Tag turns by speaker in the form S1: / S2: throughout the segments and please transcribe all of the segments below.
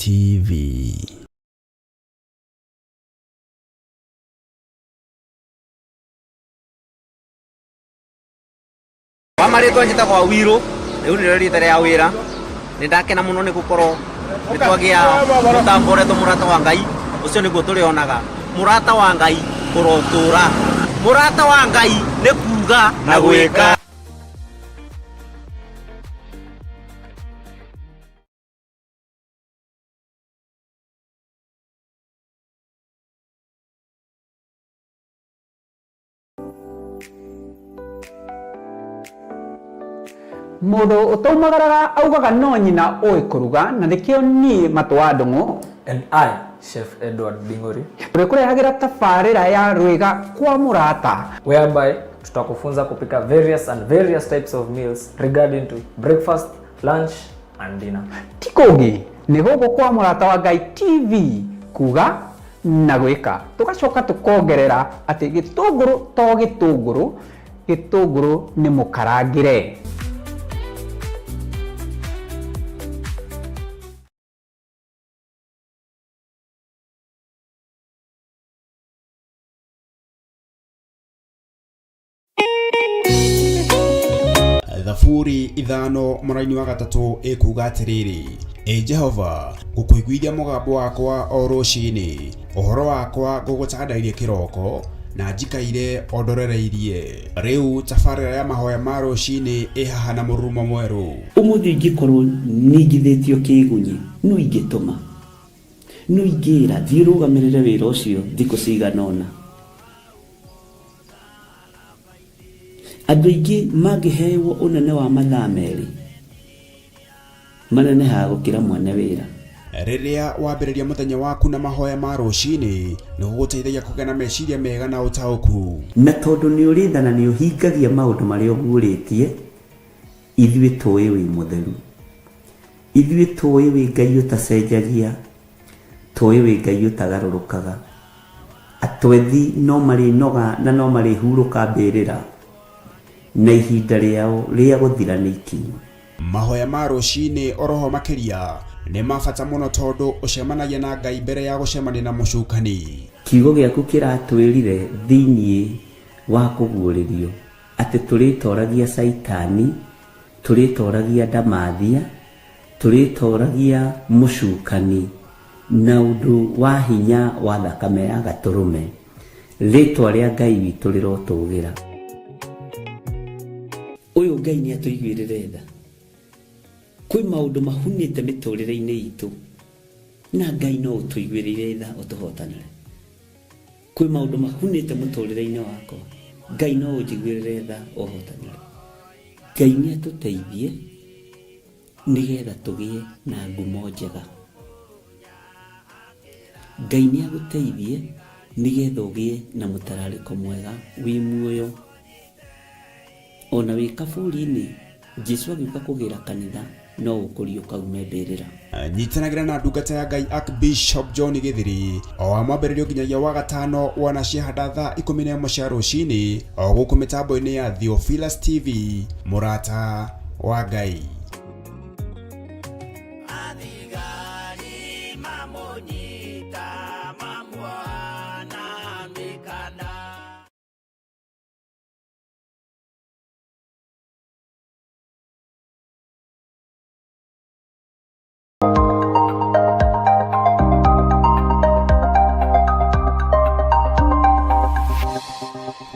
S1: TV.
S2: Kwa marĩtwa njĩtagwo Awiro, rĩu nĩrĩo rĩtwa rĩa wĩra. Nĩ ndakena mũno nĩ gũkorwo nĩ twagĩa mũtambo ũretwo Mũrata wa Ngai, ũcio nĩguo tũrĩonaga. Mũrata wa Ngai ũrotũra. Mũrata wa Ngai nĩ kuga na gwĩka.
S3: Mũndũ ũtaumagaraga augaga no nyina ũĩ kũruga na nĩkĩo niĩ Matũ wa Ndũng'ũ
S4: And I, Chef Edward Dingori,
S3: ũrĩkũrehagĩra tabarĩra ya Rwĩga kwa Mũrata,
S4: whereby tutakufunza kupika various and various types of meals regarding to breakfast, lunch and dinner.
S3: Ti kũngĩ nĩ gũkũ kwa Mũrata wa Ngai TV, kuga na gwĩka. Tũgacoka tũkongerera atĩ gĩtũngũrũ to gĩtũngũrũ, gĩtũngũrũ nĩ mũkarangĩre.
S1: Thaburi 5:3 ĩkuga atĩrĩrĩ, Ĩ Jehova, ngũkũiguithia mũgambo wakwa o rũcinĩ, ũhoro wakwa ngũgũtandairie kĩroko, na njikaire o ndorereirie. Rĩu tabarĩra ya mahoya ma rũcinĩ ĩ haha na mũrurumo mwerũ.
S5: Ũmũthĩ ingĩkorwo ningithĩtio kĩĩgunyĩ, nũ ingĩtũma? Nũ ingĩra, thiĩ ũrũgamĩrĩre wĩra ũcio thikũ cigana ũna? Andũ aingĩ mangĩhewo ũnene wa mathaa merĩ, manenehaga gũkĩra mwene wĩra.
S1: Rĩrĩa wambĩrĩria mũthenya waku na mahoya ma rũcinĩ, nĩ gũgũteithagia kũgĩa na meciria mega na ũtaũku.
S5: Na tondũ nĩ ũrĩ tha na nĩ ũhingagia maũndũ marĩa ũguũrĩtie, ithuĩ tũĩ wĩ mũtheru. Ithuĩ tũĩ wĩ Ngai ũtacenjagia, tũĩ wĩ Ngai ũtagarũrũkaga. Atwethi no marĩnoga na no marĩhurũka mbĩrĩra, na ihinda rĩao rĩa gũthira nĩ ikinyu.
S1: Mahoya ma rũcinĩ oroho makĩria nĩ ma bata mũno tondũ ũcemanagia na Ngai mbere ya gũcemania na mũcukani.
S5: Kiugo gĩaku kĩratwĩrire thĩinĩ wa kũguũrĩrio atĩ tũrĩtoragia Caitani, tũrĩtoragia ndamathia, tũrĩtoragia mũcukani na ũndũ wa hinya wa thakame ya gatũrũme. Rĩtwa rĩa Ngai witũ rĩrotũgĩra. Ũyũ Ngai nĩ atũiguĩrĩre tha. Kwĩ maũndũ mahunĩte mĩtũrĩre-inĩ itũ na Ngai no ũtũiguĩrĩire tha ũtũhotanĩre. Kwĩ maũndũ mahunĩte mũtũrĩre-inĩ wakwa, Ngai no ũnjiguĩrĩre tha ũhotanĩre. Ngai nĩ atũteithie nĩgetha tũgĩe na ngumo njega. Ngai nĩ agũteithie nĩgetha ũgĩe na mũtararĩko mwega wĩ muoyo. Ona wĩ kaburi-inĩ, Jesu agĩũka kũgĩra kanitha no ũkũriũka ume mbĩrĩra.
S1: Nyitanagĩra na ndungata ya Ngai Archbishop John Gĩthiri o wa mwambĩrĩrio nginyagia wa gatano wana ciahanda thaa 11 cia rũcinĩ o gũkũ mĩtambo-inĩ ya Theophilus TV, Mũrata wa Ngai.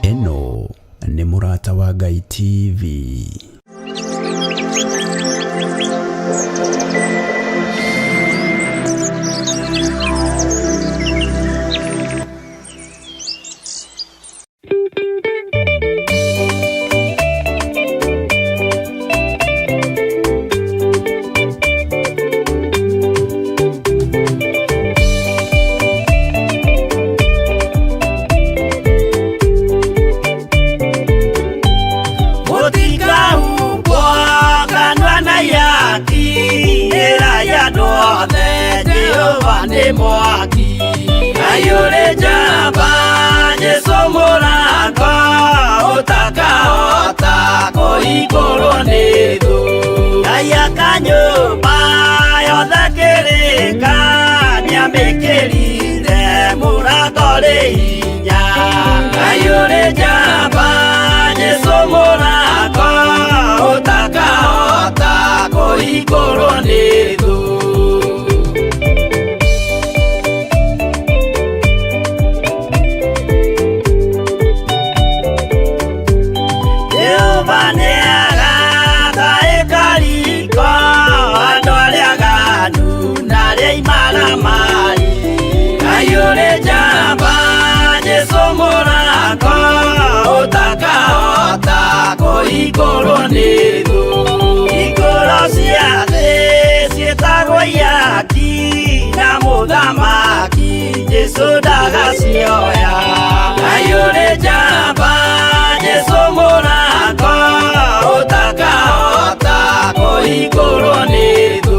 S1: Ĩno nĩ Mũrata wa Ngai TV.
S2: Kũhingũrwo nĩ thũ. Ngai akanyũmba yothe kĩrĩka.
S6: Ũtakahota kũhingũrwo nĩ thũ. Hingũro cia thĩ ciĩtagwo ihaki na mũthamaki Jesũ ndagacioya. Ngai ũrĩ njamba Jesũ mũrango ũtakahota kũhingũrwo nĩ thũ.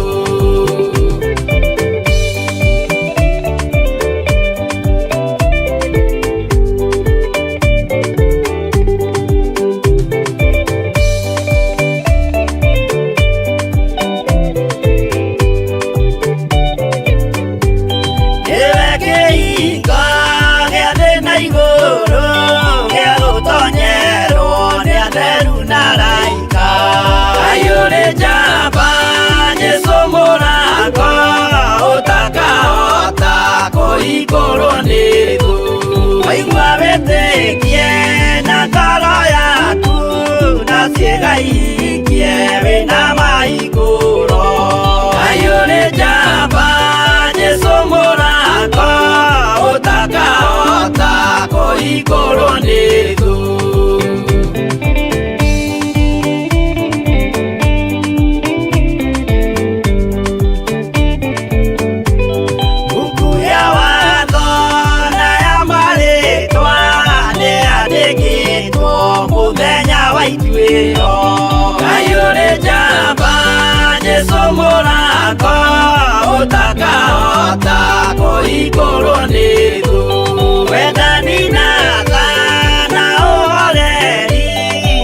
S6: Nĩwe kĩhingo gĩa thĩ na igũrũ gĩa gũtonyerwo nĩ atheru na araika. Ngai ũrĩ njamba Jesũ mũrango ũtakahota kũhingũrwo nĩ thũ. Waigua wĩtĩkie na ngoro yaku na ciĩga ihingie wĩna mahingũro. Ngai ũrĩ njamba Jesũ mũrango ũtakahota kũhingũrwo nĩ thũ. Buku ya watho na ya marĩtwa nĩyandĩkĩtwo mũthenya wa ituĩro. Ngai ũrĩ njamba Jesũ mũrango ũtakahota kũhingũrwo nĩ thũ. Wendani na tha na ũhoreri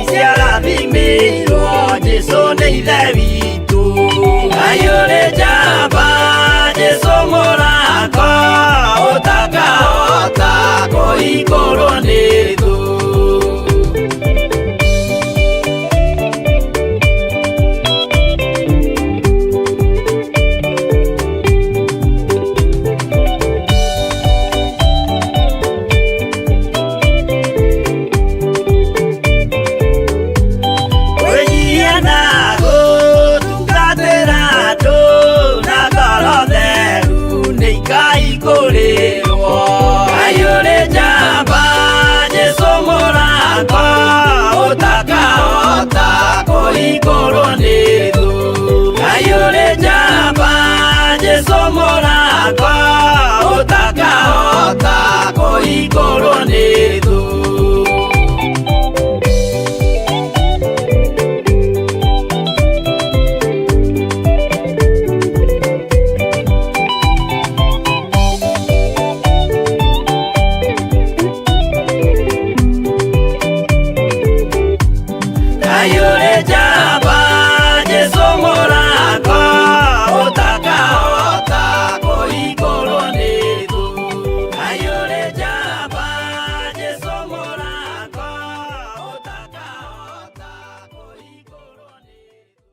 S6: ciarathimĩirwo Jesũ nĩ Ithe witũ. Ngai ũrĩ njamba Jesũ mũrango ũtakahota kũhingũrwo nĩ thũ. Kwĩnyihia na gũtungatĩra andũ na ngoro theru nĩ ikaihingũrĩrwo. Ngai ũrĩ njamba Jesũ mũrango ũtakahota kũhingũrwo nĩ thũ. Ngai ũrĩ njamba Jesũ mũrango ũtakahota kũhingũrwo nĩ thũ. Ngai ũrĩ njamba Jesũ mũrango ũtakahota kũhingũrwo nĩ thũ. Ngai ũrĩ njamba Jesũ mũrango ũtakahota kũhingũrwo nĩ thũ.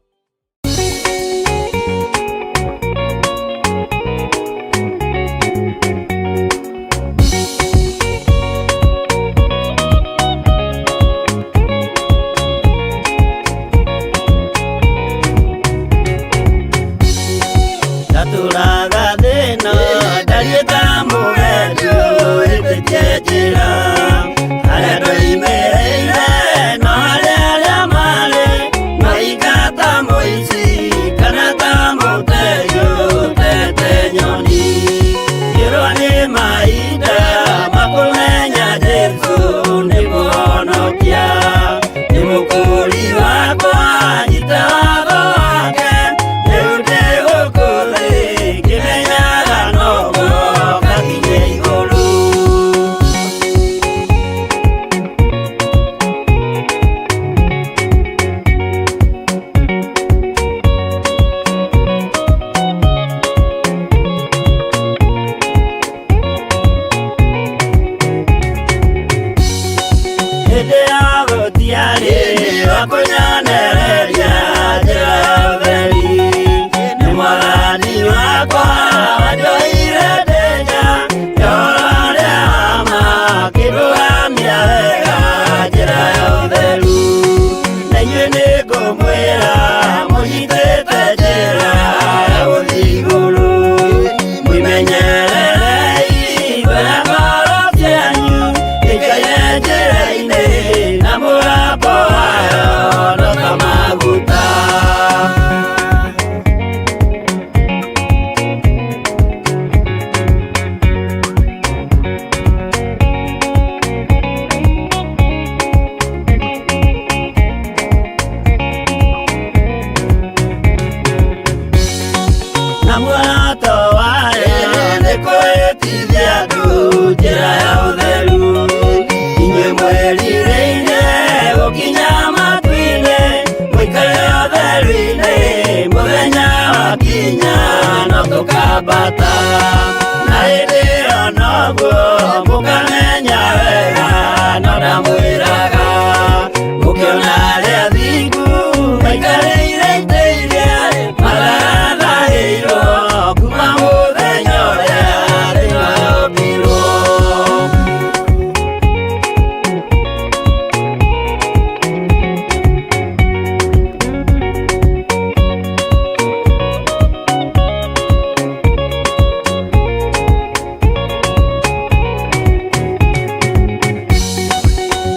S6: Ndatũraga thĩna ndariĩ ta mũgendi ũhĩtĩtie njĩra harĩa ndoimĩrĩire no harĩa arĩa marĩ mahinga ta mũici kana ta mũtegi ũtete nyoni ngĩrwo nĩ mahinda makũmenya Jesũ nĩ mũhonokia nĩ mũkũri wakwa nyita watho wake rĩu ndĩ gũkũ thĩ ngĩmenyaga no mũhaka nginye igũrũ. Hĩndĩ ya gũtiarĩ wa Gũkĩona arĩa thingu maikarĩire itĩ iria marathahĩirwo kuma mũthenya ũrĩa thĩ yombirwo.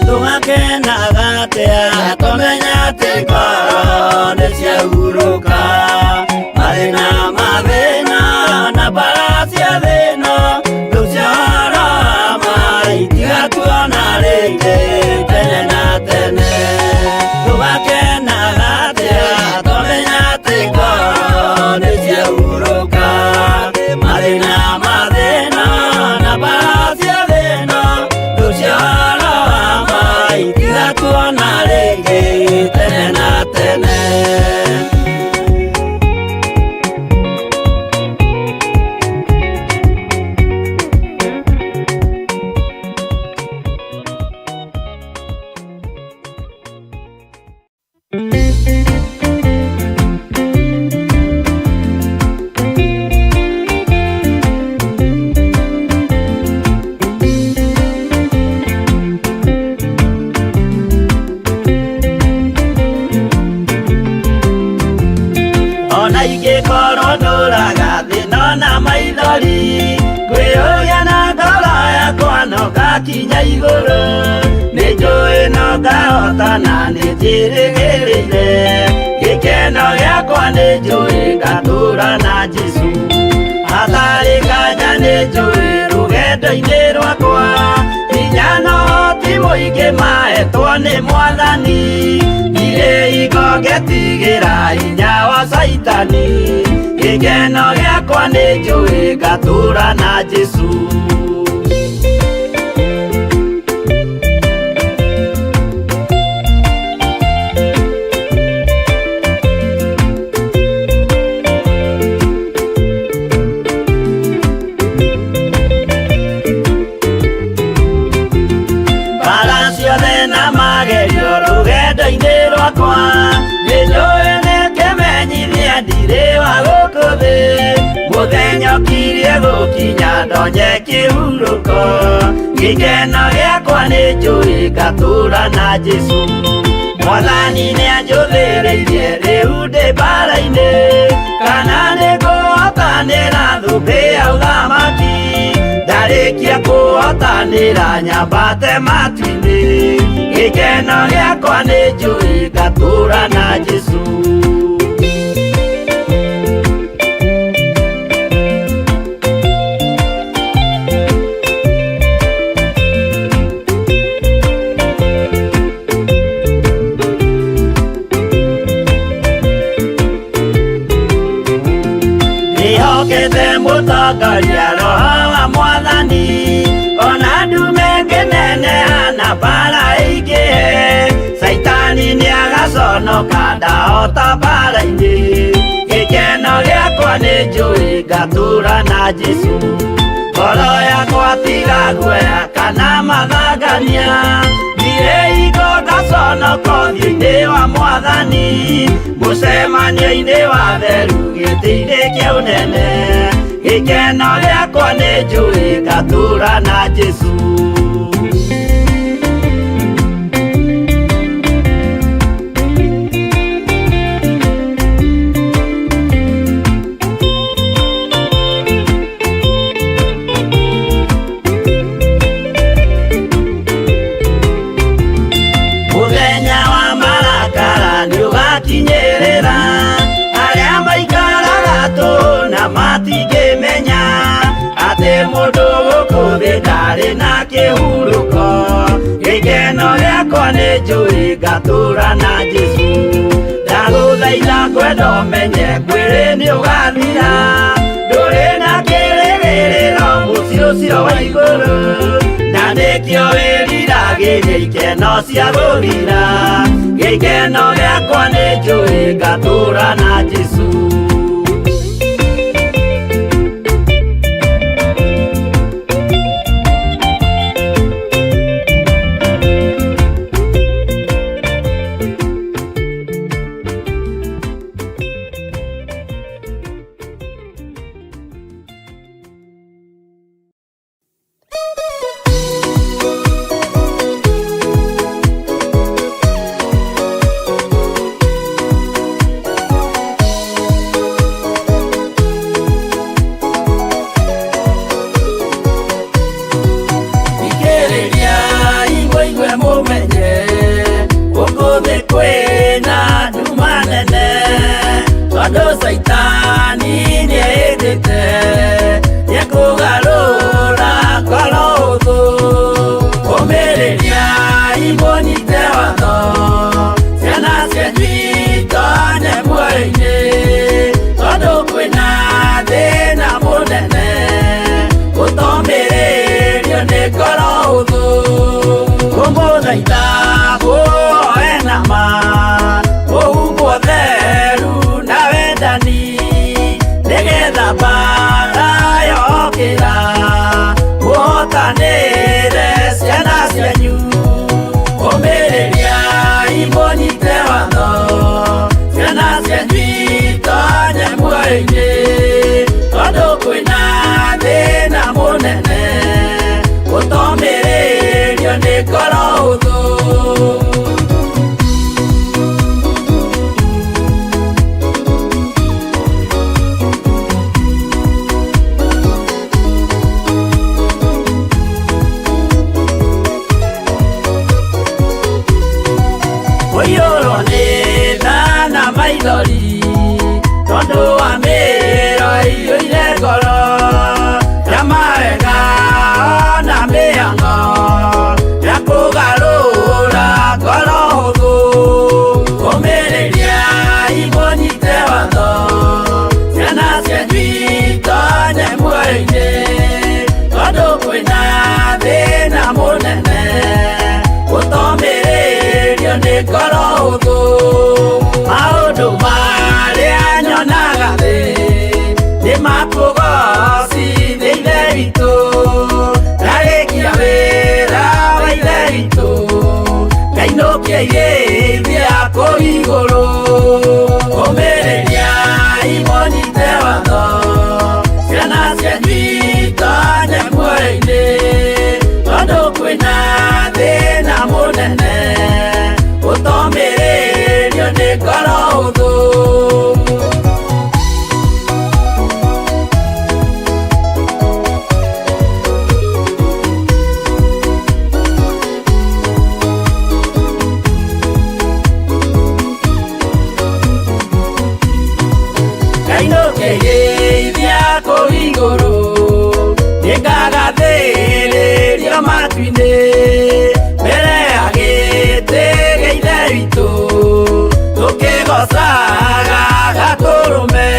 S6: Tũgakenaga atĩa tũmenya atĩ ngoro nĩ ciahurũka, mathĩna mathĩna na mbara cia thĩna rĩu cioro ma itigatuona rĩngĩ tene na tene. Tũgakenaga atĩa tũmenya atĩ ngoro nĩ ciahurũka, mathĩna mathĩna na mbara cia thĩna rĩu cioro ma itigatuona rĩngĩ tene na tene. Ona ingĩkorwo ndũraga thĩna na maithori, ngwĩyũria na ngoro yakwa no ngakinya igũrũ. Nĩ njũĩ no ngahotana nĩ njĩrĩgĩrĩire, gĩkeno gĩakwa nĩ njũĩ ngatũũra na Jesũ. Hatarĩ nganja nĩ njũĩ rũgendo-inĩ rwakwa, hinya no ti mũingĩ mahetwo nĩ Mwathani. Ndirĩ hingo ngetigĩra hinya wa Caitani, gĩkeno gĩakwa nĩ njũĩ ngatũũra na Jesũ. Mbara ciothe na magerio rũgendo-inĩ rwakwa, nĩ njũĩ nĩ kĩmenyithia ndirĩ wa gũkũ thĩ. Mũthenya ũkirie gũkinya ndonye kĩhurũko, gĩkeno gĩakwa nĩ njũĩ ngatũũra na Jesũ. Mwathani nĩanjũthĩrĩirie rĩu ndĩ mbara-inĩ, kana nĩngũhotanĩra thũmbĩ ya ũthamaki. Ndarĩkia kũhotanĩra nyambate matu-inĩ, gĩkeno gĩakwa nĩ njũĩ ngatũũra na Jesũ. Ndĩhokete mũtongoria roho wa Mwathani, ona ndume ngĩneneha na mbara ĩingĩhe. Caitani nĩagaconoka ndahota mbara-inĩ, gĩkeno gĩakwa nĩ njũĩ ngatũũra na Jesũ. Ngoro yakwa tiga guoya kana mathangania, ndirĩ hingo ngaconoka ũthiũ-inĩ wa Mwathani. Mũcemanio-inĩ wa theru gĩtĩ-inĩ kĩa ũnene, gĩkeno gĩakwa nĩ njũĩ ngatũũra na Jesũ. Mũthenya wa marakara nĩũgakinyĩrĩra, arĩa maikaraga tũhũ na matingĩmenya atĩ mũndũ gũkũ thĩ ndarĩ na kĩhurũko. Gĩkeno gĩakwa nĩ njũĩ ngatũũra na Jesũ. Ndagũthaitha ngwenda ũmenye mwĩrĩ nĩũgathira, ndũrĩ na kĩrĩgĩrĩro mũciĩ ũcio wa igũrũ, na nĩkĩo wĩriragĩria ikeno cia gũthira. Gĩkeno gĩakwa nĩ njũĩ ngatũũra na Jesũ. Kwĩna nduma nene tondũ caitani nĩehĩtĩte nĩekũgarũra ngoro hũthũ. Ũmĩrĩria imũnyite watho ciana cianyu itonye muoyo-inĩ tondũ kwĩna thĩna mũnene gũtomĩrĩrio nĩ ngoro hũthũ. Kũmũthaitha mũhoe na ma mũhumbwo theru na wendani nĩgetha mbara yokĩra mũhotanĩre ciana cianyu. Ũmĩrĩria imũnyite watho ciana cianyu itonye muoyo-inĩ tondũ kwĩna thĩna mũnene gũtomĩrĩrio nĩ ngoro hũthũ. Kũiyũrwo nĩ tha na maithori tondũ wa mĩro ĩiyũire ngoro ya mawega na mĩhang'o ya kũgarũra ngoro hũthũ. Ũmĩrĩria imũnyite watho ciana cianyu itonye muoyo-inĩ tondũ kwĩna thĩna mũnene gũtomĩrĩrio nĩ ngoro hũthũ. Maũndũ marĩa nyonaga thĩ nĩ makũgocithia Ithe witũ ndarĩkia wĩra wa Ithe witũ ngainũkia irĩithia kũu igũrũ. Ũmĩrĩria imũnyite watho ciana cianyu itonye muoyo-inĩ tondũ kwĩna thĩna mũnene gũtomĩrĩrio nĩ ngoro hũthũ. Ngainũkĩrĩithia kũu igũrũ nĩngagathĩrĩrio matu-inĩ mbere ya gĩtĩ gĩa Ithe witũ tũkĩgocaga Gatũrũme.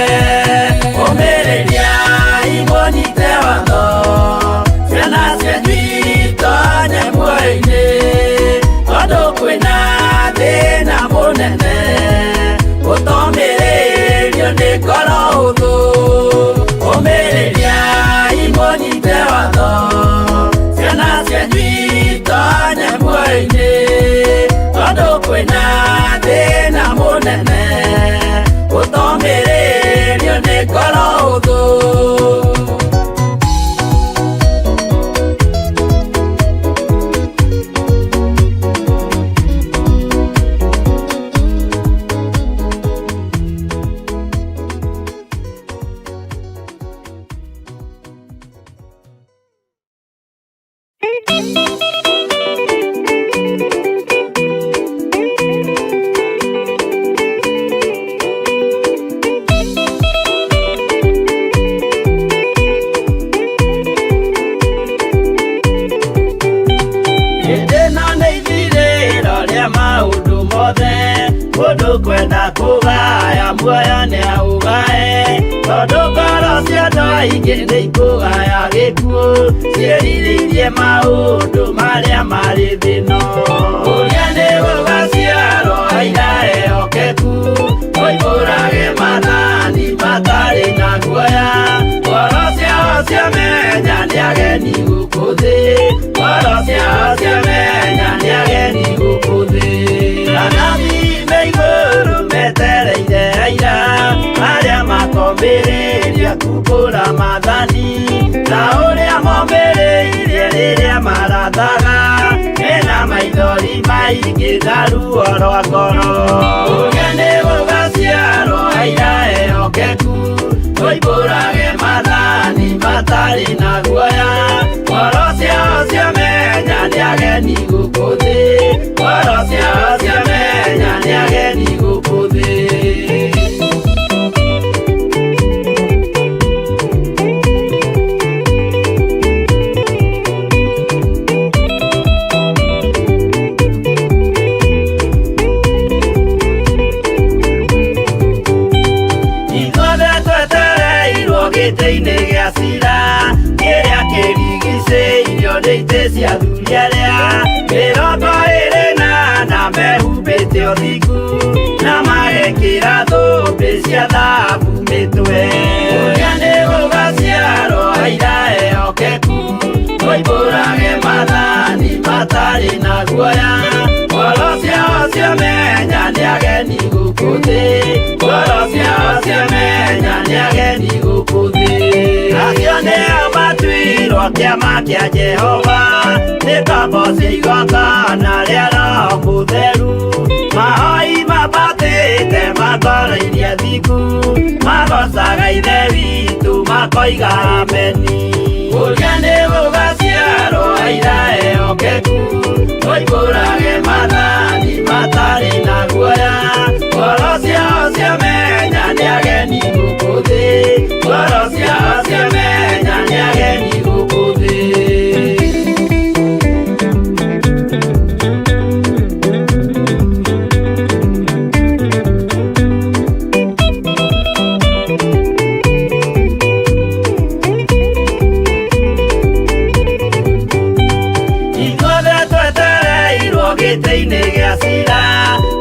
S6: Ũmĩrĩria imũnyite watho ciana cianyu itonye muoyo-inĩ tondũ kwĩna thĩna mũnene gũtomĩrĩrio nĩ ngoro hũthũ. Ũmĩrĩria imũnyite watho ciana cianyu itonye muoyo-inĩ tondũ kwĩna thĩna mũnene gũtomĩrĩrio nĩ ngoro hũthũ. Hĩndĩ ĩno nĩ ithirĩro rĩa maũndũ mothe mũndũ kwenda kũgaya muoyo nĩaũgae tondũ ngoro cia andũ aingĩ nĩ ikũgaya gĩkuũ ciĩrirĩirie maũndũ marĩa marĩ thĩ-ĩno. Ũrĩa nĩ gũgaciarwo aira ehokeku oimbũrage maathani matarĩ na guoya ngoro ciao ciamenya nĩ ageni gũkũ thĩ ngoro ciao ciamenya nĩ ageni gũkũ thĩ. Anabii me igũrũ metereire aira arĩa makombĩrĩria kumbũra maathani ta ũrĩa mombĩrĩirie rĩrĩa marathaga mena maithori maingĩ na ruo rwa ngoro. Ũrĩa nĩ gũgaciarwo aira ehokeku oimbũrage maathani matarĩ na guoya ngoro ciao ciamenya nĩ ageni gũkũ thĩ ngoro ciao ciamenya nĩ ageni gũkũ thĩ. Ithuothe twetereirwo gĩtĩ-inĩ gĩa cira kĩrĩa kĩrigicĩirio nĩ itĩ cia athuri arĩa 24 mehumbĩte ũthingu na magekĩra thũmbĩ cia thahabu mĩtwe. Ũrĩa nĩ gũgaciarwo aira ehokeku moimbũrage maathani matarĩ na guoya. Ngoro ciao ciamenya nĩ ageni gũkũ thĩ, ngoro ciao ciamenya nĩ ageni gũkũ thĩ. Acio nĩo matuirwo kĩama kĩa Jehova, nĩ ngombo cia igongona rĩa Roho Mũtheru. Mahoi mambatĩte matwarairie thingu, magocaga Ithe witũ makoiga ameni. Ũrĩa nĩ gũgaciarwo aira ehokeku, moimbũrage maathani matarĩ na guoya. Ngoro ciao ciamenya nĩ ageni gũkũ thĩ, ngoro ciao ciamenya nĩ ageni gũkũ thĩ. Ithuothe twetereirwo gĩtĩ-inĩ gĩa cira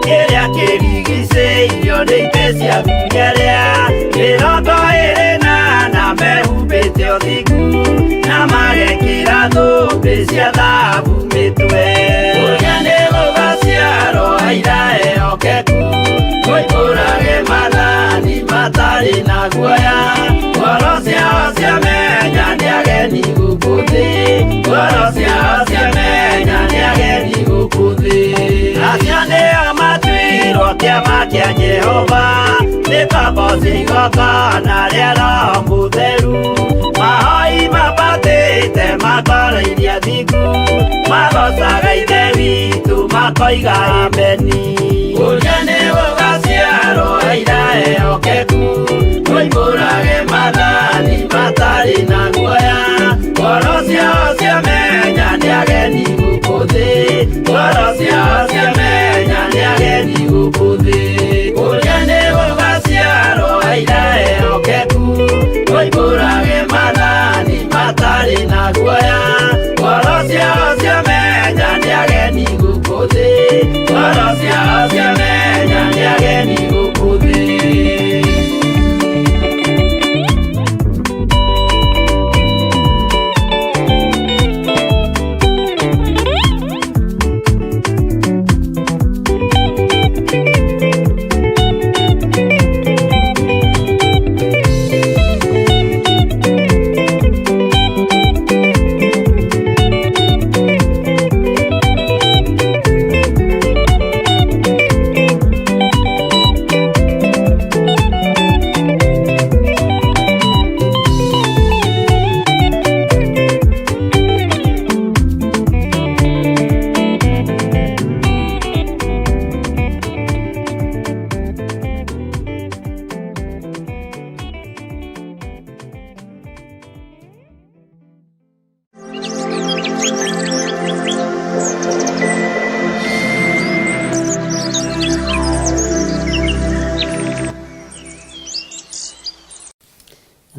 S6: kĩrĩa kĩrigicĩirio nĩ itĩ cia athuri arĩa 24 mehumbĩte ũthingu na magekĩra thũmbĩ cia thahabu mĩtwe. Ũrĩa nĩ gũgaciarwo aira ehokeku moimbũrage maathani matarĩ na guoya. Ngoro ciao ciamenya nĩ ageni gũkũ thĩ, ngoro ciao ciamenya nĩ ageni gũkũ thĩ. Acio nĩo matuirwo kĩama kĩa Jehova, nĩ ngombo cia igongona rĩa Roho Mũtheru. Mahoi mambatĩte matwarairie thingu, magocaga Ithe witũ makoiga ameni. Ũrĩa nĩ gũgaciarwo aira ehokeku, moimbũrage maathani matarĩ na guoya. Ngoro ciao ciamenya nĩ ageni gũkũ thĩ, ngoro ciao ciamenya nĩ ageni gũkũ thĩ. Ũrĩa nĩ gũgaciarwo aira ehokeku, moimbũrage maathani matarĩ na guoya. Ngoro ciao ciamenya nĩ ageni gũkũ thĩ, ngoro ciao ciamenya nĩ ageni gũkũ thĩ.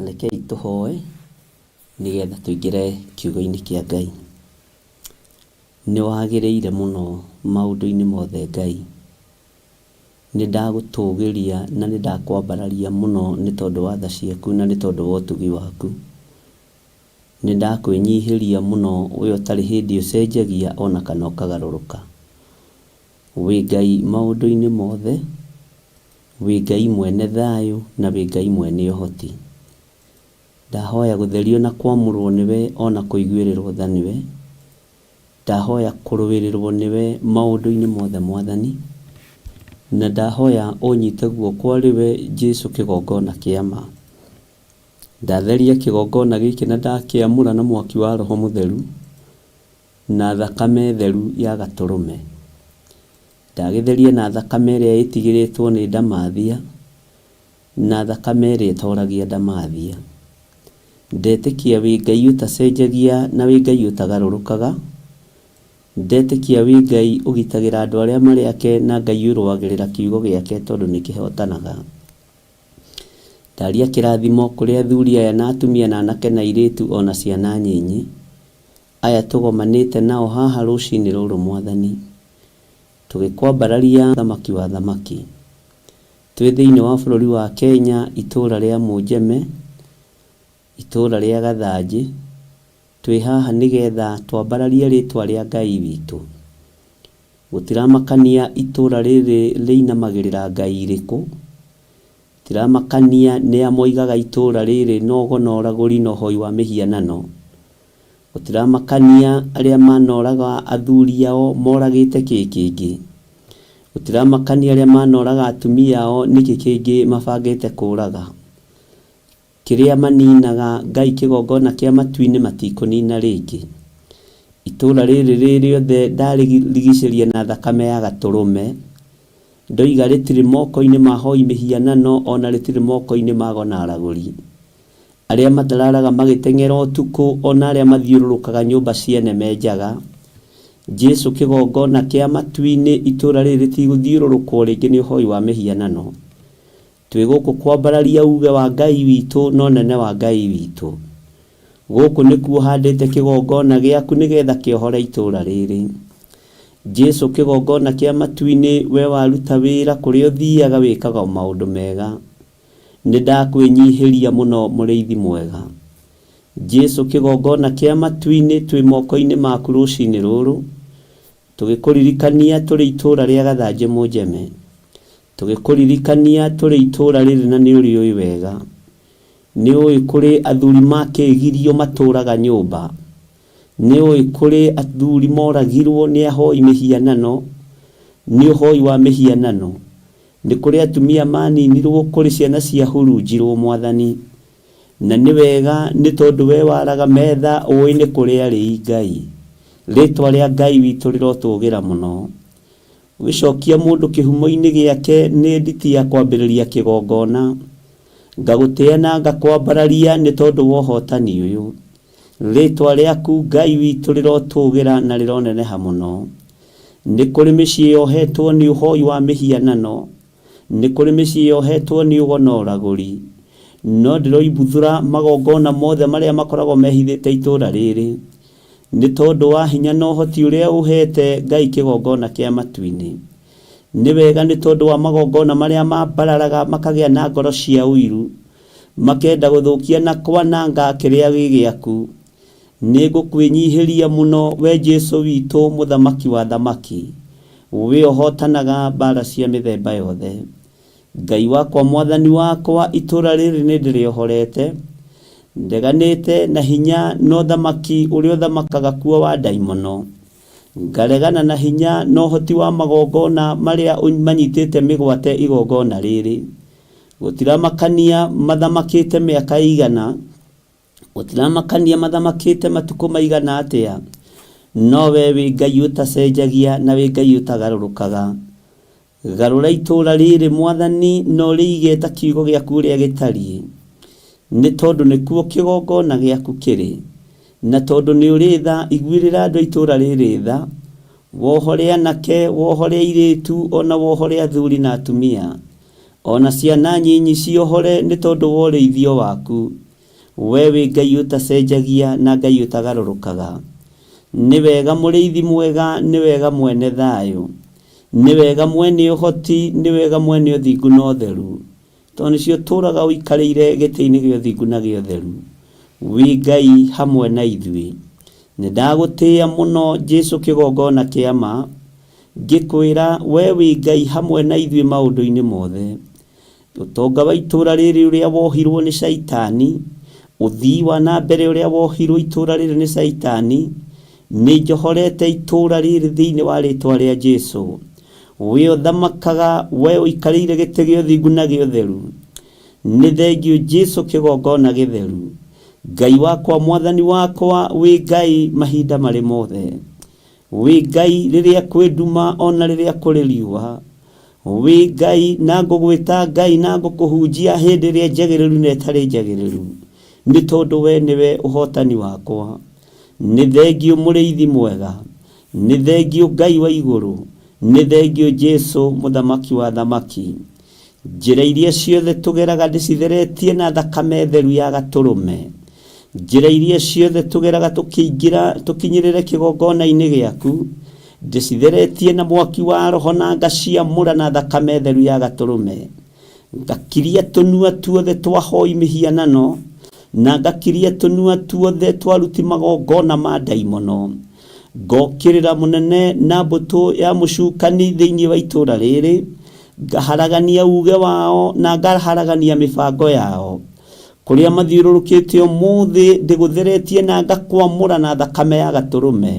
S5: Rekei tũhoe nĩgetha tũingĩre kiugo-inĩ kĩa Ngai. Nĩ wagĩrĩire mũno maũndũ-inĩ mothe Ngai. Nĩ ndagũtũgĩria na nĩ ndakwambararia mũno nĩ tondũ wa tha ciaku na nĩ tondũ wa ũtugi waku. Nĩ ndakwĩnyihĩria mũno we ũtarĩ hĩndĩ ũcenjagia ona kana ũkagarũrũka. Wĩ Ngai maũndũ-inĩ mothe, wĩ Ngai mwene thayũ na wĩ Ngai mwene ũhoti. Ndahoya gũtherio na kwamũrwo nĩwe ona kũiguĩrĩrwo tha nĩwe. Ndahoya kũrũĩrĩrwo nĩwe maũndũ-inĩ mothe Mwathani. Na ndahoya ũnyite guoko arĩ we Jesu kĩgongona kĩa ma. Ndatheria kĩgongona gĩkĩ na ndakĩamũra na mwaki wa Roho Mũtheru na thakame theru ya gatũrũme. Ndagĩtheria na thakame ĩrĩa ĩtigĩrĩtwo nĩ ndamathia, na thakame ĩrĩa ĩtoragia ndamathia. Ndetĩkia wĩ Ngai ũtacenjagia na wĩ Ngai ũtagarũrũkaga. Ndetĩkia wĩ Ngai ũgitagĩra andũ arĩa marĩ ake na Ngai ũrũagĩrĩra kiugo gĩake tondũ nĩ kĩhotanaga. Ndaria kĩrathimo kũrĩ athuri aya na atumia na anake na airĩtu ona ciana nyinyi. Aya tũgomanĩte nao haha rũcinĩ rũrũ Mwathani. Tũgĩkwambararia Mũthamaki wa athamaki. Twĩ thĩinĩ wa bũrũri wa Kenya itũra rĩa Mũnjeme, itũra rĩa Gathanjĩ. Twĩ haha nĩgetha twambararie rĩtwa rĩa Ngai witũ. Gũtiramakania itũra rĩrĩ rĩinamagĩrĩra ngai irĩkũ, gũtiramakania nĩa moigaga itũra rĩrĩ no ũgo na ũragũri na ũhoi wa mĩhianano, gũtiramakania arĩa manoraga athuri ao moragĩte kĩ kĩngĩ, gũtiramakania arĩa manoraga atumia ao nĩkĩ kĩngĩ mabangĩte kũraga. Kĩrĩa maninaga Ngai kĩgongona kĩa matu-inĩ matikũnina rĩngĩ. Itũũra rĩrĩ rĩ rĩothe ndarĩrigicĩria na thakame ya Gatũrũme. Ndoiga rĩtirĩ moko-inĩ ma ahoi mĩhianano o na rĩtirĩ moko-inĩ ma ago na aragũri. Arĩa matararaga magĩteng'era ũtukũ o na arĩa mathiũrũrũkaga nyũmba ciene me njaga. Jesu kĩgongona kĩa matu-inĩ itũũra rĩrĩ rĩtigũthiũrũrũkwo rĩngĩ nĩ ũhoi wa mĩhianano. Twĩ gũkũ kwambararia uuge wa Ngai witũ na ũnene wa Ngai witũ. Gũkũ nĩkuo ũhandĩte kĩgongona gĩaku nĩgetha kĩohore itũũra rĩrĩ. Jesu kĩgongona kĩa matu-inĩ we waruta wĩra kũrĩa ũthiaga wĩkaga o maũndũ mega. Nĩndakwĩnyihĩria mũno mũrĩithi mwega. Jesu kĩgongona kĩa matu-inĩ twĩ moko-inĩ maku rũcinĩ rũrũ tũgĩkũririkania tũrĩ itũũra rĩa Gathanjĩ Mũnjeme. Tũgĩkũririkania tũrĩ itũũra rĩrĩ na nĩũrĩũĩ wega. Nĩũĩ kũrĩ athuri makĩgirio matũũraga nyũmba. Nĩũĩ kũrĩ athuri moragirwo nĩ ahoi mĩhianano, nĩ ũhoi wa mĩhianano. Nĩ kũrĩ atumia maninirwo, kũrĩ ciana ciahurunjirwo Mwathani. Na nĩ wega nĩ tondũ we waraga metha ũĩ nĩ kũrĩ arĩi Ngai. Rĩtwa rĩa Ngai witũ rĩrotũgĩra mũno. Ũgĩcokia mũndũ kĩhumo-inĩ gĩake nĩ nditi ya kwambĩrĩria kĩgongona. Ngagũtĩa na ngakwambararia nĩ tondũ wa ũhotani ũyũ. Rĩtwa rĩaku Ngai witũ rĩrotũgĩra na rĩroneneha mũno. Nĩ kũrĩ mĩciĩ yohetwo nĩ ũhoi wa mĩhianano. Nĩ kũrĩ mĩciĩ yohetwo nĩ ũgo na ũragũri. No ndĩroimbuthũra magongona mothe marĩa makoragwo mehithĩte itũũra rĩrĩ. Nĩ tondũ wa hinya na ũhoti ũrĩa ũheete Ngai kĩgongona kĩa matu-inĩ. Nĩ wega nĩ tondũ wa magongona marĩa mambararaga makagĩa na ngoro cia ũiru, makenda gũthũkia na kwananga kĩrĩa gĩ gĩaku. Nĩ ngũkwĩnyihĩria mũno we Jesu witũ mũthamaki wa athamaki, we ũhotanaga mbara cia mĩthemba yothe. Ngai wakwa mwathani wakwa itũra rĩrĩ nĩ ndĩrĩohorete, ndeganĩte na hinya na ũthamaki ũrĩa ũthamakaga kuo wa ndaimono. Ngaregana na hinya na ũhoti wa magongona marĩa manyitĩte mĩgwate igongona rĩrĩ. Gũtiramakania mathamakĩte mĩaka ĩigana, Gũtiramakania mathamakĩte matukũ maigana atĩa, no we wĩ Ngai ũtacenjagia na wĩ Ngai ũtagarũrũkaga. Garũra itũũra rĩrĩ Mwathani na ũrĩige ta kiugo gĩaku ũrĩa gĩtariĩ, nĩ tondũ nĩkuo kĩgongona gĩaku kĩrĩ. Na tondũ nĩ ũrĩ tha, iguĩrĩra andũ a itũũra rĩrĩ tha, wohore anake, wohore airĩtu, o na wohore athuri na atumia, o na ciana nyinyi ciohore nĩ tondũ wa ũrĩithio waku. We wĩ Ngai ũtacenjagia na Ngai ũtagarũrũkaga. Nĩ wega mũrĩithi mwega, nĩ wega mwene thayũ. Nĩ wega mwene ũhoti, nĩ wega mwene ũthingu na ũtheru. Tondũ nĩcio ũtũũraga ũikarĩire gĩtĩ-inĩ gĩa ũthingu na gĩa ũtheru. Wĩ Ngai hamwe na ithuĩ. Nĩ ndagũtĩĩa mũno Jesu kĩgongona kĩa ma, ngĩkwĩra we wĩ Ngai hamwe na ithuĩ maũndũ-inĩ mothe. Ũtonga wa itũũra rĩrĩ ũrĩa wohirwo nĩ Shaitani, ũthii wa na mbere ũrĩa wohirwo itũũra rĩrĩ nĩ Shaitani, nĩ njohorete itũũra rĩrĩ thĩinĩ wa rĩtwa rĩa Jesu. We ũthamakaga, we ũikarĩire gĩtĩ gĩa ũthingu na gĩa ũtheru. Nĩ thengiũ Jesu kĩgongona gĩtheru. Ngai wakwa, Mwathani wakwa, wĩ Ngai mahinda marĩ mothe. Wĩ Ngai rĩrĩa kwĩ nduma ona rĩrĩa kũrĩ riũa. Wĩ Ngai na ngũgwĩta Ngai na ngũkũhunjia hĩndĩ ĩrĩa njagĩrĩru na ĩtarĩ njagĩrĩru, nĩ tondũ we nĩwe ũhotani wakwa. Nĩ thengiũ mũrĩithi mwega, nĩ thengiũ Ngai wa igũrũ, nĩ thengiũ Jesu mũthamaki wa athamaki. Njĩra iria ciothe tũgeraga ndĩcitheretie na thakame theru ya Gatũrũme. Njĩra iria ciothe tũgeraga tũkĩingĩra tũkinyĩrĩre kĩgongona-inĩ gĩaku, ndĩcitheretie na mwaki wa Roho na ngaciamũra na thakame theru ya Gatũrũme. Ngakiria tũnua tuothe twa hoi mĩhianano, na ngakiria tũnua tuothe twa aruti magongona ma ndaimono. Ngokĩrĩra mũnene na mbũtũ ya mũcukani thĩinĩ wa itũũra rĩrĩ, ngaharagania uuge wao na ngaharagania mĩbango yao. Kũrĩa mathiũrũrũkĩte ũmũthĩ ndĩgũtheretie na ngakwamũra na thakame ya Gatũrũme.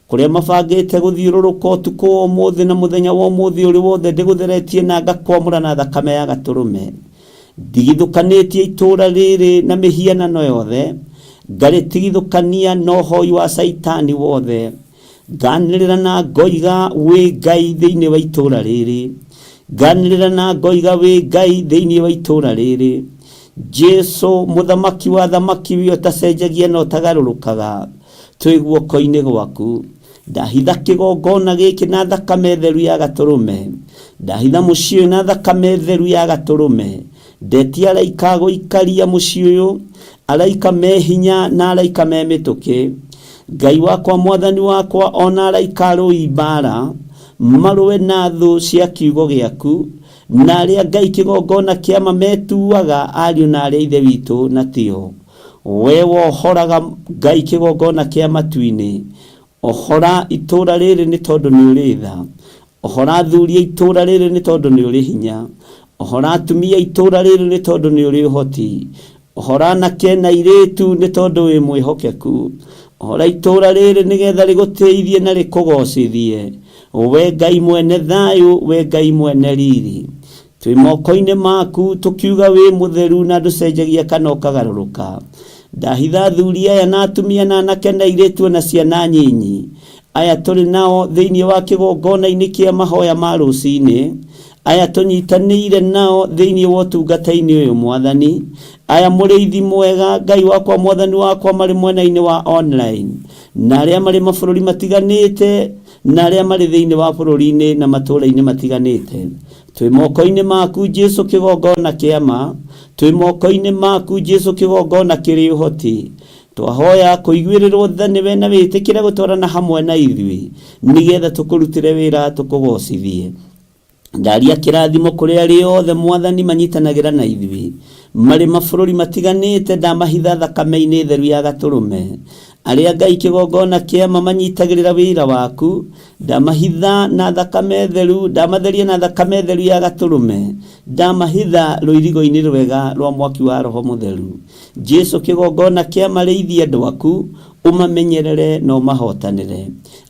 S5: Kũrĩa mabangĩte gũthiũrũrũka ũtukũ wa ũmũthĩ na mũthenya wa ũmũthĩ ũrĩ wothe ndĩgũtheretie na ngakwamũra na thakame ya Gatũrũme. Ndigithũkanĩtie itũũra rĩrĩ na mĩhianano yothe, ngarĩtigithũkania na ũhoi wa Caitani wothe. Nganĩrĩra na ngoiga wĩ Ngai thĩinĩ wa itũũra rĩrĩ. Nganĩrĩra na ngoiga wĩ Ngai thĩinĩ wa itũũra rĩrĩ. Jesu mũthamaki wa athamaki we ũtacenjagia na ũtagarũrũkaga, twĩ guoko-inĩ gwaku. Ndahitha kĩgongona gĩkĩ na thakame theru ya Gatũrũme. Ndahitha mũciĩ ũyũ na thakame theru ya Gatũrũme. Ndetia araika a gũikaria mũciĩ ũyũ, araika me hinya na araika me mĩtũkĩ. Ngai wakwa mwathani wakwa ona araika arũi mbaara, marũe na thũ cia kiugo gĩaku, na arĩa Ngai kĩgongona kĩama metuaga ariũ na arĩ a ithe witũ na tio. We wohoraga Ngai kĩgongona kĩa matu-inĩ, ohora itũũra rĩrĩ nĩ tondũ nĩ ũrĩ tha. Ohora athuri a itũũra rĩrĩ nĩ tondũ nĩ ũrĩ hinya. Ohora atumia a itũũra rĩrĩ nĩ tondũ nĩ ũrĩ ũhoti. Ohora anake na airĩtu nĩ tondũ wĩ mwĩhokeku. Ohora itũũra rĩrĩ nĩgetha rĩgũtĩithie na rĩkũgocithie. We Ngai mwene thayũ, we Ngai mwene riri. Twĩ moko-inĩ maku tũkiuga wĩ mũtheru na ndũcenjagia kana ũkagarũrũka. Ndahitha athuri aya na atumia na anake na airĩtu ona ciana nyinyi. Aya tũrĩ nao thĩinĩ wa kĩgongona-inĩ kĩa mahoya ma rũcinĩ, aya tũnyitanĩire nao thĩinĩ wa ũtungata-inĩ ũyũ Mwathani, aya mũrĩithi mwega Ngai wakwa Mwathani wakwa marĩ mwena-inĩ wa online, na arĩa marĩ mabũrũri matiganĩte na arĩa marĩ thĩinĩ wa bũrũri-inĩ na matũũra-inĩ matiganĩte. Twĩ moko-inĩ maku Jesu kĩgongona kĩa ma, twĩ moko-inĩ maku Jesu kĩgongona kĩrĩ ũhoti. Twahoya kũiguĩrĩrwo tha nĩwe na wĩtĩkĩre gũtwarana hamwe na ithuĩ, nĩgetha tũkũrutĩre wĩra tũkũgocithie. Ndaria kĩrathimo kũrĩ arĩa othe Mwathani manyitanagĩra na ithuĩ marĩ mabũrũri matiganĩte, ndamahitha thakame-inĩ theru ya Gatũrũme. Arĩa Ngai kĩgongona kĩama manyitagĩrĩra wĩra waku, ndamahitha na thakame theru, ndamatheria na thakame theru ya Gatũrũme, ndamahitha rũirigo-inĩ rwega rwa mwaki wa Roho Mũtheru. Jesu kĩgongona kĩa marĩithie andũ aku, ũmamenyerere na ũmahotanĩre.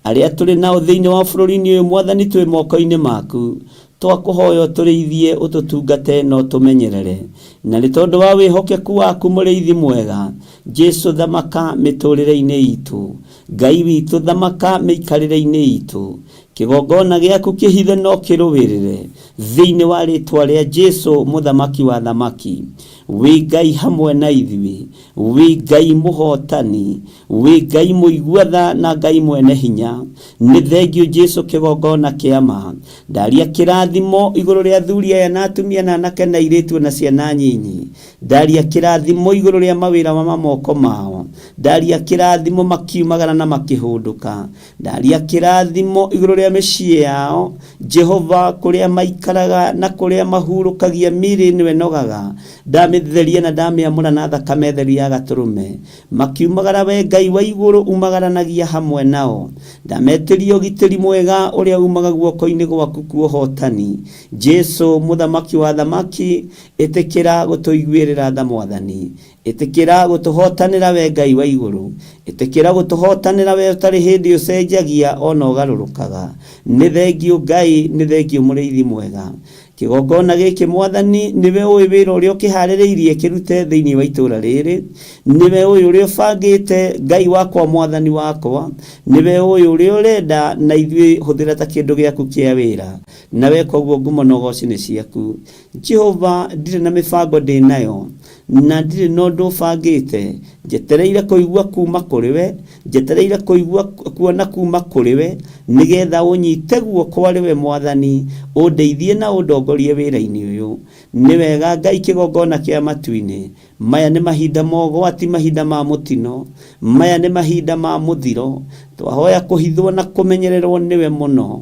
S5: Arĩa tũrĩ nao thĩinĩ wa bũrũri-inĩ ũyũ Mwathani twĩ moko-inĩ maku, twakũhoya ũtũrĩithie, ũtũtungate na ũtũmenyerere. Na nĩ tondũ wa wĩhokeku waku mũrĩithi mwega, Jesu thamaka mĩtũrĩre-inĩ itũ. Ngai witũ thamaka mĩikarĩre-inĩ itũ. Kĩgongona gĩaku kĩhithe no kĩrũĩrĩre thĩinĩ wa rĩtwa rĩa Jesu mũthamaki wa athamaki. Wĩ Ngai hamwe na ithuĩ, wĩ Ngai mũhotani, wĩ Ngai mũigua tha na Ngai mwene hinya. Nĩ thengiũ Jesu kĩgongona kĩa ma. Ndaria kĩrathimo igũrũ rĩa athuri aya na atumia na anake na airĩtu ona ciana nyinyi. Ndaria kĩrathimo igũrũ rĩa mawĩra ma moko mao. Ndaria kĩrathimo makiumagara na makĩhũndũka. Ndaria kĩrathimo igũrũ rĩa mĩciĩ yao, Jehova, kũrĩa maikaraga na kũrĩa mahurũkagia mĩĩrĩ ĩno ĩnogaga. Ndamĩtheria na ndamĩamũra na thakame theru ya Gatũrũme. Makiumagara wee Ngai wa igũrũ umagaranagia hamwe nao. Ndametĩria ũgitĩri mwega ũrĩa umaga guoko-inĩ gwaku kwa ũhotani. Jesu, Mũthamaki wa athamaki, ĩtĩkĩra gũtũiguĩrĩra tha Mwathani. Ĩtĩkĩra gũtũhotanĩra wee Ngai wa igũrũ. Igũrũ. Ĩtĩkĩra gũtũhotanĩra we ũtarĩ hĩndĩ ũcenjagia ona ũgarũrũkaga. Nĩ thengiũ Ngai, nĩ thengiũ mũrĩithi mwega. Kĩgongona gĩkĩ Mwathani nĩwe ũĩ wĩra ũrĩa ũkĩharĩrĩirie kĩrute thĩinĩ wa itũra rĩrĩ. Nĩwe ũĩ ũrĩa ũbangĩte Ngai wakwa Mwathani wakwa. Nĩwe ũĩ ũrĩa ũrenda na ithuĩ hũthĩra ta kĩndũ gĩaku kĩa wĩra. Na weka ũguo ngumo na ũgoci nĩ ciaku. Jehova ndirĩ na mĩbango ndĩ nayo na ndirĩ na ũndũ bangĩte. Njetereire kũigua kuma kũrĩ we, njetereire kũigua kuona kuma kũrĩ we, nĩgetha ũnyite guoko arĩ we Mwathani, ũndeithie na ũndongorie wĩra-inĩ ũyũ. Nĩ wega Ngai kĩgongona kĩa matu-inĩ. Maya nĩ mahinda ma ũgwati, mahinda ma mũtino, maya nĩ mahinda ma mũthiro. Twahoya kũhithwo na kũmenyererwo nĩwe mũno.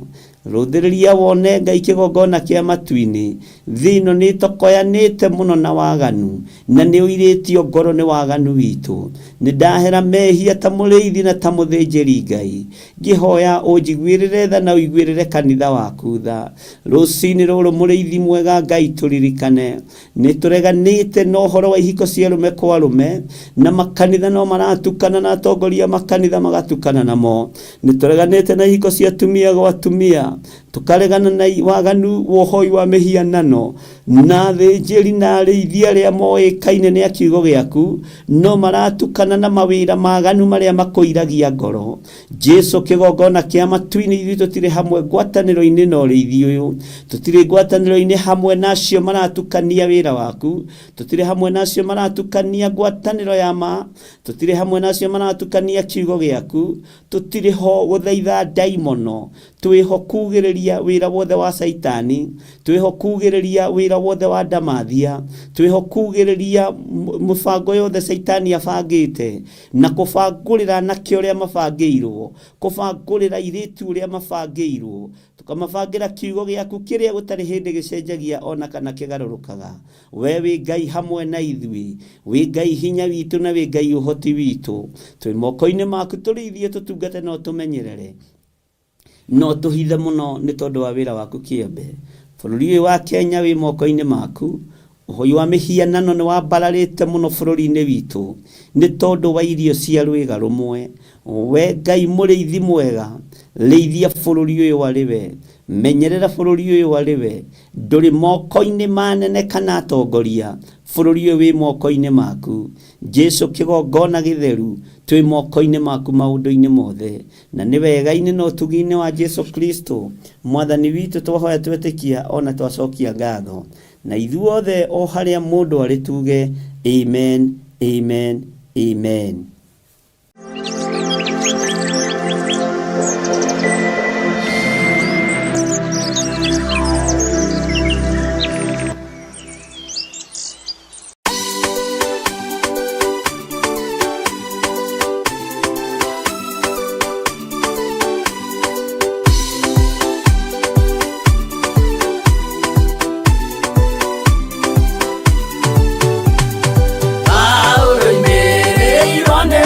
S5: Rũthĩrĩria wone Ngai kĩgongona kĩa matu-inĩ. Thĩ ĩno nĩ ĩtokoyanĩte mũno na waganu, na nĩ ũirĩtio ngoro nĩ waganu witũ. Nĩ ndahera mehia ta mũrĩithi na ta mũthĩnjĩri Ngai. Ngĩhoya ũnjiguĩrĩre tha na ũiguĩrĩre kanitha waku tha. Rũcinĩ rũrũ mũrĩithi mwega Ngai tũririkane. Nĩ tũreganĩte na ũhoro wa ihiko cia arũme kwa arũme, na makanitha no maratukana na atongoria a makanitha magatukana namo. Nĩ tũreganĩte na ihiko cia atumia gwa atumia, tũkaregana na waganu wa ũhoi wa mĩhianano, na athĩnjĩri na arĩithi arĩa moĩkaine nĩ a kiugo gĩaku, no maratukana na mawĩra maganu marĩa makũiragia ngoro. Jesu kĩgongona kĩa matu-inĩ, ithuĩ tũtirĩ hamwe ngwatanĩro-inĩ na ũrĩithi ũyũ, tũtirĩ ngwatanĩro-inĩ hamwe na acio maratukania wĩra waku, tũtirĩ hamwe na acio maratukania ngwatanĩro ya ma, tũtirĩ hamwe na acio maratukania kiugo gĩaku, tũtirĩ ho gũthaitha ndaimono, twĩho kugĩrĩria wĩra wothe wa Caitani, twĩho kugĩrĩria wĩra wothe wa ndamathia, twĩho kugĩrĩria mũbango yothe Caitani abangĩte, na kũbangũrĩra anake ũrĩa mabangĩirwo, kũbangũrĩra airĩtu ũrĩa mabangĩirwo, tũkamabangĩra kiugo gĩaku kĩrĩa gũtarĩ hĩndĩ gĩcenjagia ona kana kĩgarũrũkaga. We wĩ Ngai hamwe na ithuĩ, wĩ Ngai hinya witũ na wĩ Ngai ũhoti witũ. Twĩ moko-inĩ maku tũrĩithie, tũtungate na ũtũmenyerere. No tũhithe mũno nĩ tondũ wa wĩra waku kĩombe. Bũrũri ũyũ wa Kenya wĩ moko-inĩ maku. Ũhoi wa mĩhianano nĩ wambararĩte mũno bũrũri-inĩ witũ nĩ tondũ wa irio cia rwĩga rũmwe. We Ngai mũrĩithi mwega, rĩithia bũrũri ũyũ arĩ we. Menyerera bũrũri ũyũ arĩ we. Ndũrĩ moko-inĩ ma anene kana atongoria. Bũrũri ũyũ wĩ moko-inĩ maku. Jesu kĩgongona gĩtheru, twĩ moko-inĩ maku maũndũ-inĩ mothe. Na nĩ wega-inĩ na ũtugi-inĩ wa Jesu Kristo, Mwathani witũ, twahoya twetĩkia o na twacokia ngatho. Na ithuothe o harĩa mũndũ arĩ tuge, Amen, amen, amen.
S6: Paulo imĩrĩirwo nĩ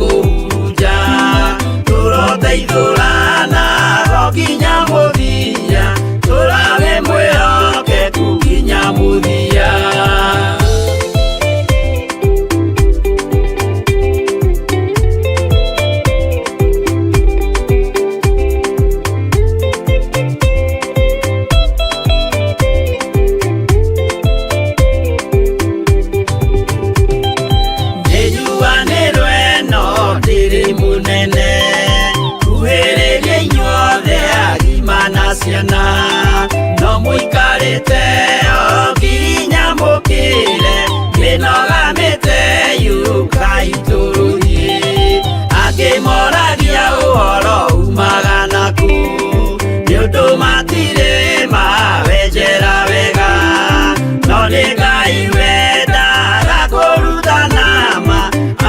S6: Kũhurunja tũroteithũrana o nginya mũthia, tũrawe mwĩhokeku nginya mũthia. Nĩnjuanĩrwo ĩno ndĩrĩ mũnene, kuhĩrĩria inyuothe agima na ciana, no mũikarĩte o nginya mũkĩre mĩnoga mĩte yũkai tũrũthiĩ. Angĩ moragia ũhoro umaga naku, nĩ ũndũ matirĩ mawenjera wega, no nĩ Ngai wendaga kũrutana ma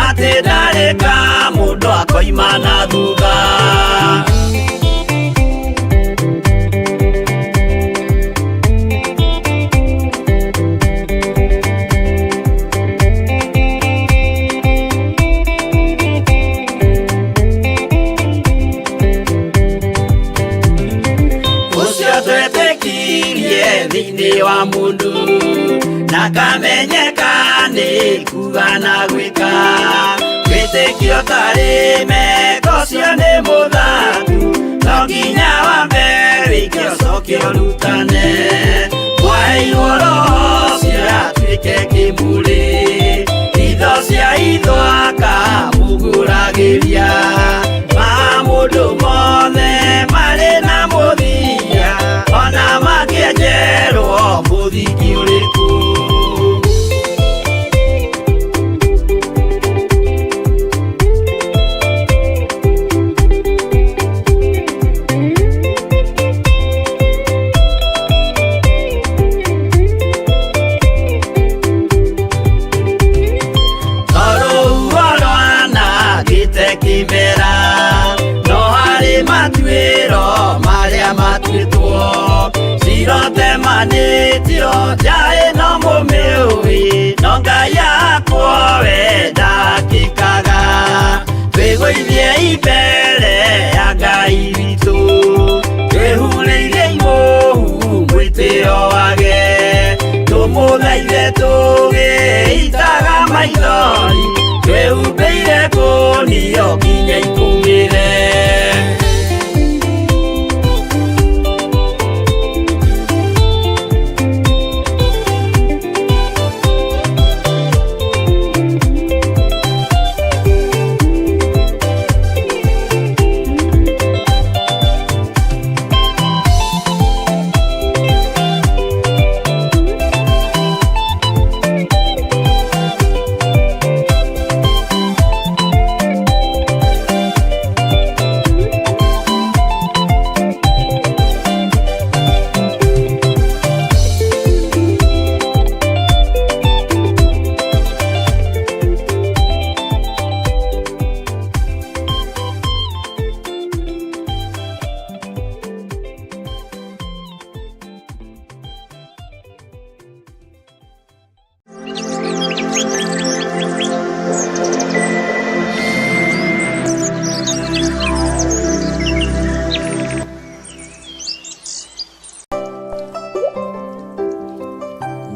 S6: atĩ ndarĩ ka mũndũ akoima na thutha. Ũcio twetĩkirie thĩinĩ wa mũndũ na kamenyeka nĩ kuga na gwĩka, wĩtĩkio tarĩ meko ũcio nĩ mũthaku, no nginya wambe wĩke ũcoke ũrutane. Mwaheirwo roho ũcio atuĩke kĩmũrĩ, itho cia itho akamũgũragĩria, ma mũndũ mothe marĩ na mũthia, ona makĩenjerwo mũthingi ũrĩkũ. Tondũ rwanangĩte kĩmera, no harĩ matuĩro marĩa matuĩtwo, cirotemanĩtio nja ĩno mũmĩũĩ, no Ngai yakwo we ndakĩkaga. Twĩgũithie mbere ya Ngai witũ, twĩhurĩire imũhu mwĩtĩo wage, tũmũthaithe tũgĩitaga maithori, twĩhumbĩire ngũnio nginya ikũmĩre.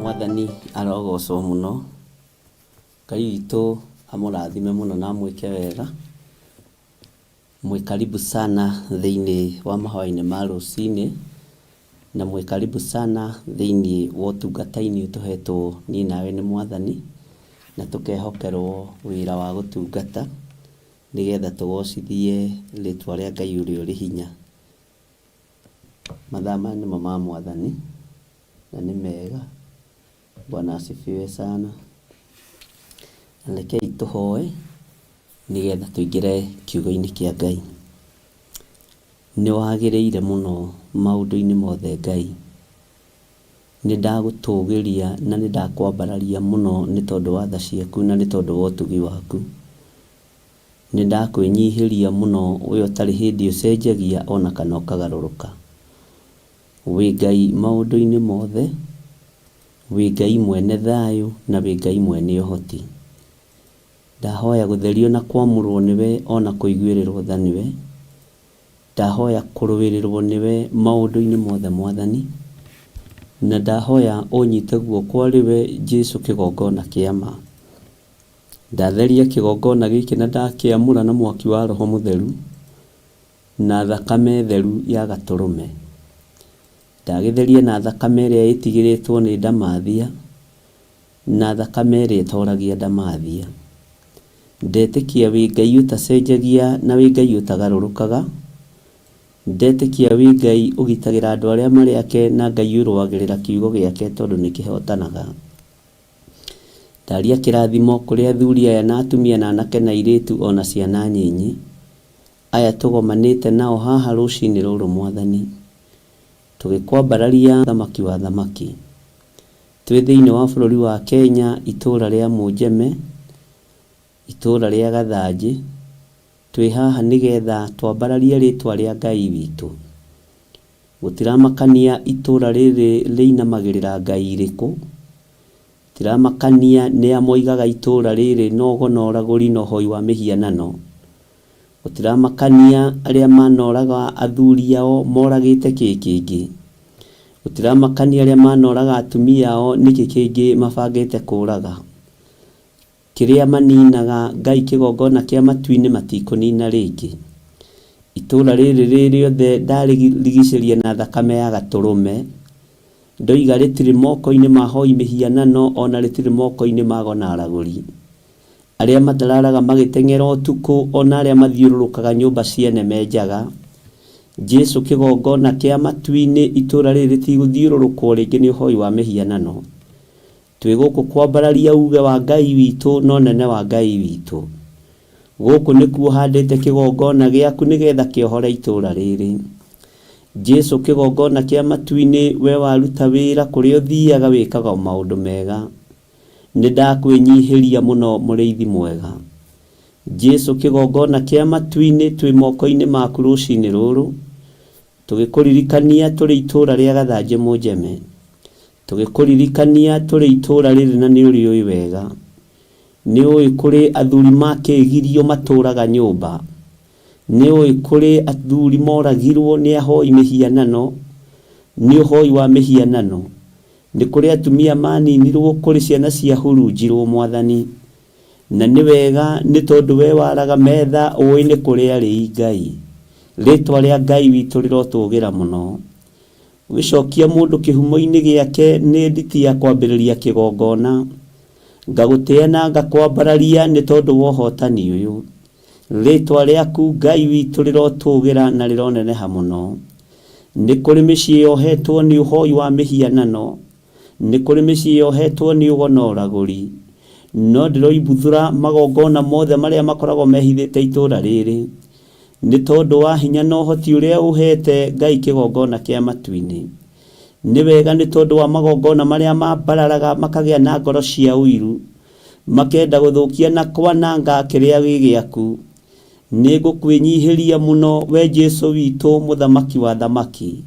S5: Mwathani arogocwo mũno, Ngai witũ amũrathime mũno na amwĩke wega. Mwĩ karibu sana thĩinĩ wa mahoya-inĩ ma rũcinĩ, na mwĩ karibu sana thĩinĩ wa ũtungata-inĩ tũhetwo niĩ nawe nĩ Mwathani, na tũkehokerwo wĩra wa gũtungata nĩgetha tũgocithie rĩtwa rĩa Ngai ũrĩa ũrĩ hinya. Mathaa maya nĩmo ma Mwathani na nĩ mega. Bwana asifiwe sana. Na rekei tũhoe nĩgetha tũingĩre kiugo-inĩ kĩa Ngai. Nĩ wagĩrĩire mũno maũndũ-inĩ mothe Ngai. Nĩ ndagũtũgĩria na nĩ ndakwambararia mũno nĩ tondũ wa tha ciaku na nĩ tondũ wa ũtugi waku. Nĩ ndakwĩnyihĩria mũno we ũtarĩ hĩndĩ ũcenjagia ona kana ũkagarũrũka. Wĩ Ngai maũndũ-inĩ mothe, wĩ Ngai mwene thayũ na wĩ Ngai mwene ũhoti. Ndahoya gũtherio na kwamũrwo nĩwe ona kũiguĩrĩrwo tha nĩwe. Ndahoya kũrũĩrĩrwo nĩwe maũndũ-inĩ mothe Mwathani. Na ndahoya ũnyite guoko arĩ we Jesu kĩgongona kĩa ma. Ndatheria kĩgongona gĩkĩ na ndakĩamũra na mwaki wa Roho Mũtheru na thakame theru ya Gatũrũme. Ndagĩtheria na thakame ĩrĩa ĩtigĩrĩtwo nĩ ndamathia na thakame ĩrĩa ĩtoragia ndamathia. Ndetĩkia wĩ Ngai ũtacenjagia na wĩ Ngai ũtagarũrũkaga. Ndetĩkia wĩ Ngai ũgitagĩra andũ arĩa marĩ ake na Ngai ũrũagĩrĩra kiugo gĩake tondũ nĩ kĩhotanaga. Ndaria kĩrathimo kũrĩ athuri aya na atumia na anake na airĩtu o na ciana nyinyi, aya tũgomanĩte nao haha rũcinĩ rũrũ Mwathani, tũgĩkwambararia Mũthamaki wa athamaki. Twĩ thĩinĩ wa bũrũri wa Kenya itũra rĩa Mũnjeme, itũra rĩa Gathanjĩ, twĩ haha nĩgetha twambararie rĩtwa rĩa Ngai witũ. Gũtiramakania itũra rĩrĩ rĩinamagĩrĩra ngai irĩkũ, gũtiramakania nĩa moigaga itũra rĩrĩ no ũgo na ũragũri na ũhoi wa mĩhianano, gũtiramakania arĩa manoraga athuri ao moragĩte kĩ kĩngĩ, gũtiramakania arĩa manoraga atumia ao nĩkĩ kĩngĩ mabangĩte kũraga. Kĩrĩa maninaga Ngai kĩgongona kĩa matu-inĩ matikũnina rĩngĩ. Itũũra rĩrĩ rĩ rĩothe ndarĩrigicĩria na thakame ya Gatũrũme. Ndoiga rĩtirĩ moko-inĩ ma ahoi mĩhianano o na rĩtirĩ moko-inĩ ma ago na aragũri. Arĩa matararaga magĩteng'era ũtukũ o na arĩa mathiũrũrũkaga nyũmba ciene me njaga. Jesu kĩgongona kĩa matu-inĩ itũũra rĩrĩ rĩtigũthiũrũrũkwo rĩngĩ nĩ ũhoi wa mĩhianano. Twĩ gũkũ kwambararia uuge wa Ngai witũ na ũnene wa Ngai witũ. Gũkũ nĩkuo handĩte kĩgongona gĩaku nĩgetha kĩohore itũũra rĩrĩ. Jesu kĩgongona kĩa matu-inĩ we waruta wĩra kũrĩa ũthiaga wĩkaga o maũndũ mega. Nĩndakwĩnyihĩria mũno mũrĩithi mwega. Jesu kĩgongona kĩa matu-inĩ twĩ moko-inĩ maku rũcinĩ rũrũ. Tũgĩkũririkania tũrĩ itũũra rĩa Gathanjĩ Mũnjeme. Tũgĩkũririkania tũrĩ itũũra rĩrĩ na nĩũrĩũĩ wega. Nĩũĩ kũrĩ athuri makĩgirio matũũraga nyũmba. Nĩũĩ kũrĩ athuri moragirwo nĩ ahoi mĩhianano, nĩ ũhoi wa mĩhianano. Nĩ kũrĩ atumia maninirwo, kũrĩ ciana ciahurunjirwo Mwathani. Na nĩ wega nĩ tondũ we waraga metha ũĩ nĩ kũrĩ arĩi Ngai. Rĩtwa rĩa Ngai witũ rĩrotũgĩra mũno. Gũcokia mũndũ kĩhumo-inĩ gĩake nĩ nditi ya kwambĩrĩria kĩgongona. Ngagũtĩa na ngakwambararia nĩ tondũ wa ũhotani ũyũ. Rĩtwa rĩaku Ngai witũ rĩrotũgĩra na rĩroneneha mũno. Nĩ kũrĩ mĩciĩ yohetwo nĩ ũhoi wa mĩhianano. Nĩ kũrĩ mĩciĩ yohetwo nĩ ũgo na ũragũri. No ndĩroimbuthũra magongona mothe marĩa makoragwo mehithĩte itũũra rĩrĩ. Nĩ tondũ wa hinya na ũhoti ũrĩa ũheete Ngai kĩgongona kĩa matu-inĩ. Nĩ wega nĩ tondũ wa magongona marĩa mambararaga makagĩa na ngoro cia ũiru, makenda gũthũkia na kwananga kĩrĩa gĩ gĩaku. Nĩngũkwĩnyihĩria mũno, wee Jesu witũ, Mũthamaki wa athamaki,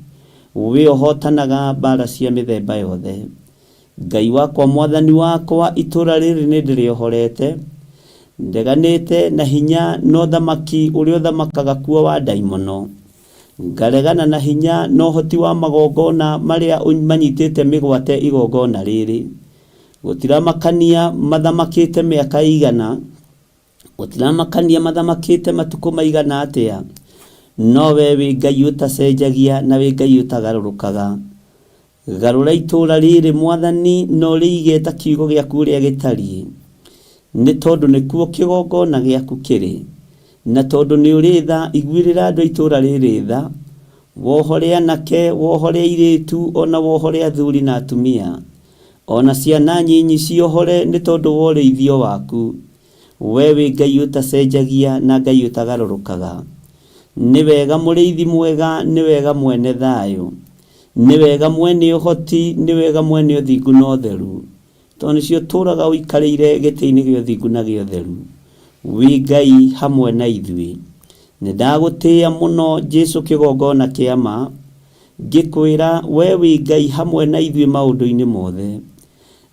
S5: wee ũhootanaga mbaara cia mĩthemba yothe. Ngai wakwa Mwathani wakwa, itũũra rĩrĩ nĩndĩrĩohorete, ndeganĩte na hinya na ũthamaki ũrĩa ũthamakaga kuo wa ndaimono, ngaregana na hinya na ũhoti wa magongona marĩa manyitĩte mĩgwate igongona rĩrĩ. Gũtiramakania mathamakĩte mĩaka ĩigana, Gũtiramakania mathamakĩte matukũ maigana atĩa, no wee wĩ Ngai ũtacenjagia na wĩ Ngai ũtagarũrũkaga. Garũra itũũra rĩrĩ, Mwathani, na ũrĩige ta kiugo gĩaku ũrĩa gĩtariĩ, nĩ tondũ nĩkuo kĩgongona gĩaku kĩrĩ. Na tondũ nĩ ũrĩ tha, iguĩrĩra andũ a itũũra rĩrĩ tha, wohore anake, wohore airĩtu, o na wohore athuri na atumia, o na ciana nyinyi ciohore nĩ tondũ wa ũrĩithio waku. Wee wĩ Ngai ũtacenjagia na Ngai ũtagarũrũkaga. Nĩ wega mũrĩithi mwega, nĩ wega mwene thayũ. Nĩ wega mwene ũhoti, nĩ wega mwene ũthingu na ũtheru. Tondũ nĩcio ũtũũraga ũikarĩire gĩtĩ-inĩ gĩa ũthingu na gĩa ũtheru. Wĩ Ngai hamwe na ithuĩ. Nĩ ndagũtĩĩa mũno Jesu kĩgongona kĩa ma, ngĩkwĩra we wĩ Ngai hamwe na ithuĩ maũndũ-inĩ mothe.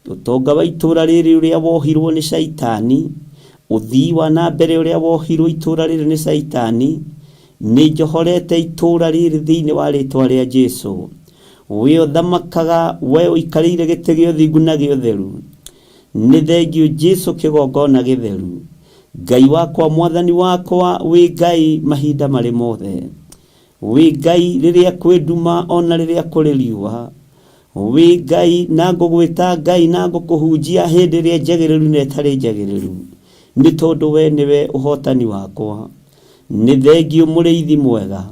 S5: Ũtonga wa itũũra rĩrĩ ũrĩa wohirwo nĩ Shaitani, Ũthii wa na mbere ũrĩa wohirwo itũũra rĩrĩ nĩ Caitani, nĩ njohorete itũũra rĩrĩ thĩinĩ wa rĩtwa rĩa Jesu. We ũthamakaga, we ũikarĩire gĩtĩ gĩa ũthingu na gĩa ũtheru. Nĩ thengiũ Jesu kĩgongona gĩtheru. Ngai wakwa, Mwathani wakwa, wĩ Ngai mahinda marĩ mothe. Wĩ Ngai rĩrĩa kwĩ nduma ona rĩrĩa kũrĩ riũa. Wĩ Ngai na ngũgwĩta Ngai na ngũkũhunjia hĩndĩ ĩrĩa njagĩrĩru na ĩtarĩ njagĩrĩru, nĩ tondũ we nĩwe ũhotani wakwa. Nĩ thengiũ mũrĩithi mwega,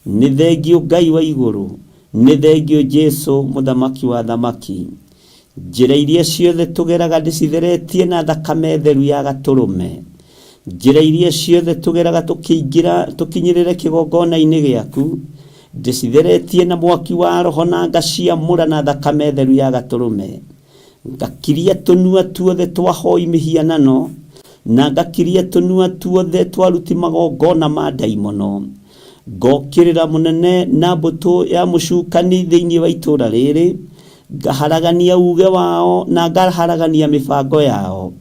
S5: nĩ thengiũ Ngai wa igũrũ, nĩ thengiũ Jesu mũthamaki wa athamaki. Njĩra iria ciothe tũgeraga ndĩcitheretie na thakame theru ya Gatũrũme. Njĩra iria ciothe tũgeraga tũkĩingĩra tũkinyĩrĩre kĩgongona-inĩ gĩaku, ndĩcitheretie na mwaki wa Roho na ngaciamũra na thakame theru ya Gatũrũme. Ngakiria tũnua tuothe twa hoi mĩhianano, na ngakiria tũnua tuothe twa aruti magongona ma ndaimono. Ngokĩrĩra mũnene na mbũtũ ya mũcukani thĩinĩ wa itũũra rĩrĩ, ngaharagania uuge wao na ngaharagania mĩbango yao.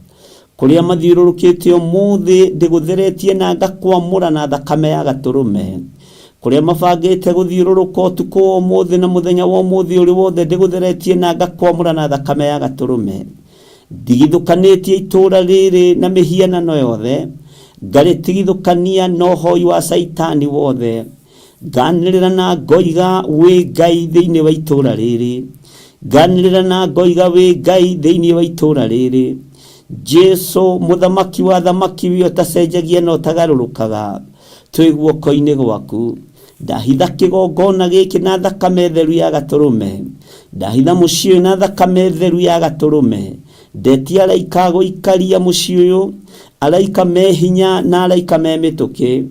S5: Kũrĩa mathiũrũrũkĩte ũmũthĩ ndĩgũtheretie na ngakwamũra na thakame ya Gatũrũme. Kũrĩa mabangĩte gũthiũrũrũka ũtukũ wa ũmũthĩ na mũthenya wa ũmũthĩ ũrĩ wothe ndĩgũtheretie na ngakwamũra na thakame ya Gatũrũme. Ndigithũkanĩtie itũũra rĩrĩ na mĩhianano yothe, ngarĩtigithũkania na ũhoi wa Caitani wothe. Nganĩrĩra na ngoiga wĩ Ngai thĩinĩ wa itũũra rĩrĩ. Nganĩrĩra na ngoiga wĩ Ngai thĩinĩ wa itũũra rĩrĩ. Jesu mũthamaki wa athamaki we ũtacenjagia na ũtagarũrũkaga, twĩ guoko-inĩ gwaku. Ndahitha kĩgongona gĩkĩ na thakame theru ya Gatũrũme. Ndahitha mũciĩ ũyũ na thakame theru ya Gatũrũme. Ndetia araika a gũikaria mũciĩ ũyũ, araika me hinya na araika me mĩtũkĩ.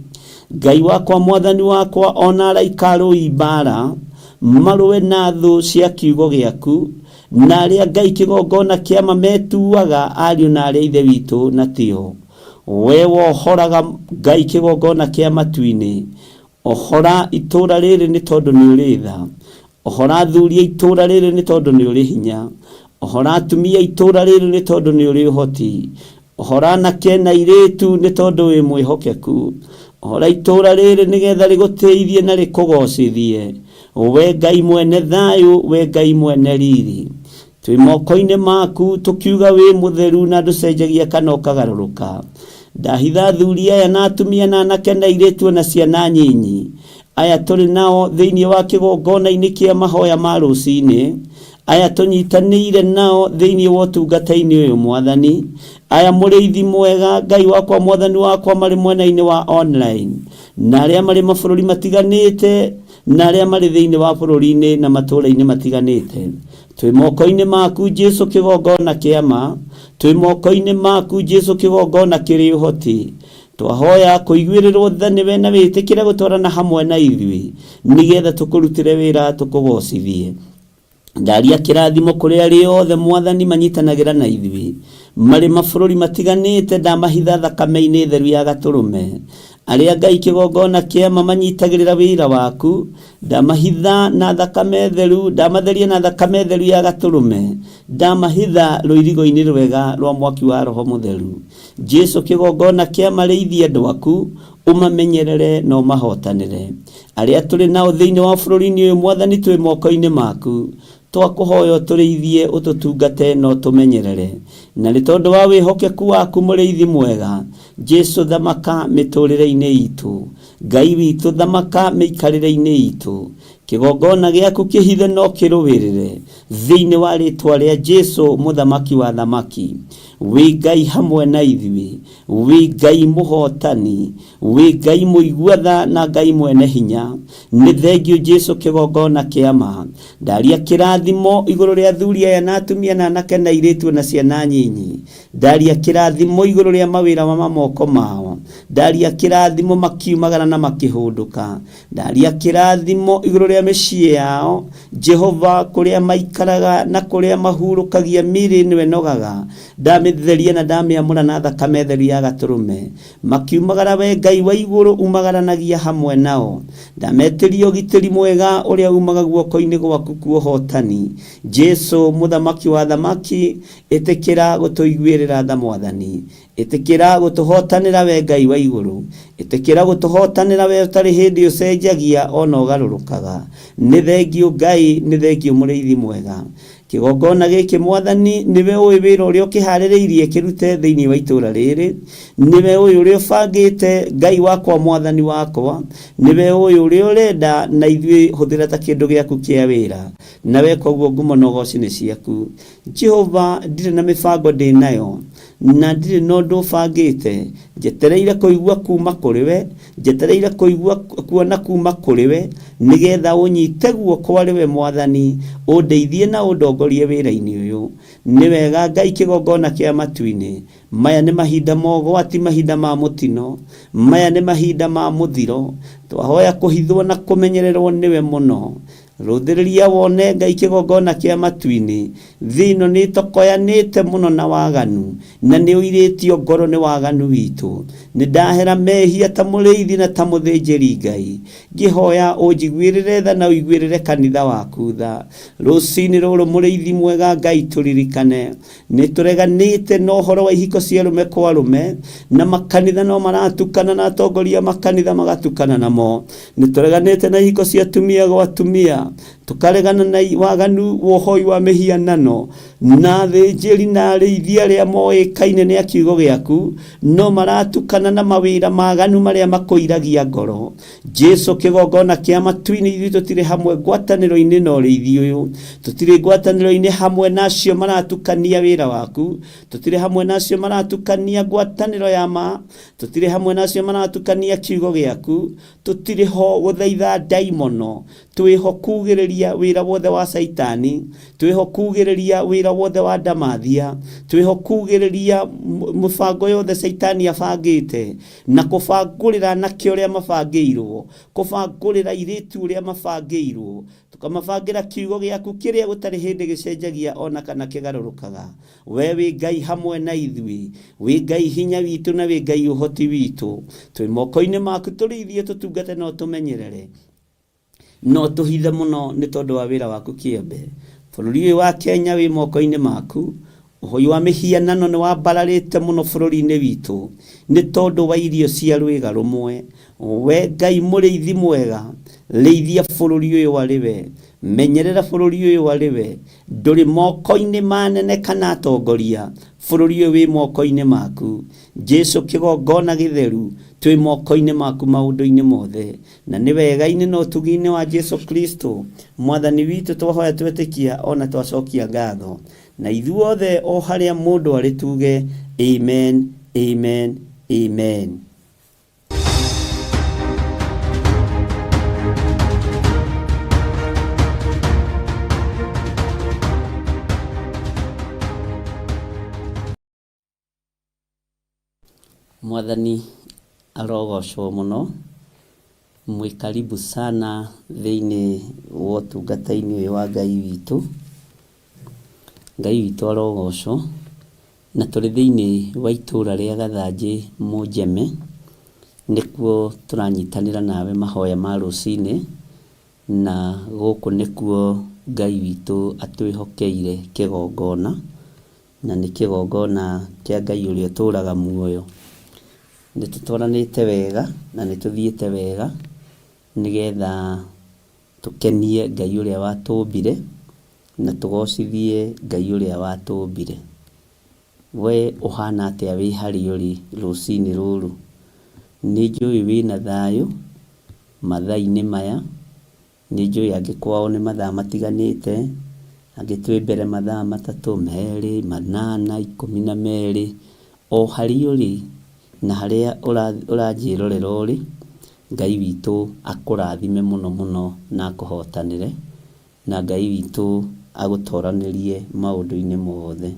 S5: Ngai wakwa, Mwathani wakwa, o na araika arũi mbaara, marũe na thũ cia kiugo gĩaku, na arĩa Ngai kĩgongona kĩa ma metuaga ariũ na aarĩ a Ithe witũ na tio. Wee wohoraga Ngai kĩgongona kĩa matu-inĩ, ohora itũũra rĩrĩ nĩ tondũ nĩ ũrĩ tha. Ohora athuri a itũũra rĩrĩ nĩ tondũ nĩ ũrĩ hinya. Ohora atumia a itũũra rĩrĩ nĩ tondũ nĩ ũrĩ ũhoti. Ohora anake na airĩtu nĩ tondũ wĩ mwĩhokeku. Ohora itũũra rĩrĩ nĩgetha rĩgũtĩithie na rĩkũgoocithie. We Ngai mwene thayũ, we Ngai mwene riri. Twĩ moko-inĩ maku tũkiuga wĩ mũtheru na ndũcenjagia kana ũkagarũrũka. Ndahitha athuri aya na atumia na anake na airĩtu o na ciana nyinyi. Aya tũrĩ nao thĩinĩ wa kĩgongona-inĩ kĩa mahoya ma rũcinĩ, aya tũnyitanĩire nao thĩinĩ wa ũtungata-inĩ ũyũ, Mwathani, aya mũrĩithi mwega, Ngai wakwa, Mwathani wakwa, marĩ mwena-inĩ wa online, na arĩa marĩ mabũrũri matiganĩte, na arĩa marĩ thĩinĩ wa bũrũri-inĩ na matũũra-inĩ matiganĩte. Twĩ moko-inĩ maku, Jesu, kĩgongona kĩa ma. Twĩ moko-inĩ maku, Jesu, kĩgongona kĩrĩ ũhoti. Twahoya kũiguĩrĩrwo tha nĩwe na wĩtĩkĩre gũtwarana hamwe na ithuĩ, nĩgetha tũkũrutĩre wĩra tũkũgocithie. Ndaria kĩrathimo kũrĩ arĩa othe Mwathani manyitanagĩra na ithuĩ marĩ mabũrũri matiganĩte, ndamahitha thakame-inĩ theru ya Gatũrũme. Arĩa Ngai kĩgongona kĩama manyitagĩrĩra wĩra waku, ndamahitha na thakame theru, ndamatheria na thakame theru ya Gatũrũme, ndamahitha rũirigo-inĩ rwega rwa mwaki wa Roho Mũtheru. Jesu kĩgongona kĩa marĩithie andũ aku, ũmamenyerere na ũmahotanĩre. Arĩa tũrĩ nao thĩinĩ wa bũrũri-inĩ ũyũ Mwathani twĩ moko-inĩ maku. Twakũhoya ũtũrĩithie, ũtũtungate na ũtũmenyerere. Na nĩ tondũ wa wĩhokeku waku mũrĩithi mwega, Jesu thamaka mĩtũrĩre-inĩ itũ. Ngai witũ thamaka mĩikarĩre-inĩ itũ. Kĩgongona gĩaku kĩhithe na ũkĩrũĩrĩre thĩinĩ wa rĩtwa rĩa Jesu mũthamaki wa athamaki. Wĩ Ngai hamwe na ithuĩ, wĩ Ngai mũhotani, wĩ Ngai mũigua tha na Ngai mwene hinya. Nĩ thengiũ Jesu kĩgongona kĩa ma. Ndaria kĩrathimo igũrũ rĩa athuri aya na atumia na anake na airĩtu na ciana nyinyi. Ndaria kĩrathimo igũrũ rĩa mawĩra ma moko mao. Ndaria kĩrathimo makiumagara na makĩhũndũka. Ndaria kĩrathimo igũrũ rĩa mĩciĩ yao, Jehova, kũrĩa maikaraga na kũrĩa mahurũkagia mĩĩrĩ ĩno ĩnogaga. Ndamĩ Ndamĩtheria na ndamĩamũra na thakame theru ya Gatũrũme. Makiumagara we Ngai wa igũrũ umagaranagia hamwe nao. Ndametĩria ũgitĩri mwega ũrĩa umaga guoko-inĩ gwaku kwa ũhotani. Jesu mũthamaki wa athamaki, ĩtĩkĩra gũtũiguĩrĩra tha Mwathani. Ĩtĩkĩra gũtũhotanĩra we Ngai wa igũrũ. Ĩtĩkĩra gũtũhotanĩra we ũtarĩ hĩndĩ ũcenjagia ona ũgarũrũkaga. Nĩ thengiũ Ngai, nĩ thengiũ mũrĩithi mwega. Kĩgongona gĩkĩ Mwathani, nĩwe ũĩ wĩra ũrĩa ũkĩharĩrĩirie kĩrute thĩinĩ wa itũũra rĩrĩ. Nĩwe ũĩ ũrĩa ũbangĩte, Ngai wakwa, Mwathani wakwa. Nĩwe ũĩ ũrĩa ũrenda, na ithuĩ hũthĩra ta kĩndũ gĩaku kĩa wĩra. Na weka ũguo ngumo na ũgooci nĩ ciaku. Jehova, ndirĩ na mĩbango ndĩ nayo, na ndirĩ na ũndũ bangĩte. Njetereire kũigua kuuma kũrĩ we, njetereire kũigua kuona kuuma kũrĩ we, nĩgetha ũnyite guoko arĩ we Mwathani, ũndeithie na ũndongorie wĩra-inĩ ũyũ. Nĩ wega Ngai kĩgongona kĩa matu-inĩ. Maya nĩ mahinda ma ũgwati, mahinda ma mũtino. Maya nĩ mahinda ma mũthiro. Twahoya kũhithwo na kũmenyererwo nĩwe mũno. Rũthĩrĩria wone Ngai kĩgongona kĩa matu-inĩ. Thĩ ĩno nĩ ĩtokoyanĩte mũno na waganu, na nĩ ũirĩtio ngoro nĩ waganu witũ. Nĩ ndahera mehia ta mũrĩithi na ta mũthĩnjĩri Ngai. Ngĩhoya ũnjiguĩrĩre tha na ũiguĩrĩre kanitha waku tha. Rũcinĩ rũrũ mũrĩithi mwega Ngai tũririkane. Nĩ tũreganĩte na ũhoro wa ihiko cia arũme kwa arũme, na makanitha no maratukana na atongoria a makanitha magatukana namo. Nĩ tũreganĩte na ihiko cia atumia gwa atumia, tũkaregana na waganu wa ũhoi wa mĩhianano, na athĩnjĩri na arĩithi arĩa moĩkaine nĩ a kiugo gĩaku, no maratukana na mawĩra maganu marĩa makũiragia ngoro. Jesu kĩgongona kĩa matu-inĩ, ithuĩ tũtirĩ hamwe ngwatanĩro-inĩ na ũrĩithi ũyũ, tũtirĩ ngwatanĩro-inĩ hamwe na acio maratukania wĩra waku, tũtirĩ hamwe na acio maratukania ngwatanĩro ya ma, tũtirĩ hamwe na acio maratukania kiugo gĩaku, tũtirĩ ho gũthaitha ndaimono, twĩho kugĩrĩria wĩra wothe wa Caitani, twĩho kugĩrĩria wĩra wothe wa ndamathia, twĩho kugĩrĩria mũbango yothe Caitani abangĩte, na kũbangũrĩra anake ũrĩa mabangĩirwo, kũbangũrĩra airĩtu ũrĩa mabangĩirwo, tũkamabangĩra kiugo gĩaku kĩrĩa gũtarĩ hĩndĩ gĩcenjagia ona kana kĩgarũrũkaga. We wĩ Ngai hamwe na ithuĩ, wĩ Ngai hinya witũ na wĩ Ngai ũhoti witũ. Twĩ moko-inĩ maku tũrĩithie, tũtungate na ũtũmenyerere. No tũhithe mũno nĩ tondũ wa wĩra waku kĩombe. Bũrũri ũyũ wa Kenya wĩ moko-inĩ maku. Ũhoi wa mĩhianano nĩ wambararĩte mũno bũrũri-inĩ witũ nĩ tondũ wa irio cia rwĩga rũmwe. We Ngai mũrĩithi mwega, rĩithia bũrũri ũyũ arĩ we. Menyerera bũrũri ũyũ arĩ we. Ndũrĩ moko-inĩ ma anene kana atongoria. Bũrũri ũyũ wĩ moko-inĩ maku. Jesu kĩgongona gĩtheru, twĩ moko-inĩ maku maũndũ-inĩ mothe. Na nĩ wega-inĩ na ũtugi-inĩ wa Jesu Kristo, Mwathani witũ, twahoya twetĩkia o na twacokia ngatho. Na ithuothe o harĩa mũndũ arĩ tuge, Amen, Amen, Amen. Mwathani arogocwo mũno. Mwĩ karibu sana thĩinĩ wa ũtungata-inĩ ũyũ wa Ngai witũ. Ngai witũ arogocwo. Na tũrĩ thĩinĩ wa itũra rĩa Gathanjĩ Mũnjeme, nĩkuo tũranyitanĩra nawe mahoya ma rũcinĩ, na gũkũ nĩkuo Ngai witũ atwĩhokeire kĩgongona. Na nĩ kĩgongona kĩa Ngai ũrĩa ũtũraga muoyo. Nĩ tũtwaranĩte wega na nĩ tũthiĩte wega nĩgetha tũkenie Ngai ũrĩa watũmbire na tũgocithie Ngai ũrĩa watũmbire. We ũhana atĩa wĩ harĩa ũrĩ rũcinĩ rũrũ? Nĩ njũĩ wĩna thayũ mathaa-inĩ maya. Nĩ njũĩ angĩ kwao nĩ mathaa matiganĩte, angĩ twĩ mbere mathaa matatũ, merĩ, manana, 12, o harĩa ũrĩ na harĩa ũranjĩrorera ũrĩ, Ngai witũ akũrathime mũno mũno na akũhotanĩre, na Ngai witũ agũtoranĩrie maũndũ-inĩ mothe.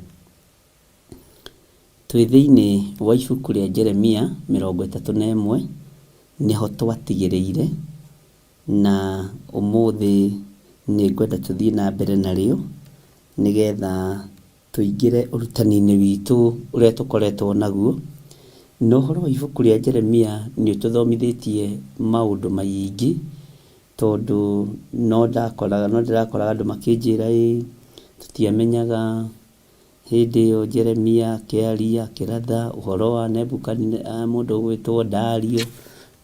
S5: Twĩ thĩinĩ wa ibuku rĩa Jeremia 31, nĩho twatigĩrĩire. Na ũmũthĩ nĩ ngwenda tũthiĩ na mbere narĩo nĩgetha Tũingĩre ũrutani-inĩ witũ ũrĩa tũkoretwo naguo. Na ũhoro wa ibuku rĩa Jeremia nĩ ũtũthomithĩtie maũndũ maingĩ, tondũ no ndakoraga, no ndĩrakoraga andũ makĩnjĩra ĩ, tũtiamenyaga hĩndĩ ĩyo Jeremia akĩaria akĩratha ũhoro wa mũndũ ũgwĩtwo Dario,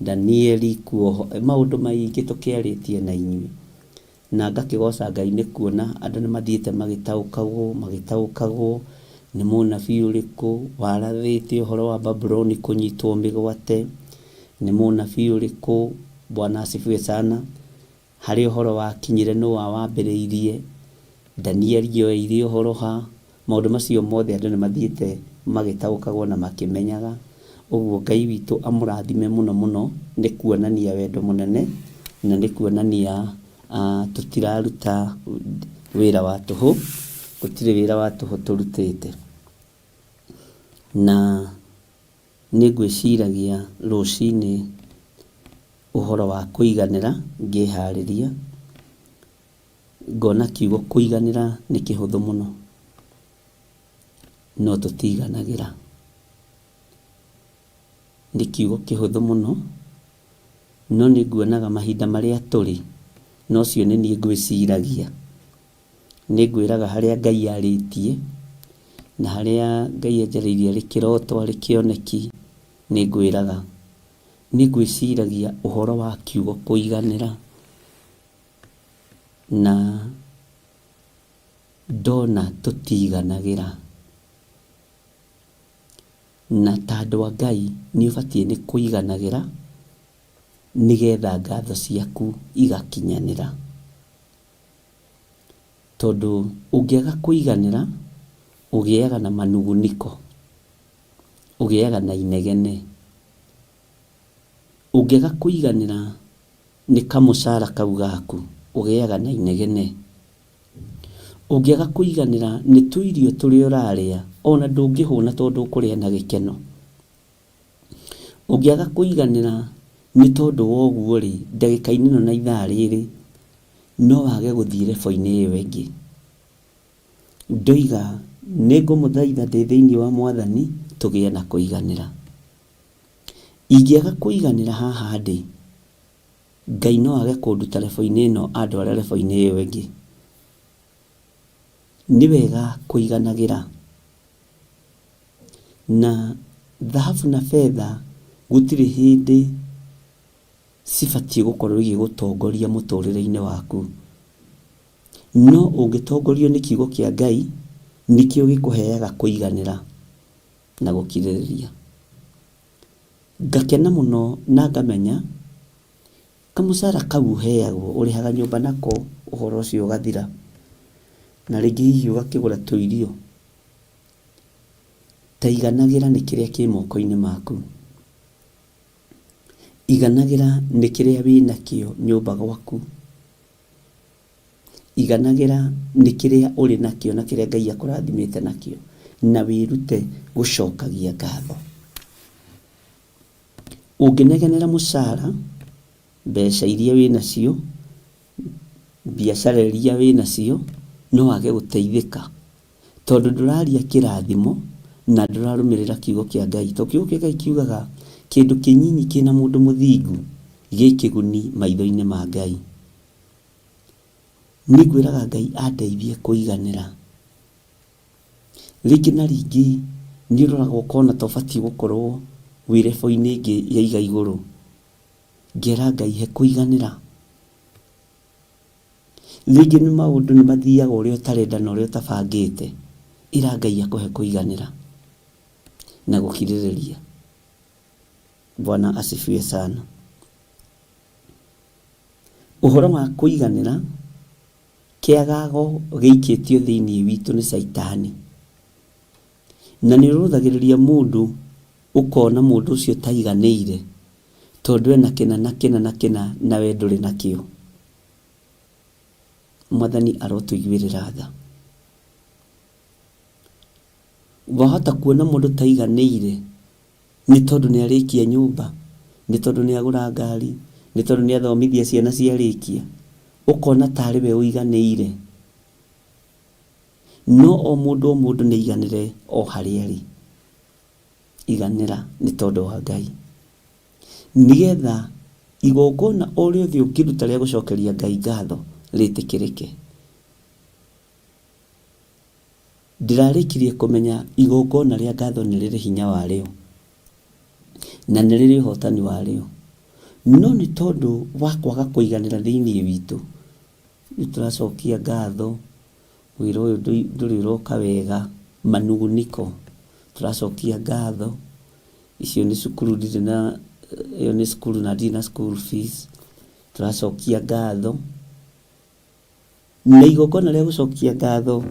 S5: Danieli kuohwo, maũndũ maingĩ tũkĩarĩtie na inyuĩ. Na ngakĩgooca Ngai nĩ kuona andũ nĩ mathiĩte magĩtaũkagwo, magĩtaũkagwo nĩ mũnabii ũrĩkũ warathĩte ũhoro wa Babuloni kũnyitwo mĩgwate, nĩ mũnabii ũrĩkũ, Bwana asifiwe sana, harĩa ũhoro wakinyire nũ wawambĩrĩirie, Danieli oeire ũhoro ha, maũndũ macio mothe andũ nĩ mathiĩte magĩtaũkagwo na makĩmenyaga. Ũguo Ngai witũ amũrathime mũno mũno nĩ kuonania wendo mũnene na nĩ kuonania tũtiraruta wĩra wa tũhũ, gũtirĩ wĩra wa tũhũ tũrutĩte. Na nĩ ngwĩciragia rũcinĩ ũhoro wa kũiganĩra ngĩharĩria, ngona kiugo kũiganĩra nĩ kĩhũthũ mũno, no tũtiiganagĩra. Nĩ kiugo kĩhũthũ mũno, no nĩ nguonaga mahinda marĩa tũrĩ, na ũcio nĩ niĩ ngwĩciragia. Nĩ ngwĩraga harĩa Ngai arĩtie, na harĩa Ngai anjarĩirie arĩ kĩroto, arĩ kĩoneki, nĩ ngwĩraga. Nĩ ngwĩciragia ũhoro wa kiugo kũiganĩra, na ndona tũtiiganagĩra. Na ta andũ a Ngai nĩ ũbatiĩ nĩ kũiganagĩra nĩgetha ngatho ciaku igakinyanĩra. Tondũ ũngĩaga kũiganĩra, ũgĩaga na manuguniko, ũgĩaga na inegene. Ũngĩaga kũiganĩra nĩ kamũcara kau gaku, ũgĩaga na inegene. Ũngĩaga kũiganĩra nĩ tũirio tũrĩa ũrarĩa, ona ndũngĩhũna tondũ ũkũrĩa na gĩkeno. Ũngĩaga kũiganĩra nĩ tondũ wa ũguo rĩ, ndagĩka-inĩ ĩno na ithaa rĩrĩ, no wage gũthiĩ level-inĩ ĩyo ĩngĩ. Ndoiga nĩ ngũmũthaitha ndĩ thĩinĩ wa Mwathani tũgĩe na kũiganĩra. Ingĩaga kũiganĩra haha ndĩ, Ngai no age kũnduta level-inĩ ĩno andware level-inĩ ĩyo ĩngĩ. Nĩ wega kũiganagĩra. Na thahabu na betha gũtirĩ hĩndĩ cibatiĩ gũkorwo igĩgũtongoria mũtũrĩre-inĩ waku. No ũngĩtongorio nĩ kiugo kĩa Ngai, nĩkĩo gĩkũheaga kũiganĩra na gũkirĩrĩria. Ngakena mũno na ngamenya kamũcara kau ũheagwo ũrĩhaga nyũmba nako ũhoro ũcio ũgathira. Na rĩngĩ hihi ũgakĩgũra tũirio. Ta iganagĩra nĩ kĩrĩa kĩ moko-inĩ maku. Iganagĩra nĩ kĩrĩa wĩnakĩo nyũmba gwaku. Iganagĩra nĩ kĩrĩa ũrĩ nakĩo na kĩrĩa Ngai akũrathimĩte nakĩo, na wĩrute gũcokagia ngatho. Ũngĩnegenera mũcara, mbeca iria wĩ nacio, biacara iria wĩ nacio, no wage gũteithĩka tondũ ndũraria kĩrathimo na ndũrarũmĩrĩra kiugo kĩa Ngai. Tondũ kiugo kĩa Ngai kiugaga kĩndũ kĩnyinyi kĩna mũndũ mũthingu gĩ kĩguni maitho-inĩ ma Ngai. Nĩ ngwĩraga Ngai andeithie kũiganĩra. Rĩngĩ na rĩngĩ nĩ ũroraga ũkona ta ũbatiĩ gũkorwo wĩ level -inĩ ĩngĩ ya iga igũrũ. Ngera Ngai he kũiganĩra. Rĩngĩ nĩ maũndũ nĩ mathiaga ũrĩa ũtarenda na ũrĩa ũtabangĩte. Ĩra Ngai akũhe kũiganĩra na gũkirĩrĩria. Bwana asifiwe sana. Ũhoro wa kũiganĩra, kĩagago gĩikĩtio thĩinĩ witũ nĩ Caitani. Na nĩ ũrũthagĩrĩria mũndũ ũkona mũndũ ũcio taiganĩire tondũ ena kĩna na kĩna na kĩna nawe ndũrĩ nakĩo. Mwathani arotũiguĩrĩra tha. Wahota kuona mũndũ taiganĩire Nĩ tondũ nĩ arĩkia nyũmba, nĩ tondũ nĩ agũra ngari, nĩ tondũ nĩ athomithia ciana ciarĩkia, ũkona tarĩ we ũiganĩire. No o mũndũ o mũndũ nĩ aiganĩre o harĩa arĩ. Iganĩra nĩ tondũ wa Ngai. Nĩgetha igongona o rĩothe ũngĩruta rĩa gũcokeria Ngai ngatho rĩtĩkĩrĩke. Ndĩrarĩkirie kũmenya igongona rĩa ngatho nĩ rĩrĩ hinya warĩo, na nĩ rĩrĩ ũhotani warĩo. No nĩ tondũ wa kwaga kũiganĩra thĩinĩ witũ, rĩu tũracokia ngatho, wĩra ũyũ ndũrĩ ũroka wega, manuguniko, tũracokia ngatho, icio nĩ cukuru ndirĩ na, ĩyo nĩ cukuru na ndirĩ na school fees, tũracokia ngatho. Na igongona rĩa gũcokia ngatho,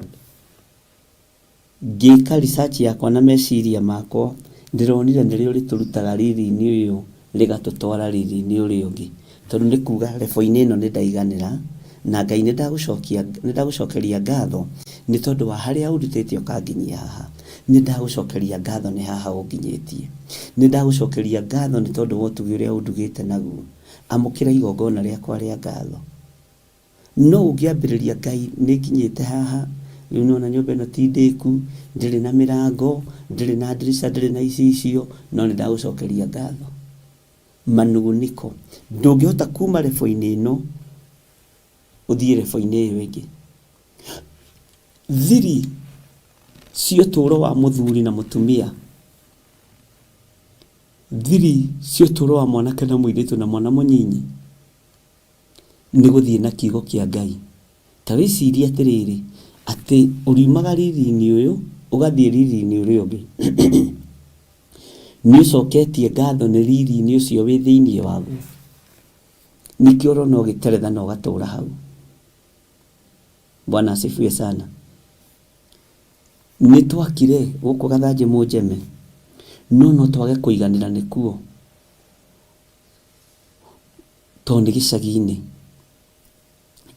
S5: ngĩka research yakwa na meciria makwa, ndĩronire nĩrĩo rĩtũrutaga riri-inĩ ũyũ rĩgatũtwara riri-inĩ ũrĩa ũngĩ. Tondũ nĩ kuga level-inĩ ĩno nĩ ndaiganĩra, na Ngai nĩ ndagũcokia, nĩ ndagũcokeria ngatho nĩ tondũ wa harĩa ũndutĩte ũkanginyia haha. Nĩ ndagũcokeria ngatho nĩ haha ũnginyĩtie. Nĩ ndagũcokeria ngatho nĩ tondũ wa ũtugi ũrĩa ũndugĩte naguo. Amũkĩra igongona rĩakwa rĩa ngatho. No ũngĩambĩrĩria Ngai nĩ nginyĩte haha, rĩu nĩwona nyũmba ĩno ti ndĩku, ndĩrĩ na mĩrango, ndĩrĩ na ndirica, ndĩrĩ na icicio, no nĩ ndagũcokeria ngatho. Manuguniko. Ndũngĩhota kuma level-inĩ ĩno ũthiĩ level-inĩ ĩyo ĩngĩ. Thiri cia ũtũũro wa mũthuri na mũtumia, thiri cia ũtũũro wa mwanake na mũirĩtu na mwana mũnyinyi, nĩ gũthiĩ na kiugo kĩa Ngai. Ta wĩcirie atĩrĩrĩ, atĩ ũriumaga riri-inĩ ũyũ ũgathiĩ riri-inĩ ũrĩa ũngĩ. Nĩ ũcoketie ngatho nĩ riri-inĩ ũcio wĩ thĩinĩ waguo. Nĩkĩo ũrona ũgĩteretha na ũgatũra hau. Bwana asifiwe sana. Nĩ twakire gũkũ Gathanjĩ Mũnjeme, no no twage kũiganĩra nĩkuo. Tondũ nĩ gĩcagi-inĩ.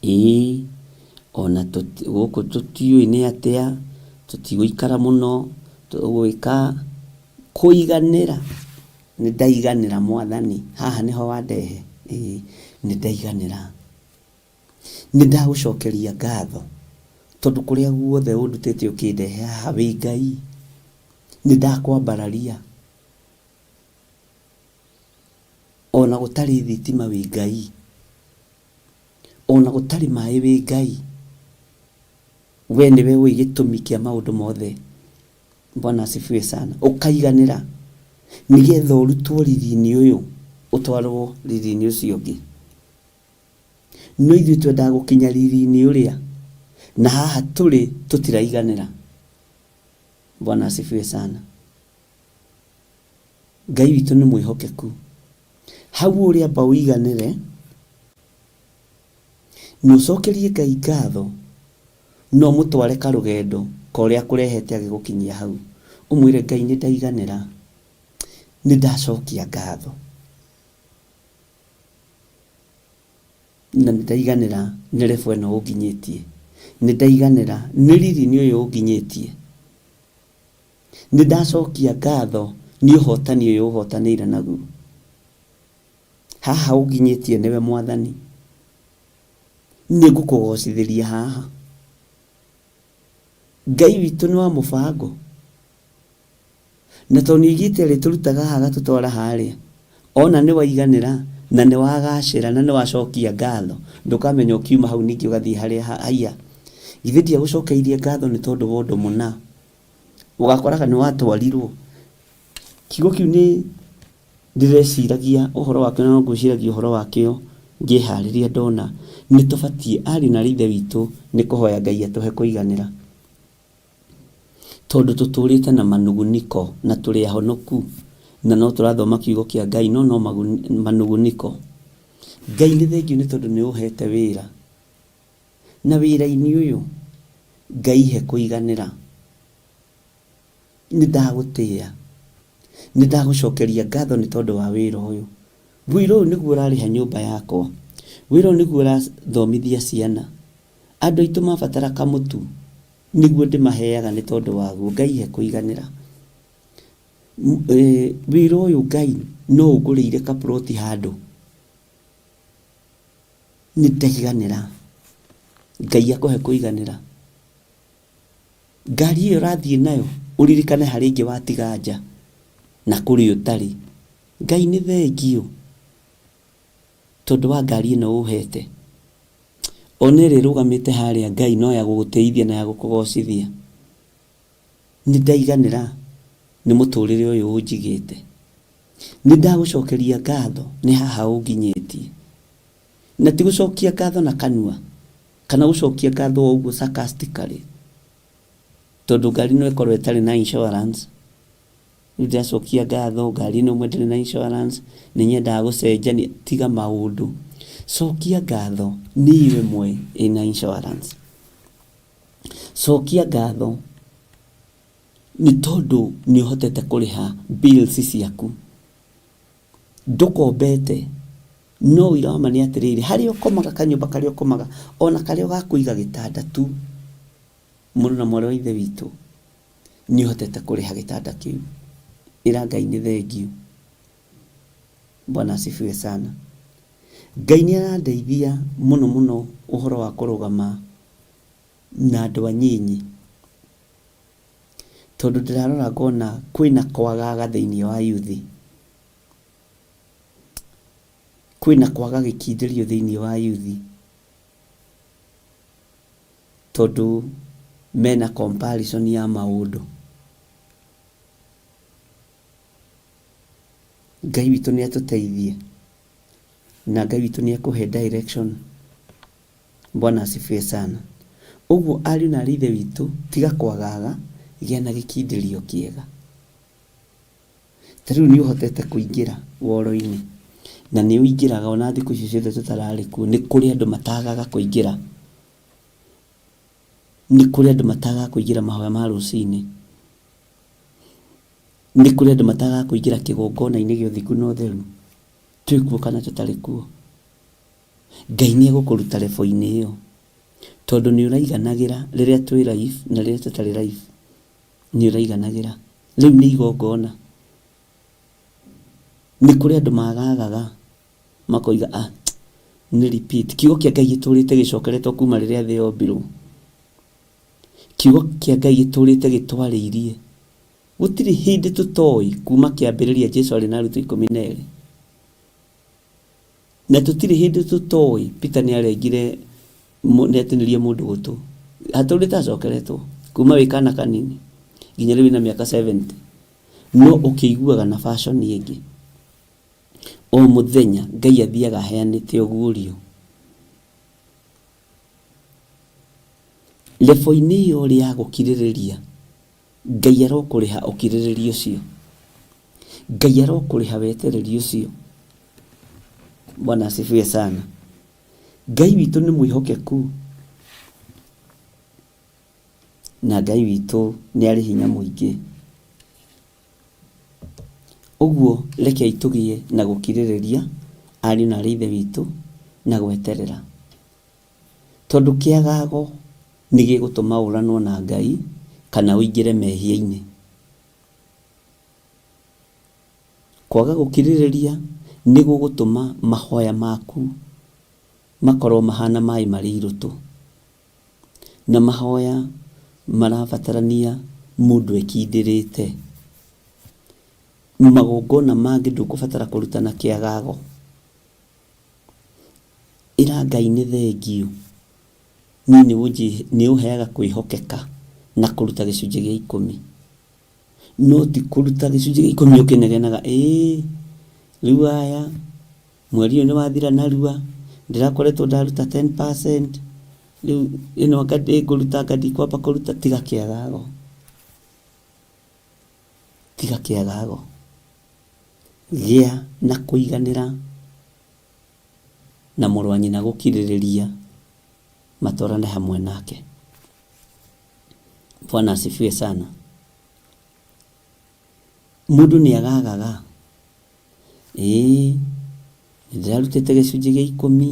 S5: Ĩĩ ona gũkũ tũtiũĩ nĩ atĩa, tũtigũikara mũno, tũgwĩka kũiganĩra, nĩ ndaiganĩra Mwathani, haha nĩho wandehe? Ĩĩ nĩ ndaiganĩra. Nĩ ndagũcokeria ngatho, tondũ kũrĩa guothe ũndutĩte ũkĩndehe haha wĩ Ngai, nĩ ndakwambararia. Ona gũtarĩ thitima wĩ Ngai, ona gũtarĩ maĩ wĩ Ngai, we nĩwe ũĩ gĩtũmi kĩa maũndũ mothe. Bwana asifiwe sana. Ũkaiganĩra nĩgetha ũrutwo riri-inĩ ũyũ ũtwarwo riri-inĩ ũcio ũngĩ. No ithuĩ twendaga gũkinya riri-inĩ ũrĩa, na haha tũrĩ tũtiraiganĩra. Bwana asifiwe sana. Ngai witũ nĩ mwĩhokeku. Hau ũrĩ amba ũiganĩre na ũcokerie Ngai ngatho na ũmũtware karũgendo ka ũrĩa akũrehete agĩgũkinyia hau. Ũmwĩre Ngai nĩ ndaiganĩra, nĩ ndacokia ngatho na nĩ ndaiganĩra nĩ level ĩno ũnginyĩtie, nĩ ndaiganĩra nĩ riri-inĩ ũyũ ũnginyĩtie. Nĩ ndacokia ngatho nĩ ũhotani ũyũ ũhotanĩire naguo. Haha ũnginyĩtie nĩwe Mwathani. Nĩ ngũkũgocithĩria haha. Ngai witũ nĩ wa mũbango. Na tondũ nĩoigĩte arĩtũrutaga haha agatũtwara harĩa, ona nĩ waiganĩra na nĩ wagacĩra na nĩ wacokia ngatho, ndũkamenya ũkiuma hau ningĩ ũgathiĩ harĩa haiya, githĩ ndiagũcokeirie ngatho nĩ tondũ wa ũndũ mũna? Ũgakoraga nĩ watwarirwo. Kiugo kĩu nĩ ndĩreciragia ũhoro wakĩo na no ngwĩciragia ũhoro wakĩo ngĩharĩria ndona nĩ tũbatiĩ ariũ na aarĩ a Ithe witũ nĩ kũhoya Ngai atũhe kũiganĩra. Tondũ tũtũrĩte na manuguniko na tũrĩ ahonoku na no tũrathoma kiugo kĩa Ngai no no manuguniko. Ngai nĩ thengiũ nĩ tondũ nĩ ũhete wĩra. Na wĩra-inĩ ũyũ Ngai he kũiganĩra. Nĩ ndagũtĩa. Nĩ ndagũcokeria ngatho nĩ tondũ wa wĩra ũyũ. Wĩra ũyũ nĩguo ũrarĩha nyũmba yakwa. Wĩra ũyũ nĩguo ũrathomithia ciana. Andũ aitũ mabatara kamũtu nĩguo ndĩmaheaga nĩ tondũ waguo. Ngai he kũiganĩra. Wĩra ũyũ Ngai no ũngũrĩire ka plot handũ. Nĩ ndaiganĩra. Ngai akũhe kũiganĩra. Ngari ĩyo ũrathiĩ nayo ũririkane harĩ ĩngĩ watiga nja na kũrĩ ũtarĩ. Ngai nĩ thengiũ tondũ wa ngari ĩno ũhete. Ona ĩrĩa ĩrũgamĩte harĩa Ngai no ya gũgũtĩithia na ya gũkũgocithia. Nĩ ndaiganĩra nĩ mũtũrĩre ũyũ ũnjigĩte. Nĩ ndagũcokeria ngatho nĩ haha ũnginyĩtie. Na ti gũcokia ngatho na kanua kana gũcokia ngatho o ũguo sarcastically tondũ ngari no ĩkorwo ĩtarĩ na insurance. Rĩu ndĩracokia ngatho ngari ĩno ĩmwe ndĩrĩ na insurance, nĩ nyendaga gũcenjania. Tiga maũndũ. Cokia ngatho nĩ ĩyo ĩmwe ĩna insurance. Cokia ngatho nĩ tondũ nĩ ũhotete kũrĩha bills ciaku. Ndũkombete. No ũira wa ma nĩ atĩrĩrĩ, harĩa ũkomaga kanyũmba karĩa ũkomaga, ona karĩa ũgakũiga gĩtanda tu, mũrũ na mwarĩ wa ithe witũ, nĩ ũhotete kũrĩha gĩtanda kĩu. Ĩra Ngai nĩ thengiũ. Bwana asifiwe sana. Ngai nĩ arandeithia mũno mũno ũhoro wa kũrũgama na andũ anyinyi. Tondũ ndĩrarora ngona kwĩna kwagaga thĩinĩ wa yuthi. Kwĩna kwaga gĩkindĩrio thĩinĩ wa yuthi. Tondũ mena comparison ya maũndũ. Ngai witũ nĩ atũteithie na Ngai witũ nĩ ekũhe direction. Bwana asifiwe sana. Ũguo ariũ na arĩ ithe witũ, tiga kwagaga, gĩa na gĩkindĩrio kĩega. Ta rĩu nĩ ũhotete kũingĩra woro-inĩ, na nĩ ũingĩraga ona thikũ icio ciothe tũtararĩ kuo, nĩ kũrĩ andũ matagaga kũingĩra. Nĩ kũrĩ andũ matagaga kũingĩra mahoya ma rũcinĩ. Nĩ kũrĩ andũ matagaga kũingĩra kĩgongona-inĩ gĩa ũthingu na ũtheru, twĩ kuo kana tũtarĩ kuo. Ngai nĩ egũkũruta level-inĩ ĩyo, tondũ nĩ ũraiganagĩra rĩrĩa twĩ live na rĩrĩa tũtarĩ live, nĩ ũraiganagĩra. Rĩu nĩ igongona. Nĩ kũrĩ andũ magagaga makoiga ah, nĩ repeat. Kiugo kĩa Ngai gĩtũrĩte gĩcokeretwo kuma rĩrĩa thĩ yombirwo. Kiugo kĩa Ngai gĩtũrĩte gĩtwarĩirie. Gũtirĩ hĩndĩ tũtoĩ kuma kĩambĩrĩria Jesu arĩ na arutwo 12. Na tũtirĩ hĩndĩ tũtoĩ Peter nĩ arengire nĩ atinirie mũndũ gũtũ. Hatũrĩte acokeretwo kuma wĩ kana kanini nginya rĩu wĩna mĩaka 70. No ũkĩiguaga na fashion ĩngĩ. O mũthenya Ngai athiaga aheanĩte ũguũrio. Level-inĩ ĩyo ũrĩ ya gũkirĩrĩria, Ngai arokũrĩha ũkirĩrĩria ũcio. Ngai arokũrĩha wetereri ũcio. Bwana asifiwe sana. Ngai witũ nĩ mwĩhokeku na Ngai witũ nĩ arĩ hinya mũingĩ. Ũguo rekei tũgĩe na gũkirĩrĩria ariũ na aarĩ a Ithe witũ na gweterera. Tondũ kĩagago nĩ gĩgũtũma ũranwo na Ngai kana ũingĩre mehia-inĩ. Kwaga gũkirĩrĩria nĩ gũgũtũma mahoya maku makorwo mahana maĩ marĩ irũtũ. Na mahoya marabatarania mũndũ ekindĩrĩte. Magongona mangĩ ndũkũbatara kũruta na kĩagago. Ĩra Ngai nĩ thengiũ, niĩ nĩ ũheaga kwĩhokeka na kũruta gĩcunjĩ gĩa ikũmi. No ti kũruta gĩcunjĩ gĩa ikũmi ũkĩnegenaga, ĩĩ rĩu aya mweri ũyũ nĩ wathira narua, ndĩrakoretwo ndaruta 10%, rĩu ĩno anga ndĩngũruta anga ndikwamba kũruta, tiga kĩagago, tiga kĩagago. Gĩa na kũiganĩra na mũrũ wa nyina gũkirĩrĩria matwarane hamwe nake. Bwana asifiwe sana. Mũndũ nĩ agagaga, ĩĩ nĩndĩrarutĩte gĩcunjĩ gĩa ikũmi,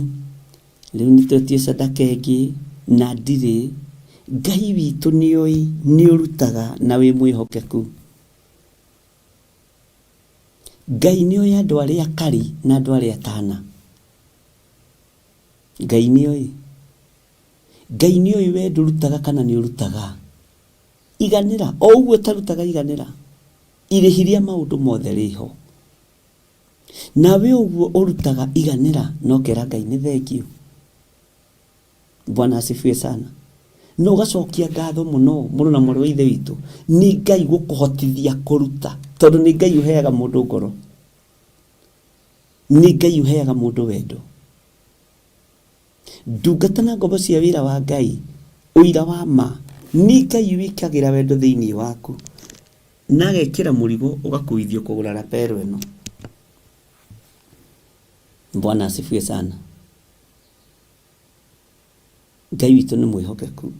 S5: rĩu nĩtwetio sadaka ĩngĩ na ndirĩ. Ngai witũ nĩoĩ nĩũrutaga na wĩ mwĩhokeku. Ngai nĩoĩ andũ arĩa akari na andũ arĩa atana. Ngai nĩoĩ. Ngai nĩoĩ we ndũrutaga kana nĩũrutaga. Iganĩra o ũguo ũtarutaga iganĩra. Irĩhi rĩa maũndũ mothe rĩho. Nawe ũguo ũrutaga iganĩra na ũkera Ngai nĩ thengiũ. Bwana asifiwe sana. Na ũgacokia ngatho mũno mũrũ na mwarĩ wa ithe witũ nĩ Ngai gũkũhotithia kũruta tondũ nĩ Ngai ũheaga mũndũ ngoro. Nĩ Ngai ũheaga mũndũ wendo. Ndungata na ngombo cia wĩra wa Ngai, ũira wa ma, nĩ Ngai wĩkagĩra wendo thĩinĩ waku na agekĩra mũrigo ũgakuithio kũgũra lapel ĩno. Bwana asifiwe sana. Ngai witũ nĩ mwĩhokeku.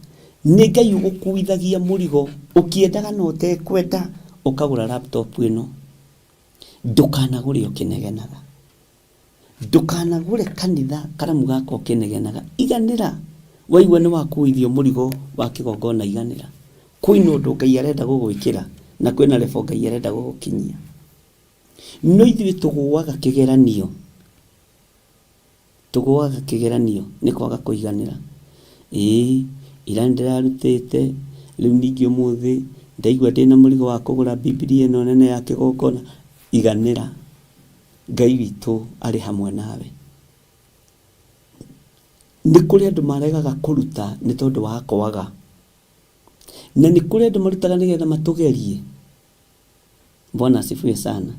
S5: Nĩ Ngai ũgũkuithagia mũrigo ũkĩendaga na ũtekwenda ũkagũra laptop ĩno. Ndũkanagũre ũkĩnegenaga. Ndũkanagũre kanitha karamu gaka ũkĩnegenaga. Iganĩra. Waigua nĩ wakuithio mũrigo wa kĩgongona iganĩra. Kwĩna ũndũ Ngai arenda gũgwĩkĩra na kwĩna level Ngai arenda gũgũkinyia. No ithuĩ tũgũaga kĩgeranio. Tũgũaga kĩgeranio nĩ kwaga kũiganĩra. Ĩĩ, ira nĩ ndĩrarutĩte, rĩu ningĩ ũmũthĩ ndaigua ndĩna mũrigo wa kũgũra Bibilia ĩno nene ya kĩgongona. Iganĩra, Ngai witũ arĩ hamwe nawe. Nĩ kũrĩ andũ maregaga kũruta nĩ tondũ wa kwaga. Na nĩ kũrĩ andũ marutaga nĩgetha matũgerie. Bwana asifiwe sana.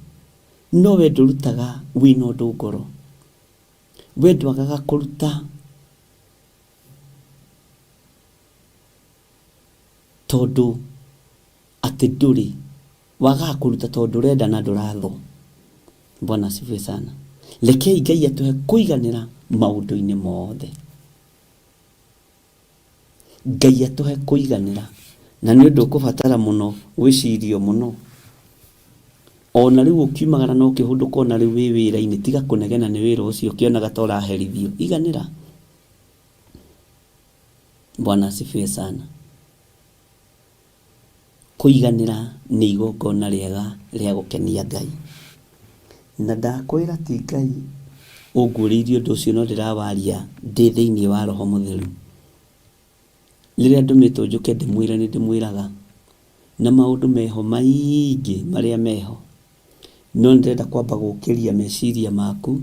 S5: No we ndũrutaga wĩna ũndũ ngoro. We ndwagaga kũruta tondũ atĩ ndũrĩ. Wagaga kũruta tondũ ũrenda na ndũrathwo. Bwana asifiwe sana. Rekei Ngai atũhe kũiganĩra maũndũ-inĩ mothe. Ngai atũhe kũiganĩra, na nĩ ũndũ ũkũbatara mũno gwĩcirio mũno. Ona rĩu ũkiumagara na ũkĩhũndũka ona rĩu wĩ wĩra-inĩ, tiga kũnegena nĩ wĩra ũcio ũkĩonaga ta ũraherithio. Iganĩra. Bwana asifiwe sana. Kũiganĩra nĩ igongona rĩega rĩa gũkenia Ngai. Na ndakwĩra ti Ngai ũnguũrĩirie ũndũ ũcio no ndĩrawaria ndĩ thĩinĩ wa Roho Mũtheru. Rĩrĩa ndũmĩtwo njũke ndĩmwĩre nĩ ndĩmwĩraga, na maũndũ meho maingĩ marĩa meho. No nĩndĩrenda kwamba gũkĩria meciria maku,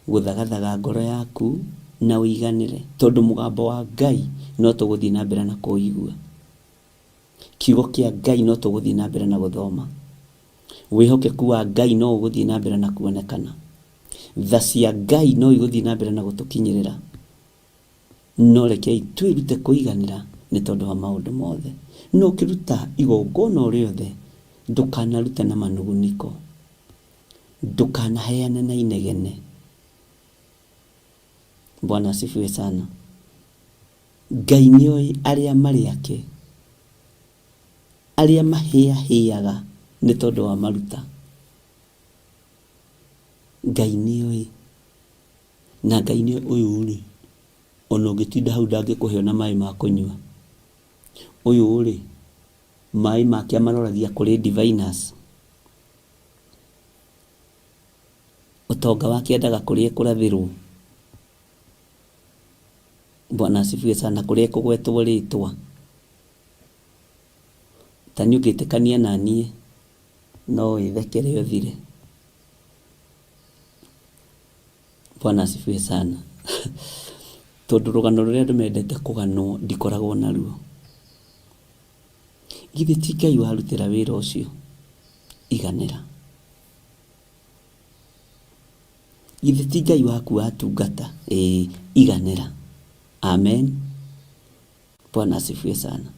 S5: gũthagathaga ngoro yaku na ũiganĩre, tondũ mũgambo wa Ngai no tũgũthiĩ na mbere na kũũigua. Kiugo kĩa Ngai no tũgũthiĩ na mbere na gũthoma. Wĩhokeku wa Ngai no ũgũthiĩ na mbere na kuonekana. Tha cia Ngai no igũthiĩ na mbere na gũtũkinyĩrĩra. No rekei twĩrute kũiganĩra nĩ tondũ wa maũndũ mothe. No ũkĩruta igongona o rĩothe, ndũkanarute na manuguniko. Ndũkanaheane na inegene. Bwana asifiwe sana. Ngai nĩoĩ arĩa marĩ ake, arĩa mahĩahĩaga nĩ tondũ wa maruta. Ngai nĩoĩ. Na Ngai nĩoĩ ũyũ-rĩ, ona ũngĩtinda hau ndangĩkũhe ona maĩ ma kũnyua. Ũyũ-rĩ, maĩ make amaroragia kũrĩ diviners. Ũtonga wake endaga kũrĩa ekũrathĩrwo. Bwana asifiwe sana kũrĩa ĩkũgwetwo rĩtwa. Ta niĩ ũngĩtĩkania na niĩ no wĩthekere ũthire. Bwana asifiwe sana. Tondũ rũgano rũrĩa andũ mendete kũganwo ndikoragwo naruo. Githĩ ti Ngai warutĩra wĩra ũcio? Iganĩra. Githĩ ti Ngai waku watungata? Ĩĩ, iganĩra. Amen. Bwana asifiwe sana.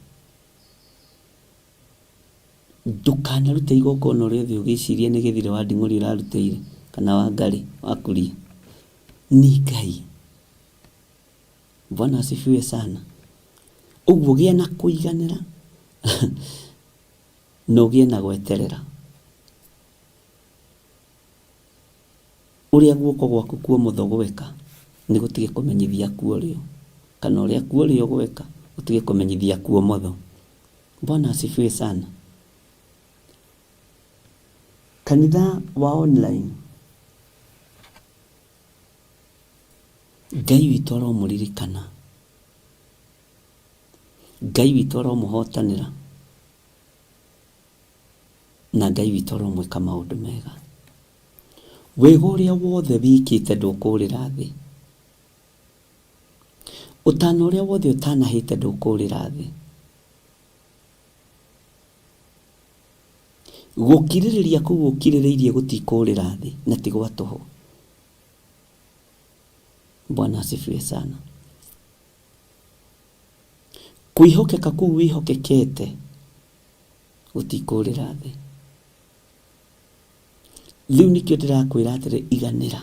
S5: Ndũkanarute igongona o rĩothe ũgĩciria nĩ gĩthire wa nding'ũri ũrarutĩire kana wa ngarĩ wa kuria. Nĩ Ngai. Bwana asifiwe sana. Ũguo gĩa na kũiganĩra na ũgĩe na gweterera. Ũrĩa guoko gwaku kwa ũmotho gweka, nĩ gũtige kũmenyithia kwa ũrĩo, kana ũrĩa kwa ũrĩo gweka, gũtige kũmenyithia kwa ũmotho. Bwana asifiwe sana. Kanitha wa online, Ngai witũ aromũririkana. Ngai witũ aromũhotanĩra. Na Ngai witũ aromwĩka maũndũ mega. Wega ũrĩa wothe wĩkĩte ndũkũũrĩra thĩ. Ũtana ũrĩa wothe ũtanahĩte ndũkũũrĩra thĩ. Gũkirĩrĩria kũu ũkirĩrĩirie gũtikũũrĩra thĩ na ti gwa tũhũ. Bwana asifiwe sana. Kwĩhokeka kũu wĩhokekete gũtikũũrĩra thĩ. Rĩu nĩkĩo ndĩrakwĩra atĩrĩ iganĩra.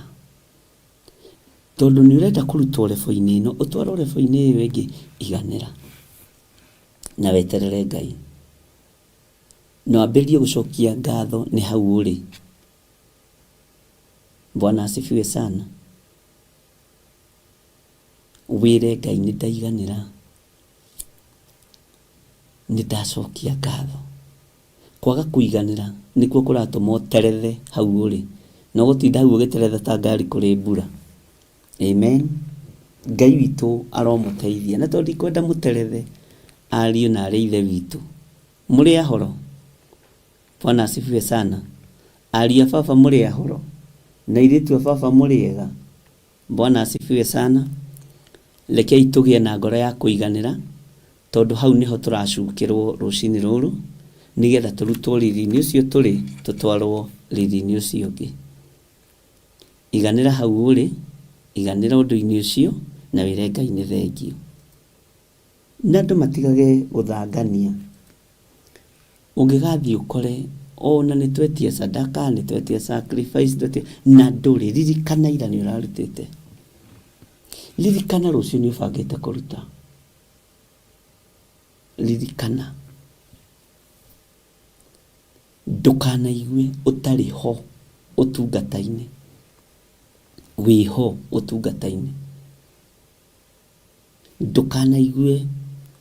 S5: Tondũ nĩ ũrenda kũrutwo rebo-inĩ ĩno ũtwarwo rebo-inĩ ĩyo ĩngĩ, iganĩra. Na weterere Ngai. Na wambĩrĩrie gũcokia ngatho nĩ hau ũrĩ. Bwana asifiwe sana. Wĩre Ngai nĩ ndaiganĩra. Nĩ ndacokia ngatho. Kwaga kũiganĩra nĩkuo kũratũma ũterethe hau ũrĩ. Na ũgũtinda hau ũgĩteretha ta ngari kũrĩ mbura. Amen. Ngai witũ aromũteithia. Na tondũ ndikwenda mũterethe ariũ na arĩ ithe witũ. Mũrĩ ahoro? Bwana asifiwe sana. Ariũ a baba mũrĩ ahoro? Na airĩtu a baba mũrĩ ega? Bwana asifiwe sana. Rekei tũgĩe na ngoro ya kũiganĩra, tondũ hau nĩho tũracukĩrwo rũcinĩ rũrũ, nĩgetha tũrutwo riri-inĩ ũcio tũrĩ, tũtwarwo riri-inĩ ũcio ũngĩ. Iganĩra hau ũrĩ, iganĩra ũndũ-inĩ ũcio, na wĩre Ngai nĩ thengiũ. Na andũ matigage gũthangania. Ũngĩgathiĩ ũkore ona nĩ twetia sadaka, nĩ twetia sacrifice, nĩ twetia, na ndũrĩ, ririkana ira nĩ ũrarutĩte. Ririkana rũciũ nĩ ũbangĩte kũruta. Ririkana. Ndũkanaigue ũtarĩ ho ũtungata-inĩ. Wĩho ũtungata-inĩ. Ndũkanaigue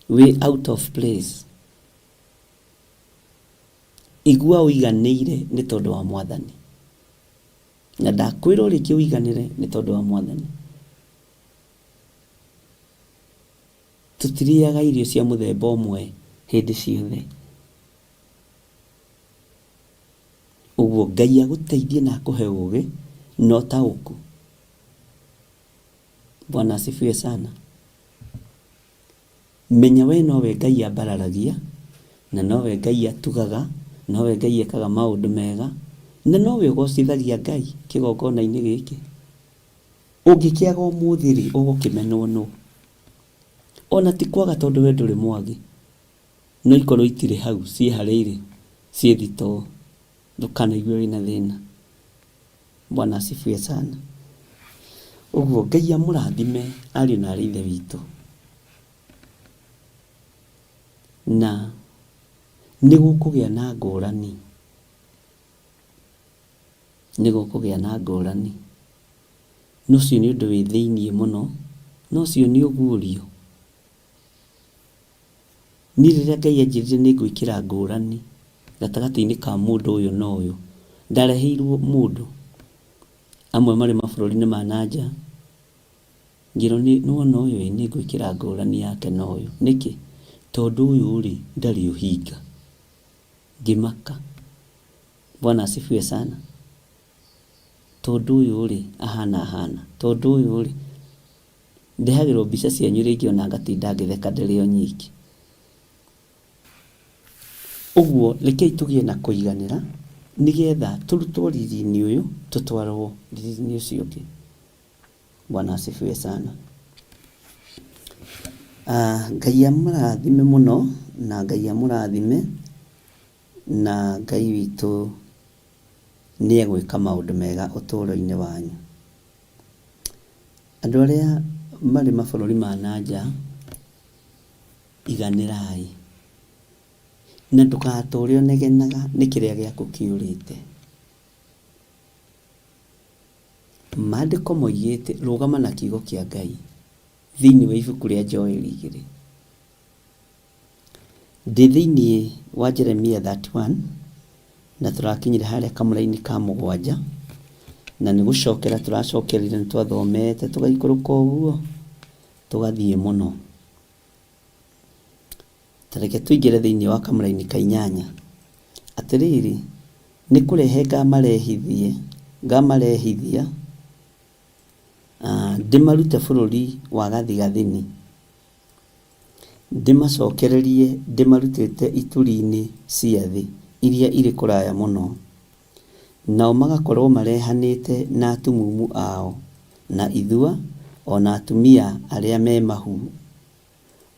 S5: wĩ out of place. Igua ũiganĩire nĩ tondũ wa Mwathani. Na ndakwĩra o rĩngĩ ũiganĩre nĩ tondũ wa Mwathani. Tũtirĩaga irio cia mũthemba ũmwe hĩndĩ ciothe. Ũguo Ngai agũteithie na akũhe ũgĩ na ũtaũku. Bwana asifiwe sana. Menya we nowe Ngai ambararagia, na nowe Ngai atugaga, nowe Ngai ekaga maũndũ mega, na nowe ũgocithagia Ngai kĩgongona-inĩ gĩkĩ. Ũngĩkĩaga ũmũthĩ-rĩ, ũgũkĩmenwo nũ? Ona ti kwaga tondũ we ndũrĩ mwagi, no ikorwo itirĩ hau, ciĩ harĩa irĩ, ciĩ thitoo. Ndũkanaigue wĩna thĩna. Bwana asifiwe sana. Ũguo Ngai amũrathime ariũ na arĩ ithe witũ. Na nĩ gũkũgĩa na ngũrani. Nĩ gũkũgĩa na ngũrani. Na ũcio nĩ ũndũ wĩ thĩiniĩ mũno, na ũcio nĩ ũguũrio. Niĩ rĩrĩa Ngai anjĩrire nĩ ngwĩkĩra ngũrani gatagatĩ-inĩ ka mũndũ ũyũ na ũyũ, ndareheirwo mũndũ, amwe marĩ mabũrũri-inĩ ma na nja, ngĩrwo nĩ wona ũyũ ĩ, nĩ ngwĩkĩra ngũrani yake na ũyũ. Nĩkĩ? Tondũ ũyũ rĩ, ndarĩ ũhinga. Ngĩmaka. Bwana asifiwe sana. Tondũ ũyũ rĩ, ahana ahana. Tondũ ũyũ rĩ, ndehagĩrwo mbica cianyu rĩngĩ ona ngatinda ngĩtheka ndĩrĩ o nyiki. Ũguo rekei tũgĩe na kũiganĩra nĩgetha tũrutwo riri-inĩ ũyũ tũtwarwo riri-inĩ ũcio ũngĩ. Bwana asifiwe sana. Ah, Ngai amũrathime mũno na Ngai amũrathime na Ngai witũ nĩ egwĩka maũndũ mega ũtũũro-inĩ wanyu. Andũ arĩa marĩ mabũrũri ma na nja, iganĩrai. Na ndũgatũre ũnegenaga nĩ kĩrĩa gĩaku kĩũrĩte. Maandĩko moigĩte rũgama na kiugo kĩa Ngai thĩinĩ wa ibuku rĩa Joeli 2. Ndĩ thĩinĩ wa Jeremia 31 na tũrakinyire harĩa kamũraini ka mũgwanja na nĩ gũcokera tũracokerire nĩ twathomete tũgaikũrũka ũguo tũgathiĩ mũno. Ta reke tũingĩre thĩinĩ wa kamũraini ka inyanya. Atĩrĩrĩ, Nĩ kũrehe ngamarehithie, ngamarehithia, ndĩmarute bũrũri wa gathigathini, ndĩmacokererie ndĩmarutĩte ituri-inĩ cia thĩ iria irĩ kũraya mũno, nao magakorũo marehanĩte na atumumu ao, na ithua, o na atumia arĩa me mahu,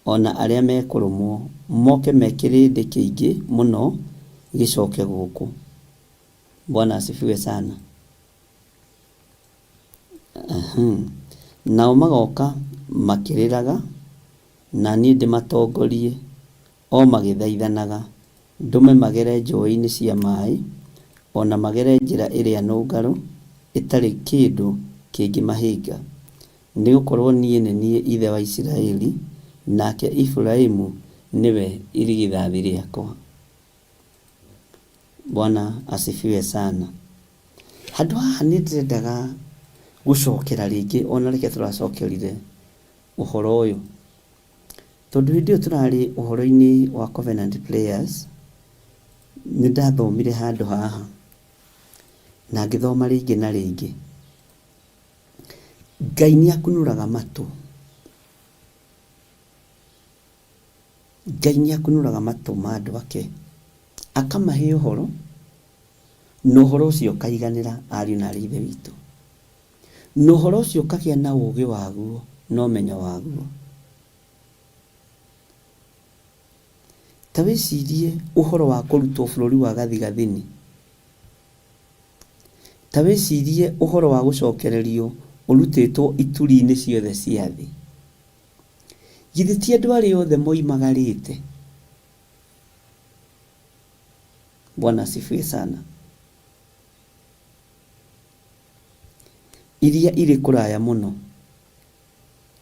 S5: o na arĩa mekũrũmwo, moke me kĩrĩndĩ kĩingĩ mũno gĩcoke gũkũ. Bwana asifiwe sana. Nao magoka makĩrĩraga, na niĩ ndĩmatongorie o magĩthaithanaga, ndũme magere njũĩ-inĩ cia maĩ, o na magere njĩra ĩrĩa nũngarũ ĩtarĩ kĩndũ kĩngĩmahĩnga. Nĩ gũkorũo niĩ nĩ niĩ ithe wa Isiraeli, nake Efiraimu nĩwe irigithathi rĩakwa. Bwana asifiwe sana. Handũ haha nĩ ndĩrendaga gũcokera rĩngĩ ona reke tũracokerire ũhoro ũyũ. Tondũ hĩndĩ ĩyo tũrarĩ ũhoro-inĩ wa Covenant Prayers, nĩ ndathomire handũ haha na ngĩthoma rĩngĩ na rĩngĩ. Ngai nĩ akunũraga matũ. Ngai nĩ akunũraga matũ ma andũ ake, akamahe ũhoro, na ũhoro ũcio ũkaiganĩra ariũ na aarĩ a Ithe witũ. Na ũhoro ũcio ũkagĩa na ũũgĩ waguo na ũmenyo waguo. Ta wĩcirie ũhoro wa kũrutwo bũrũri wa gathigathini. Ta wĩcirie ũhoro wa gũcokererio ũrutĩtwo ituri-inĩ ciothe cia thĩ. Githĩ ti andũ arĩa othe moimagarĩte? Bwana asifiwe sana. Iria irĩ kũraya mũno.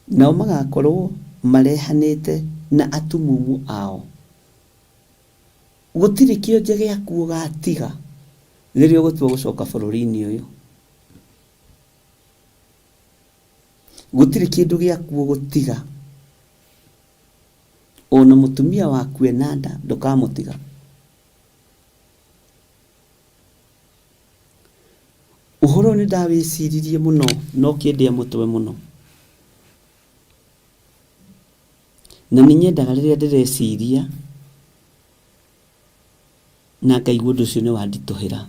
S5: Nao magakorũo marehanĩte na atumumu ao. Gũtirĩ kĩonje gĩaku ũgatiga rĩrĩa ũgũtua gũcoka bũrũri-inĩ ũyũ. Gũtirĩ kĩndũ gĩaku ũgũtiga. Ona mũtumia waku ena nda ndũkamũtiga. Ũhoro ũyũ nĩ ndawĩciririe mũno na ũkĩndĩa mũtwe mũno. Na nĩ nyendaga rĩrĩa ndĩreciria na ngaigua ũndũ ũcio nĩ wanditũhĩra.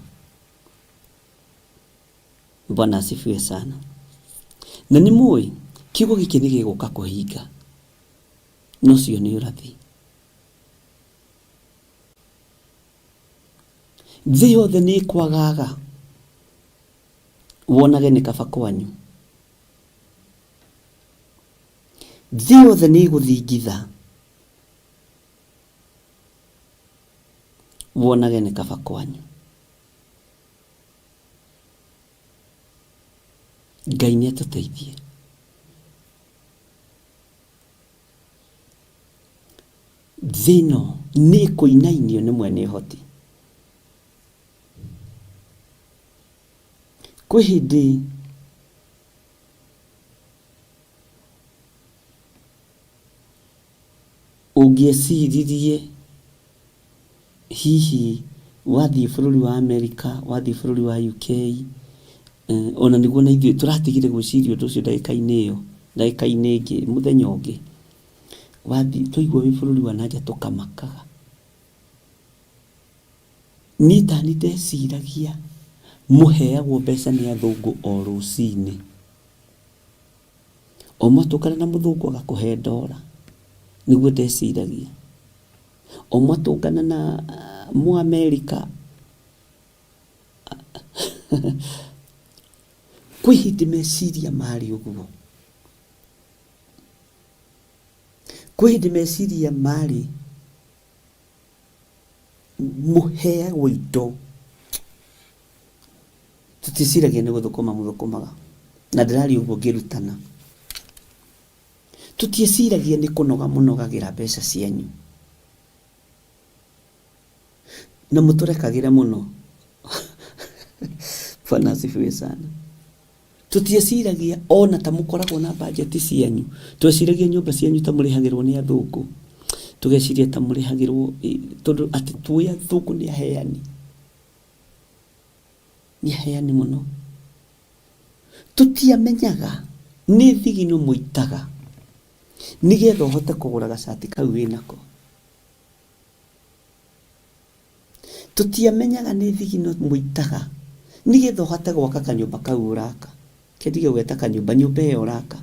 S5: Bwana asifiwe sana. Na nĩ mũĩ kiugo gĩkĩ nĩ gĩgũka kũhinga, na ũcio nĩ ũrathi. Thĩ yothe nĩ ĩkwagaga, wonage nĩ kaba kwanyu. Thĩ yothe nĩ ĩgũthingitha, wonage nĩ kaba kwanyu. Ngai nĩ atũteithie. Thĩ ĩno nĩ ĩkũinainio nĩ mwene ũhoti. Kwĩ hĩndĩ ũngĩeciririe hihi wathiĩ bũrũri wa Amerika, wathiĩ bũrũri wa UK, ona nĩguo na ithuĩ tũratigire gwĩciria ũndũ ũcio ndagĩka-inĩ ĩyo, ndagĩka-inĩ ĩngĩ, mũthenya ũngĩ. Wathiĩ, twaigua wĩ bũrũri wa na nja tũkamakaga. Niĩ tani ndeciragia mũheagwo mbeca nĩ athũngũ o rũcinĩ. O mwatũngana na mũthũngũ agakũhe ndora, nĩguo ndeciragia. O mwatũngana na Mũamerika kwĩ hĩndĩ meciria marĩ ũguo. Kwĩ hĩndĩ meciria marĩ mũheagwo indo tũticiragia nĩ gũthũkũma mũthũkũmaga na ndĩraria ũguo ngĩrutana tũtiĩciragia nĩ kũnoga mũnogagĩra mbeca cianyu na mũtũrekagĩre mũno Bwana asifiwe sana Tũtieciragia o na ta mũkoragwo na mbanjeti cianyu. Tweciragia nyũmba cianyu ta mũrĩhagĩrwo nĩ athũngũ. Tũgeciria ta mũrĩhagĩrwo tondũ atĩ tũĩ athũngũ nĩ aheani. Nĩ aheani mũno. Tũtiamenyaga nĩ thigino mũitaga nĩgetha ũhote kũgũra gacati kau wĩnako. Tũtiamenyaga nĩ thigino mũitaga nĩgetha ũhote gwaka kanyũmba kau ũraka. Reke ndige gũgeta kanyũmba, nyũmba ĩyo ũraka.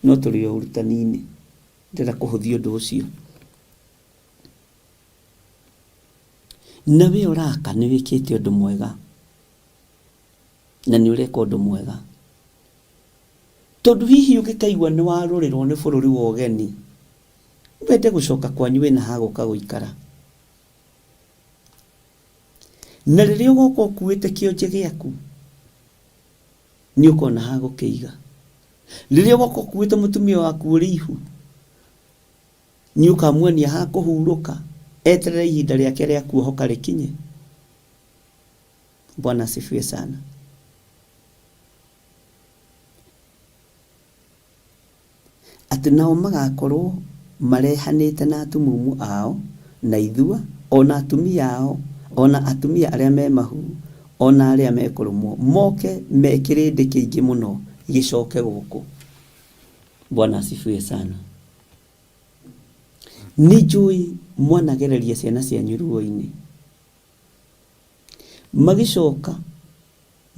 S5: No tũrĩ o ũrutani-inĩ, ndĩrenda kũhũthia ũndũ ũcio. Na we ũraka nĩ wĩkĩte ũndũ mwega, na nĩ ũreka ũndũ mwega. Tondũ hihi ũngĩkaigua nĩ warũrĩrwo nĩ bũrũri wa ũgeni, wende gũcoka kwanyu wĩna ha gũka gũikara. Na rĩrĩa ũgoka ũkuĩte kĩonje gĩaku, nĩ ũkona ha gũkĩiga. Rĩrĩa ũgoka ũkuĩte mũtumia waku ũrĩ ihu, nĩ ũkamuonia ha kũhurũka, eterere ihinda rĩake rĩa kuohoka rĩkinye. Bwana asifiwe sana. Atĩ nao magakorũo marehanĩte na atumumu ao, na ithua, o na atumia ao, o na atumia arĩa me mahu, o na arĩa mekũrũmwo, moke me kĩrĩndĩ kĩingĩ mũno gĩcoke gũkũ. Bwana asifiwe sana. Nĩ njũĩ mwanagereria ciana cianyu ruo-inĩ. Magĩcoka,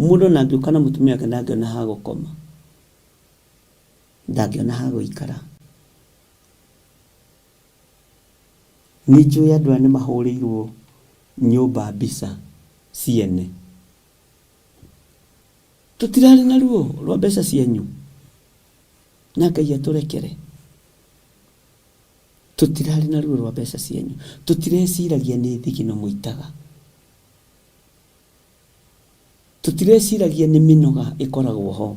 S5: mũndũ ona angĩũka na mũtumia wake ndangĩona ha gũkoma. Ndangĩona ha gũikara. Nĩ njũĩ andũ aya nĩ mahũrĩirwo nyũmba mbica ciene. Tũtirarĩ na ruo rwa mbeca cianyu? Na Ngai atũrekere. Tũtirarĩ na ruo rwa mbeca cianyu. Tũtireciragia nĩ thigino mũitaga. Tũtireciragia nĩ mĩnoga ĩkoragwo ho.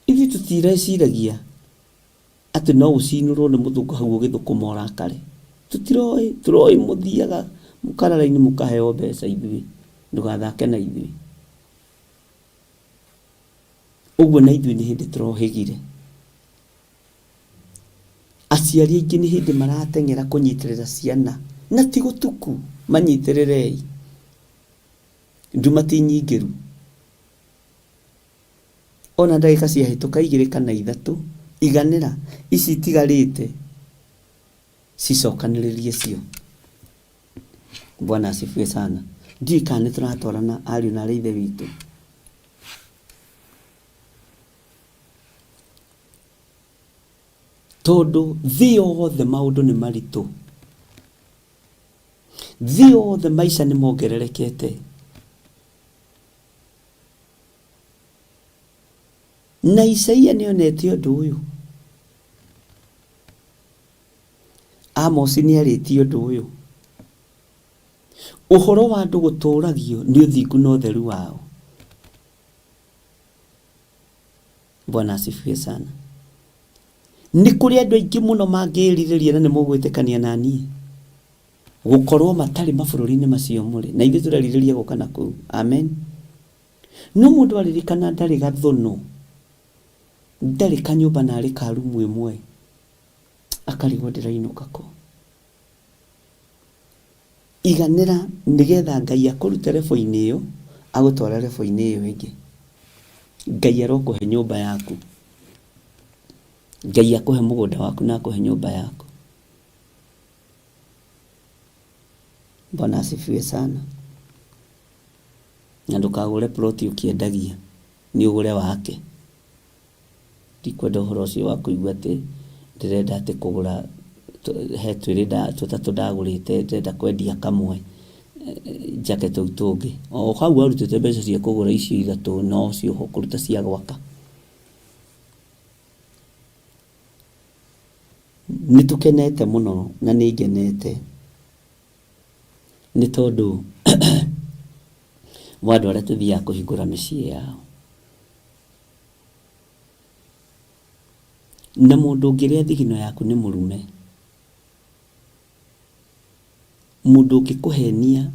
S5: Ithuĩ tũtireciragia atĩ no ũcinũrwo nĩ mũthũngũ hau ũgĩthũkũma ũrakare. Tũtiroĩ, tũroĩ mũthiaga mũkarara-inĩ mũkaheo mbeca ithuĩ. Ndũgathake na ithuĩ. Ũguo na ithuĩ nĩ hĩndĩ tũrohĩgire. Aciari aingĩ nĩ hĩndĩ marateng'era kũnyitĩrĩra ciana, na ti gũtuku, manyitĩrĩrei. Nduma ti nyingĩru. Ona ndagĩka ciahĩtũka igĩrĩ kana ithatũ, iganĩra ici itigarĩte cicokanĩrĩrie cio. Bwana asifiwe sana. Ndiũĩ kana nĩ tũratwarana ariũ na aarĩ a Ithe witũ. Tondũ thĩ yothe maũndũ nĩ maritũ. Thĩ yothe maica nĩ mongererekete. Na Isaia nĩ onete ũndũ ũyũ. Amosi nĩ arĩtie ũndũ ũyũ. Ũhoro wa andũ gũtũũragio nĩ ũthingu na ũtheru wao. Bwana asifiwe sana. Nĩ kũrĩ andũ aingĩ mũno mangĩĩrirĩria na nĩ mũgwĩtĩkania na niĩ gũkorwo matarĩ mabũrũri-inĩ macio mũrĩ na ithuĩ tũrerirĩria gũka na kũu. Amen. No mũndũ aririkana ndarĩ gathũnũ, ndarĩ kanyũmba na arĩ ka rumu ĩmwe, akarigwo ndĩrainũka kũ. Iganĩra nĩgetha Ngai akũrute level-inĩ ĩyo agũtware level-inĩ ĩyo ĩngĩ. Ngai arokũhe nyũmba yaku. Ngai akũhe mũgũnda waku na akũhe nyũmba yaku. Bwana asifiwe sana. Na ndũkagũre plot ũkĩendagia, nĩ ũgũre wake. Ndikwenda ũhoro ũcio wa kũigua atĩ ndĩrenda atĩ kũgũra he twĩrĩ tũtatũ ndagũrĩte ndĩrenda kwendia kamwe njake tũu tũngĩ. O hau warutĩte mbeca cia kũgũra icio ithatũ nocio ũkũruta cia gwaka. Nĩ tũkenete mũno na nĩ ngenete nĩ tondũ wa andũ arĩa tũthiaga kũhingũra mĩciĩ yao. Na mũndũ ũngĩrĩa thigino yaku nĩ mũrume. Mũndũ ũngĩkũhenia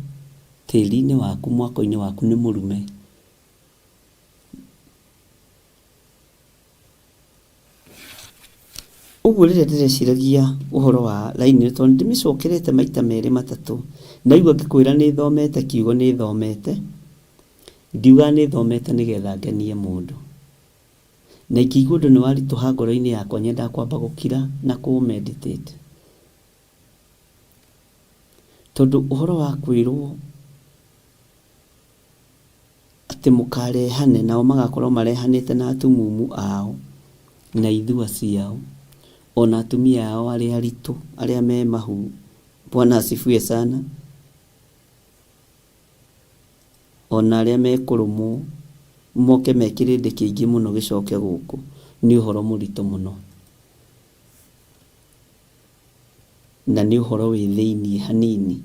S5: tĩri-inĩ waku, mwako-inĩ waku nĩ mũrume. Ũguo rĩrĩa ndĩreciragia ũhoro wa raini ĩno tondũ nĩ ndĩmĩcokerete maita merĩ matatũ, ndaigua ngĩkwĩra nĩ thomete kiugo nĩ thomete. Ndiugaga nĩ thomete nĩgetha ngenie mũndũ. Na ingĩigua ũndũ nĩ waritũha ngoro-inĩ yakwa nyendaga kwamba gũkira na kũ meditate. Tondũ ũhoro wa kwĩrwo atĩ mũkarehane nao magakorwo marehanĩte na atumumu ao na ithua ciao ona atumia ao arĩa aritũ arĩa me mahu. Bwana asifiwe sana. Ona arĩa mekũrũmwo moke me kĩrĩndĩ kĩingĩ mũno gĩcoke gũkũ nĩ ũhoro mũritũ mũno. Na nĩ ũhoro wĩ thĩiniĩ hanini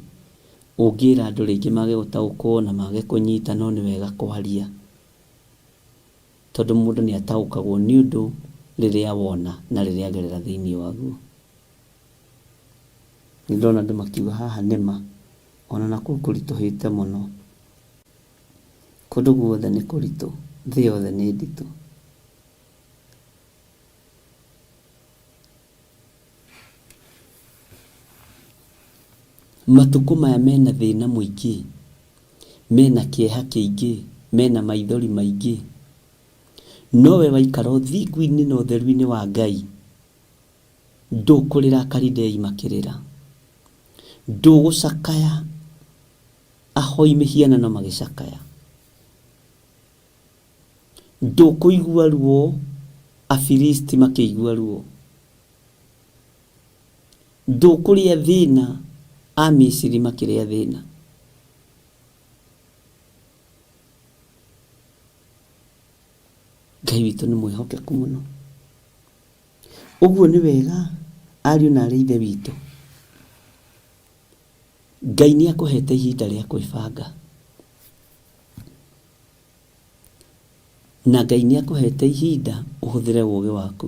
S5: ũngĩra andũ rĩngĩ mage gũtaũkwo na mage kũnyita no nĩ wega kwaria tondũ mũndũ nĩ ataũkagwo nĩ ũndũ rĩrĩa wona na rĩrĩa agerera thĩiniĩ waguo. Nĩ ndĩrona andũ makiuga haha nĩma ona nakũu kũritũhĩte mũno. Kũndũ guothe nĩ kũritũ, thĩ yothe nĩ nditũ. Matukũ maya mena thĩna mũingĩ, mena kĩeha kĩingĩ, mena maithori maingĩ. No we waikara ũthingu-inĩ na ũtheru-inĩ wa Ngai, ndũkũrĩra Akalidei makĩrĩra, ndũgũcakaya ahoi mĩhianano magĩcakaya, ndũkũigua ruo Afilisti makĩigua ruo. Ndũkũrĩa thĩna Amisiri makĩrĩa thĩna. Ngai witũ nĩ mwĩhokeku mũno. Ũguo nĩ wega ariũ na arĩ ithe witũ. Ngai nĩ akũhete ihinda rĩa kwĩbanga. Na Ngai nĩ akũhete ihinda ũhũthĩre ũũgĩ waku.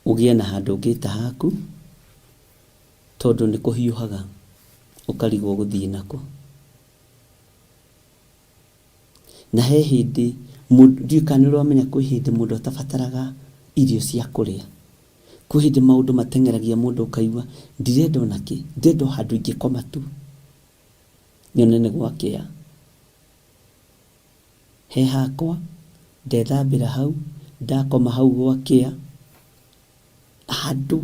S5: Ũgĩe na handũ ũngĩta haku, tondũ nĩ kũhiũhaga ũkarigwo ũgũthiĩ nakũ. Na he hĩndĩ, ndiũĩ kana nĩ ũrĩ wamenya kwĩ hĩndĩ mũndũ atabataraga irio cia kũrĩa. Kwĩ hĩndĩ maũndũ mateng'eragia mũndũ ũkaigua ndirenda ona kĩ, ndĩrenda o handũ ingĩkoma tu nyone nĩ gwakĩa. He hakwa, ndethambĩra hau, ndakoma hau gwakĩa, handũ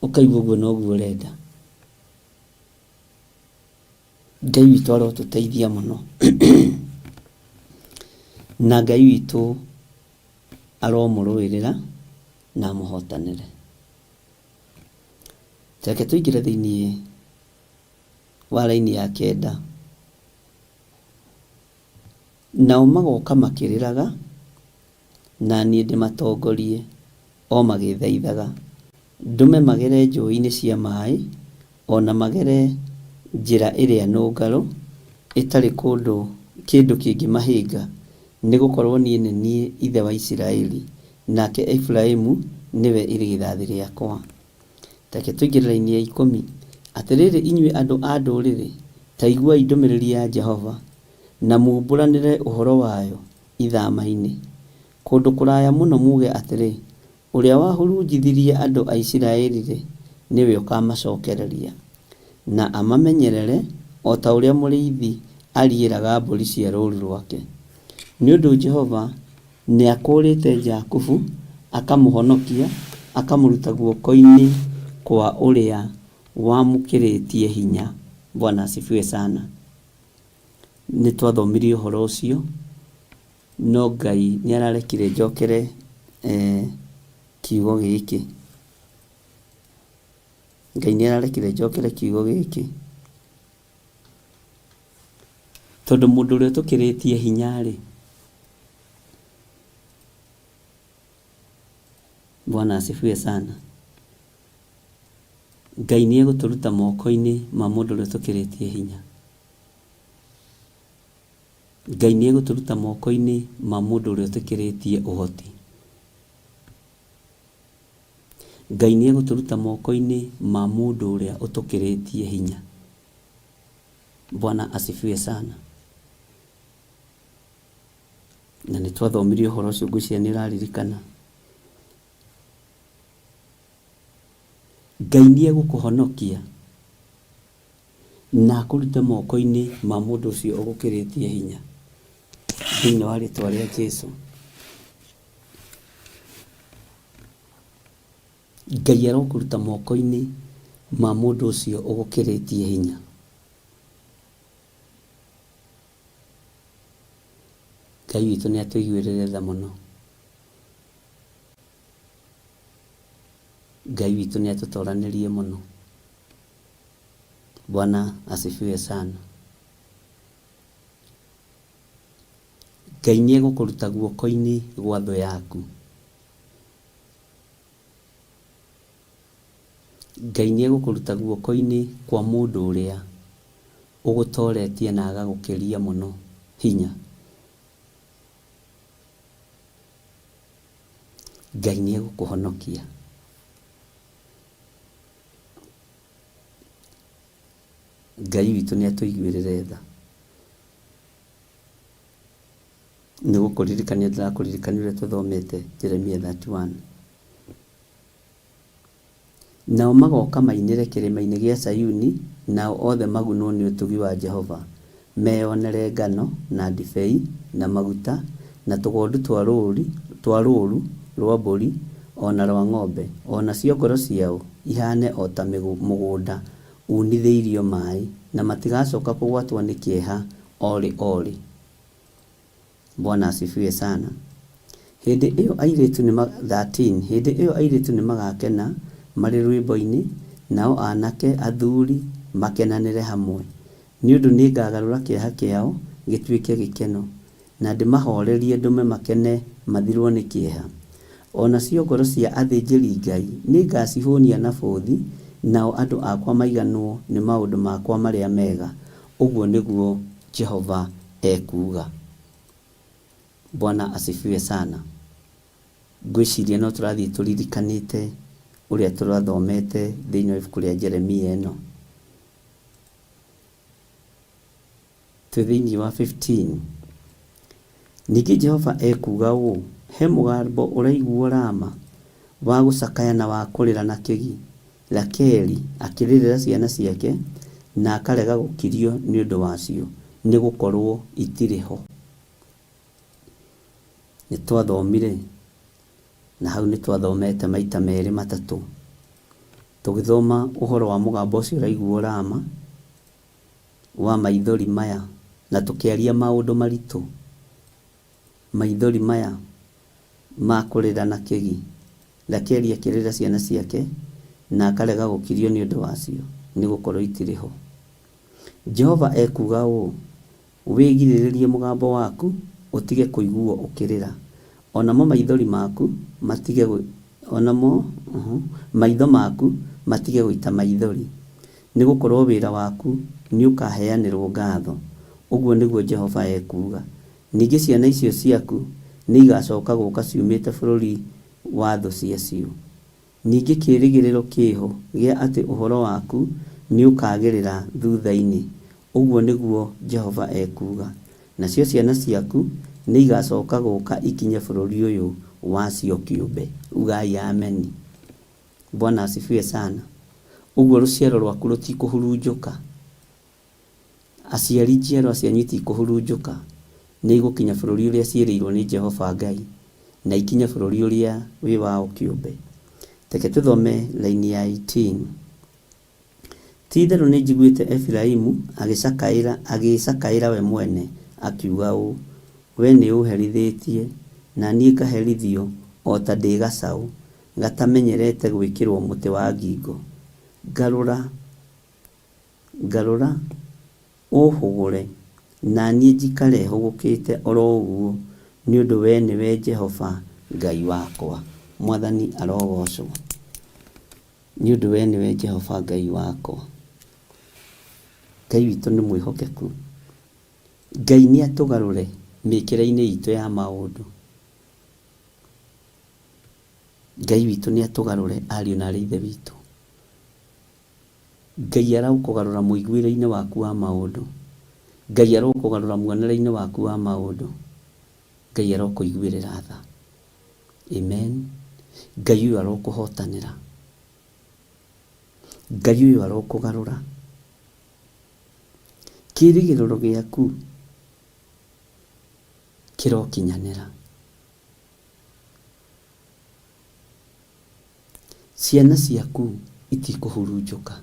S5: ũkaigua ũguo noguo ũrenda. Ngai witũ arotũteithia mũno. Na Ngai witũ aromũrũĩrĩra na amũhotanĩre. Reke tũingĩre thĩiniĩ wa raini ya kenda. Nao magoka makĩrĩraga, na niĩ ndĩmatongorie o magĩĩthaithaga, ndũme magere njũĩ-inĩ cia maĩ, o na magere njĩra ĩrĩa nũngarũ, ĩtarĩ kũndũ kĩndũ kĩngĩmahĩnga, nĩ gũkorũo niĩ nĩ niĩ ithe wa Isiraeli, nake Efiraimu nĩwe irigithathi rĩakwa. Reke tũingĩre raini ya ikũmi. Atĩrĩrĩ inyuĩ andũ a ndũrĩrĩ, ta iguai ndũmĩrĩri ya Jehova, na muumbũranĩre ũhoro wayo ithama-inĩ. Kũndũ kũraya mũno muuge atĩrĩ, 'Ũrĩa wahurunjithirie andũ a Isiraeli-rĩ, nĩwe ũkaamacokereria, na amamenyerere o ta ũrĩa mũrĩithi ariĩraga mbũri cia rũũru rwake. Nĩ ũndũ Jehova nĩakũũrĩte Jakubu, akamũhonokia, akamũruta guoko-inĩ kwa ũrĩa wamũkĩrĩtie hinya. Bwana asifiwe sana. Nĩ twathomirie ũhoro ũcio, no Ngai nĩ ararekire njokere eh, kiugo gĩkĩ. Ngai nĩ ararekire njokere kiugo gĩkĩ. Tondũ mũndũ ũrĩa ũtũkĩrĩtie hinya-rĩ, Bwana asifiwe sana. Ngai nĩ egũtũruta moko-inĩ ma mũndũ ũrĩa ũtũkĩrĩtie hinya. Ngai nĩ egũtũruta moko-inĩ ma mũndũ ũrĩa ũtũkĩrĩtie ũhoti. Ngai nĩ egũtũruta moko-inĩ ma mũndũ ũrĩa ũtũkĩrĩtie hinya. Bwana asifiwe sana. Na nĩ twathomire ũhoro ũcio ngwĩciria nĩ ũraririkana. Ngai nĩ egũkũhonokia. Na akũrute moko-inĩ ma mũndũ ũcio ũgũkĩrĩtie hinya. Thĩinĩ wa rĩtwa rĩa Jesu. Ngai arokũruta moko-inĩ ma mũndũ ũcio ũgũkĩrĩtie hinya. Ngai witũ nĩ atũiguĩrĩre tha mũno. Ngai witũ nĩ atũtoranĩrie mũno. Bwana asifiwe sana. Ngai nĩ egũkũruta guoko-inĩ gwa thũ yaku. Ngai nĩ egũkũruta guoko-inĩ kwa mũndũ ũrĩa ũgũtoretie na agagũkĩria mũno hinya. Ngai nĩ egũkũhonokia. Ngai witũ nĩ atũiguĩrĩre tha. Nĩ gũkũririkania ndĩrakũririkania ũrĩa tũthomete Jeremia 31. Nao magoka mainĩre kĩrĩma-inĩ gĩa Sayuni, nao othe magunwo nĩ ũtugi wa Jehova, meyonere ngano, na ndibei, na maguta, na tũgondu twa rũũru rwa mbũri o na rwa ng'ombe, o nacio ngoro ciao ihaane o ta mũgũnda uunithĩirio maĩ, na matigacoka kũgwatwo nĩ kĩeha o rĩ o rĩ. Bwana asifiwe sana. Hĩndĩ ĩyo airĩtu nĩ 13 Hĩndĩ ĩyo airĩtu nĩmagakena marĩ rwĩmbo-inĩ, nao aanake athuuri makenanĩre hamwe. Nĩ ũndũ nĩngagarũra kĩeha kĩao gĩtuĩke gĩkeno, na ndĩmahoorerie ndũme makene mathirwo nĩ kĩeha. O nacio ngoro cia athĩnjĩri-Ngai nĩngacihũũnia na bũthi, nao andũ akwa maiganwo nĩ maũndũ makwa marĩa mega, ũguo nĩguo Jehova ekuuga. Bwana asifiwe sana. Ngwĩciria no tũrathiĩ tũririkanĩte ũrĩa tũrathomete thĩinĩ wa ibuku rĩa Jeremia ĩno. Twĩ thĩinĩ wa 15. Ningĩ Jehova ekuuga ũũ, He mũgambo ũraiguwo Rama, wa gũcakaya na wa kũrĩra na kĩgi, Rakeli akĩrĩrĩra ciana ciake, na akarega gũkirio nĩ ũndũ wacio, nĩ gũkorũo itirĩ ho. Nĩ twathomire, na hau nĩ twathomete maita merĩ matatũ, tũgĩthoma ũhoro wa mũgambo ũcio ũraiguo Rama, wa maithori maya, na tũkĩaria maũndũ maritũ, maithori maya ma kũrĩra na kĩgi. Rakeli akĩrĩra ciana ciake, na akarega gũkirio nĩ ũndũ wacio, nĩ gũkorũo itirĩ ho. Jehova ekuuga ũũ, Wĩgirĩrĩrie mũgambo waku ũtige kũiguo ũkĩrĩra, o namo maithori maku matige, o namo maitho maku matige gũita maithori, nĩ gũkorũo wĩra waku nĩũkaheanĩrũo ngatho, ũguo nĩguo Jehova ekuuga. Ningĩ ciana icio ciaku nĩigacoka gũũka ciumĩte bũrũri wa thũ ciacio. Ningĩ kĩĩrĩgĩrĩro kĩĩ ho gĩa atĩ ũhoro waku nĩũkaagĩrĩra thutha-inĩ, ũguo nĩguo Jehova ekuuga. Nacio ciana ciaku nĩigacoka gũũka ikinye bũrũri ũyũ wacio kĩũmbe. Ugai ameni. Bwana asifiwe sana. Ũguo rũciaro rwaku rũtikũhurunjũka. Aciari, njiarwa cianyu itikũhurunjũka, nĩigũkinya bũrũri ũrĩa ciĩrĩirwo nĩ Jehova Ngai, na ikinye bũrũri ũrĩa wĩ wao kĩũmbe. Reke tũthome raini ya 18. Ti-itherũ nĩnjiguĩte Efiraimu agĩcakaĩra, agĩĩcakaĩra we mwene, akiuga ũũ, Wee nĩũũherithĩtie, na niĩ ngaherithio o ta ndĩ gacaũ gatamenyerete gwĩkĩrũo mũtĩ wa ngingo. Ngarũra Ngarũra, ũũhũgũre, na niĩ njikare hũgũkĩte o ro ũguo, nĩ ũndũ wee nĩwe Jehova Ngai wakwa. Mwathani arogoocwo, nĩ ũndũ wee nĩwe Jehova Ngai wakwa. Ngai witũ nĩ mwĩhokeku. Ngai nĩ atũgarũre mĩkĩre-inĩ itũ ya maũndũ. Ngai witũ nĩ atũgarũre ariũ na aarĩ a Ithe witũ. Ngai arokũgarũra mũiguĩre-inĩ waku wa maũndũ. Ngai arokũgarũra muonere-inĩ waku wa maũndũ. Ngai arokũiguĩrĩra tha. Amen. Ngai ũyũ arokũhotanĩra. Ngai ũyũ arokũgarũra. Kĩĩrĩgĩrĩro gĩaku kĩrokinyanĩra. Ciana ciaku itikũhurunjũka.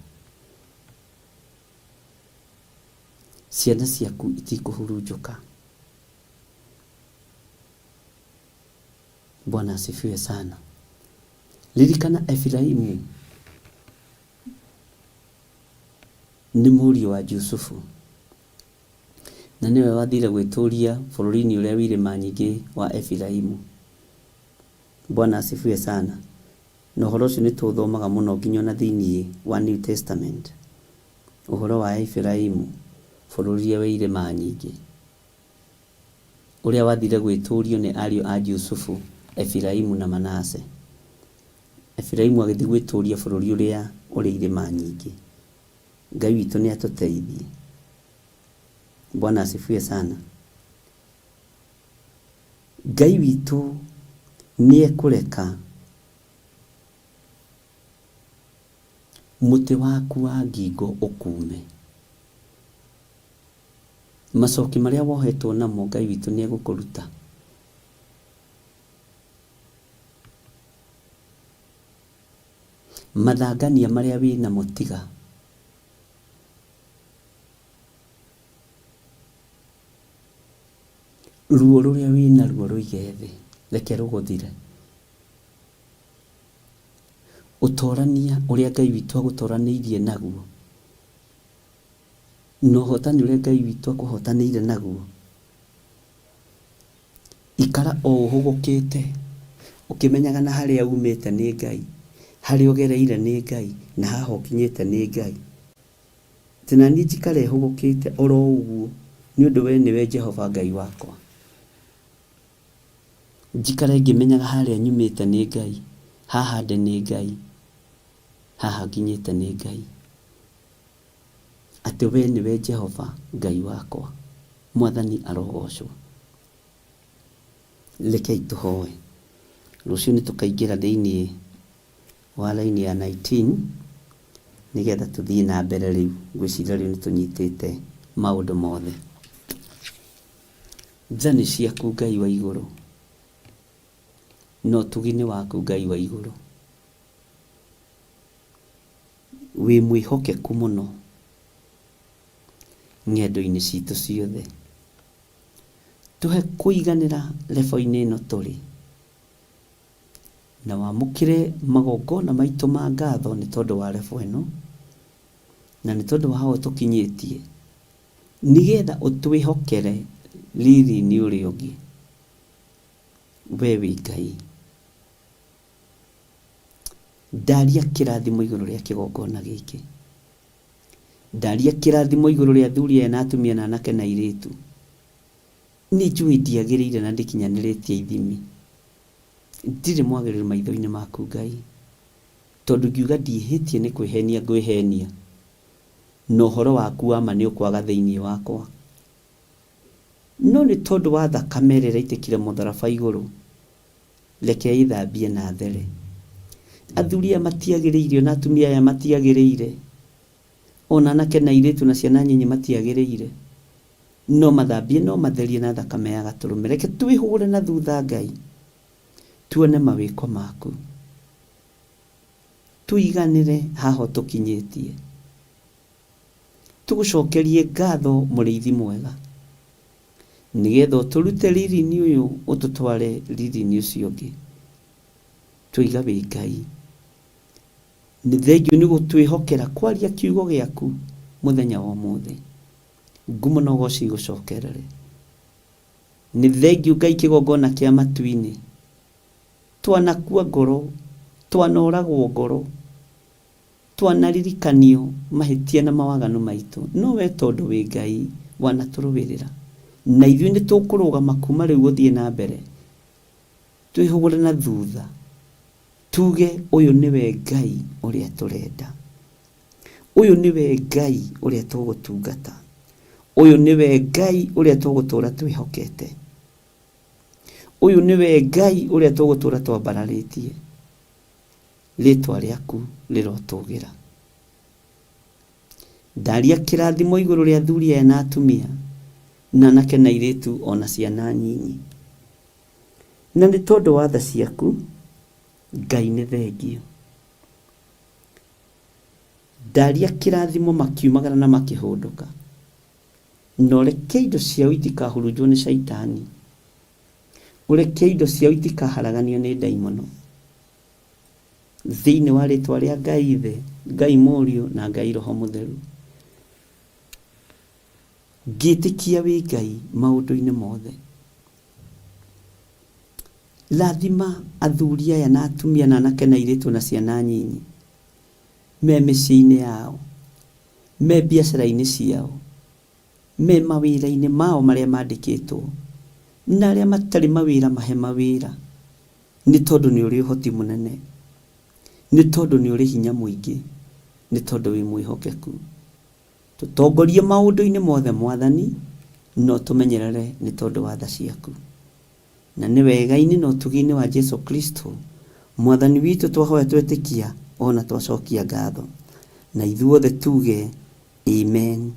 S5: Ciana ciaku itikũhurunjũka. Bwana asifiwe sana. Ririkana Efiraimu nĩ mũriũ wa Jusufu, na nĩwe wathire gwĩtũria bũrũri-inĩ ũrĩa wĩ irĩma nyingĩ wa Efiraimu. Bwana asifiwe sana. Na ũhoro ũcio nĩ tũũthomaga mũno nginya ona thĩinĩ wa New Testament, ũhoro wa Efiraimu, bũrũri ũrĩa wĩ irĩma nyingĩ, ũrĩa wathire gwĩtũũrio nĩ ariũ a Jusufu, Efiraimu na Manase. Efiraimu agĩthiĩ gwĩtũũria bũrũri ũrĩa ũrĩ irĩma nyingĩ. Ngai witũ nĩ atũteithie. Bwana asifiwe sana. Ngai witũ nĩ ekũreka mũtĩ waku wa ngingo ũkume. Macoki marĩa wohetwo namo Ngai witũ nĩ egũkũruta. Mathangania marĩa wĩ namo tiga. Ruo rũrĩa wĩ naruo rũige thĩ, reke rũgũthire. Ũtorania ũrĩa Ngai witũ agũtoranĩirie naguo, na ũhotani ũrĩa Ngai witũ akũhotanĩire naguo, ikara o ũhũgũkĩte, ũkĩmenyaga na harĩa umĩte nĩ Ngai, harĩa ũgereire nĩ Ngai, na haha ũkinyĩte nĩ Ngai. Atĩ na niĩ njikare hũgũkĩte o ro ũguo, nĩ ũndũ wee nĩwe Jehova Ngai wakwa. Njikare ngĩmenyaga harĩa nyumĩte nĩ Ngai, haha ndĩ nĩ Ngai, haha nginyĩte nĩ Ngai. Atĩ wee nĩwe Jehova Ngai wakwa. Mwathani arogocwo. Rekei tũhoe. Rũciũ nĩ tũkaingĩra thĩinĩ wa raini ya 19 nĩgetha tũthiĩ na mbere rĩu. Ngwĩciria rĩu nĩ tũnyitĩte maũndũ mothe. Tha nĩ ciaku Ngai wa igũrũ, na ũtugi nĩ waku Ngai wa igũrũ. Wĩ mwĩhokeku mũno ng'endo-inĩ citũ ciothe. Tũhe kũiganĩra level-inĩ ĩno tũrĩ. Na wamũkĩre magongona maitũ ma ngatho nĩ tondũ wa level ĩno, na nĩ tondũ wa haha ũtũkinyĩtie, nĩgetha ũtwĩhokere riri-inĩ ũrĩa ũngĩ. We wĩ Ngai. Ndaria kĩrathimo igũrũ rĩa kĩgongona gĩkĩ. Ndaria kĩrathimo igũrũ rĩa athuri aya na atumia na anake na airĩtu. Nĩ njũĩ ndiagĩrĩire na ndĩkinyanĩrĩtie ithimi. Ndirĩ mwagĩrĩru maitho-inĩ maku Ngai. Tondũ ngiuga ndiĩhĩtie nĩ kwĩhenia ngwĩhenia, na ũhoro waku wa ma nĩ ũkwaga thĩinĩ wakwa. No nĩ tondũ wa thakame ĩrĩa ĩraitĩkire mũtharaba igũrũ, reke ĩthambie na there. Athuri aya matiagĩrĩire, ona atumia aya matiagĩrĩire, ona anake na airĩtu na ciana nyinyi matiagĩrĩire. No mathambie na ũmatherie na thakame ya Gatũrũme. Reke twĩhũgũre na thutha, Ngai, tuone mawĩko maku. Tũiganĩre haha ũtũkinyĩtie. Tũgũcokerie ngatho Mũrĩithi mwega, nĩgetha ũtũrute riri-inĩ ũyũ ũtũtware riri-inĩ ũcio ũngĩ. Twoiga wĩ Ngai. Nĩ thengiũ nĩ gũtwĩhokera kwaria kiugo gĩaku mũthenya wa ũmũthĩ. Ngumo na ũgoci igũcokerere. Nĩ thengiũ Ngai kĩgongona kĩa matu-inĩ. Twanakua ngoro, twanoragwo ngoro, twanaririkanio mahĩtia na mawaganu maitũ, no wee tondũ wĩ Ngai wanatũrũĩrĩra. Na ithuĩ nĩ tũkũrũgama kuma rĩu gũthiĩ na mbere, twĩhũgũre na thutha, tuge ũyũ nĩwe Ngai ũrĩa tũrenda. Ũyũ nĩwe Ngai ũrĩa tũgũtungata. Ũyũ nĩwe Ngai ũrĩa tũgũtũũra twĩhokete. Ũyũ nĩwe Ngai ũrĩa tũgũtũũra twambararĩtie. Rĩĩtwa rĩaku rĩrotũũgĩra. Ndaria kĩrathimo igũrũ rĩa athuri aya na atumia, na anake na airĩtu ona ciana nyinyi. Na nĩ tondũ wa tha ciaku, Ngai nĩ thengio. Ndaria kĩrathimo makiumagara na makĩhũndũka. Na ũreke indo ciao itikahurunjwo nĩ Shaitani. Ũreke indo ciao itikaharaganio nĩ ndaimono. Thĩinĩ wa rĩtwa rĩa Ngai Ithe, Ngai Mũriũ na Ngai Roho Mũtheru. Ngĩtĩkia wĩ Ngai maũndũ-inĩ mothe. Rathima athuri aya na atumia na anake na airĩtu na ciana nyinyi me mĩciĩ-inĩ yao, me biacara-inĩ ciao, me mawĩra-inĩ mao marĩa mandĩkĩtwo, na arĩa matarĩ mawĩra mahe mawĩra, nĩ tondũ nĩ ũrĩ ũhoti mũnene, nĩ tondũ nĩ ũrĩ hinya mũingĩ, nĩ tondũ wĩ mwĩhokeku. Tũtongorie maũndũ-inĩ mothe Mwathani, na ũtũmenyerere nĩ tondũ wa tha ciaku. Na nĩ wega-inĩ na ũtugi-inĩ wa Jesu Kristo, Mwathani witũ twahoya twetĩkia o na twacokia ngatho. Na ithuothe tuge, Amen,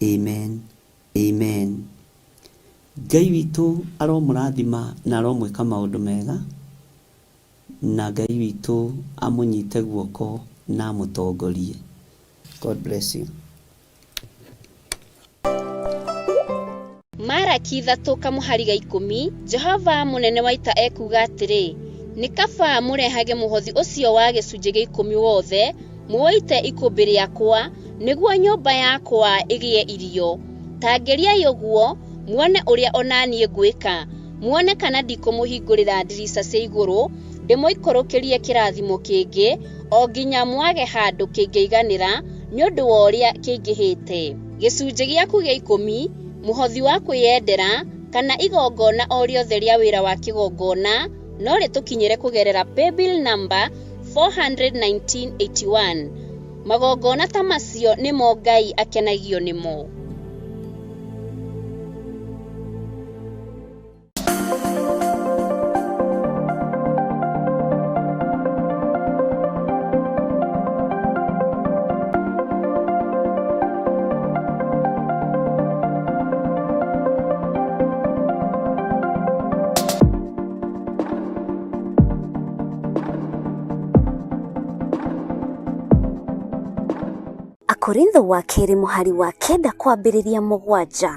S5: amen, amen. Ngai witũ aromũrathima na aromwĩka maũndũ mega, na Ngai witũ amũnyite guoko na amũtongorie. God bless you.
S7: Maraki ithatũ kamũhari ga ikũmi, Jehova mũnene wa ita ekuuga atĩrĩ, Nĩ kaba mũrehage mũhothi ũcio wa gĩcunjĩ gĩa ikũmi wothe, mũũite ikũmbĩ rĩakwa, nĩguo nyũmba yakwa ĩgĩe irio. Ta ngeriai ũguo, muone ũrĩa o na niĩ ngwĩka, muone kana ndikũmũhingũrĩra ndirica cia igũrũ, ndĩmũikũrũkĩrie kĩrathimo kĩngĩ, o nginya mwage handũ kĩngĩiganĩra nĩ ũndũ wa ũrĩa kĩingĩhĩte. Gĩcunjĩ gĩaku gĩa ikũmi, mũhothi wa kwĩyendera, kana igongona o rĩothe rĩa wĩra wa kĩgongona no rĩtũkinyĩre kũgerera paybill number 41981. Magongona ta macio nĩmo Ngai akenagio nĩmo.
S8: Akorintho wa kerĩ mũhari wa kenda kwambĩrĩria mũgwanja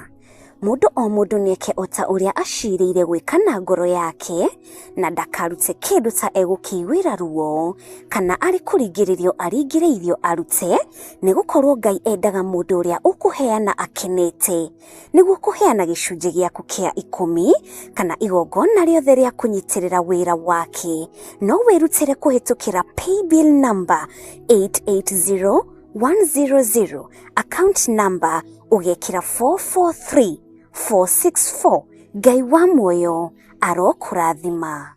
S8: mũndũ o mũndũ nĩeke o ta ũrĩa acirĩire gwĩka na ngoro yake na ndakarute kĩndũ ta egũkĩiguĩra ruo kana arĩ kũringĩrĩrio aringĩrĩirio arute nĩ gũkorwo Ngai endaga mũndũ ũrĩa ũkũheana akenete nĩguo kũheana gĩcunjĩ gĩaku kĩa ikũmi kana igongona rĩothe rĩa kũnyitĩrĩra wĩra wake no wĩrutĩre kũhĩtũkĩra paybill number 880100 account number ũgekĩra 443464 Ngai wa muoyo arokũrathima.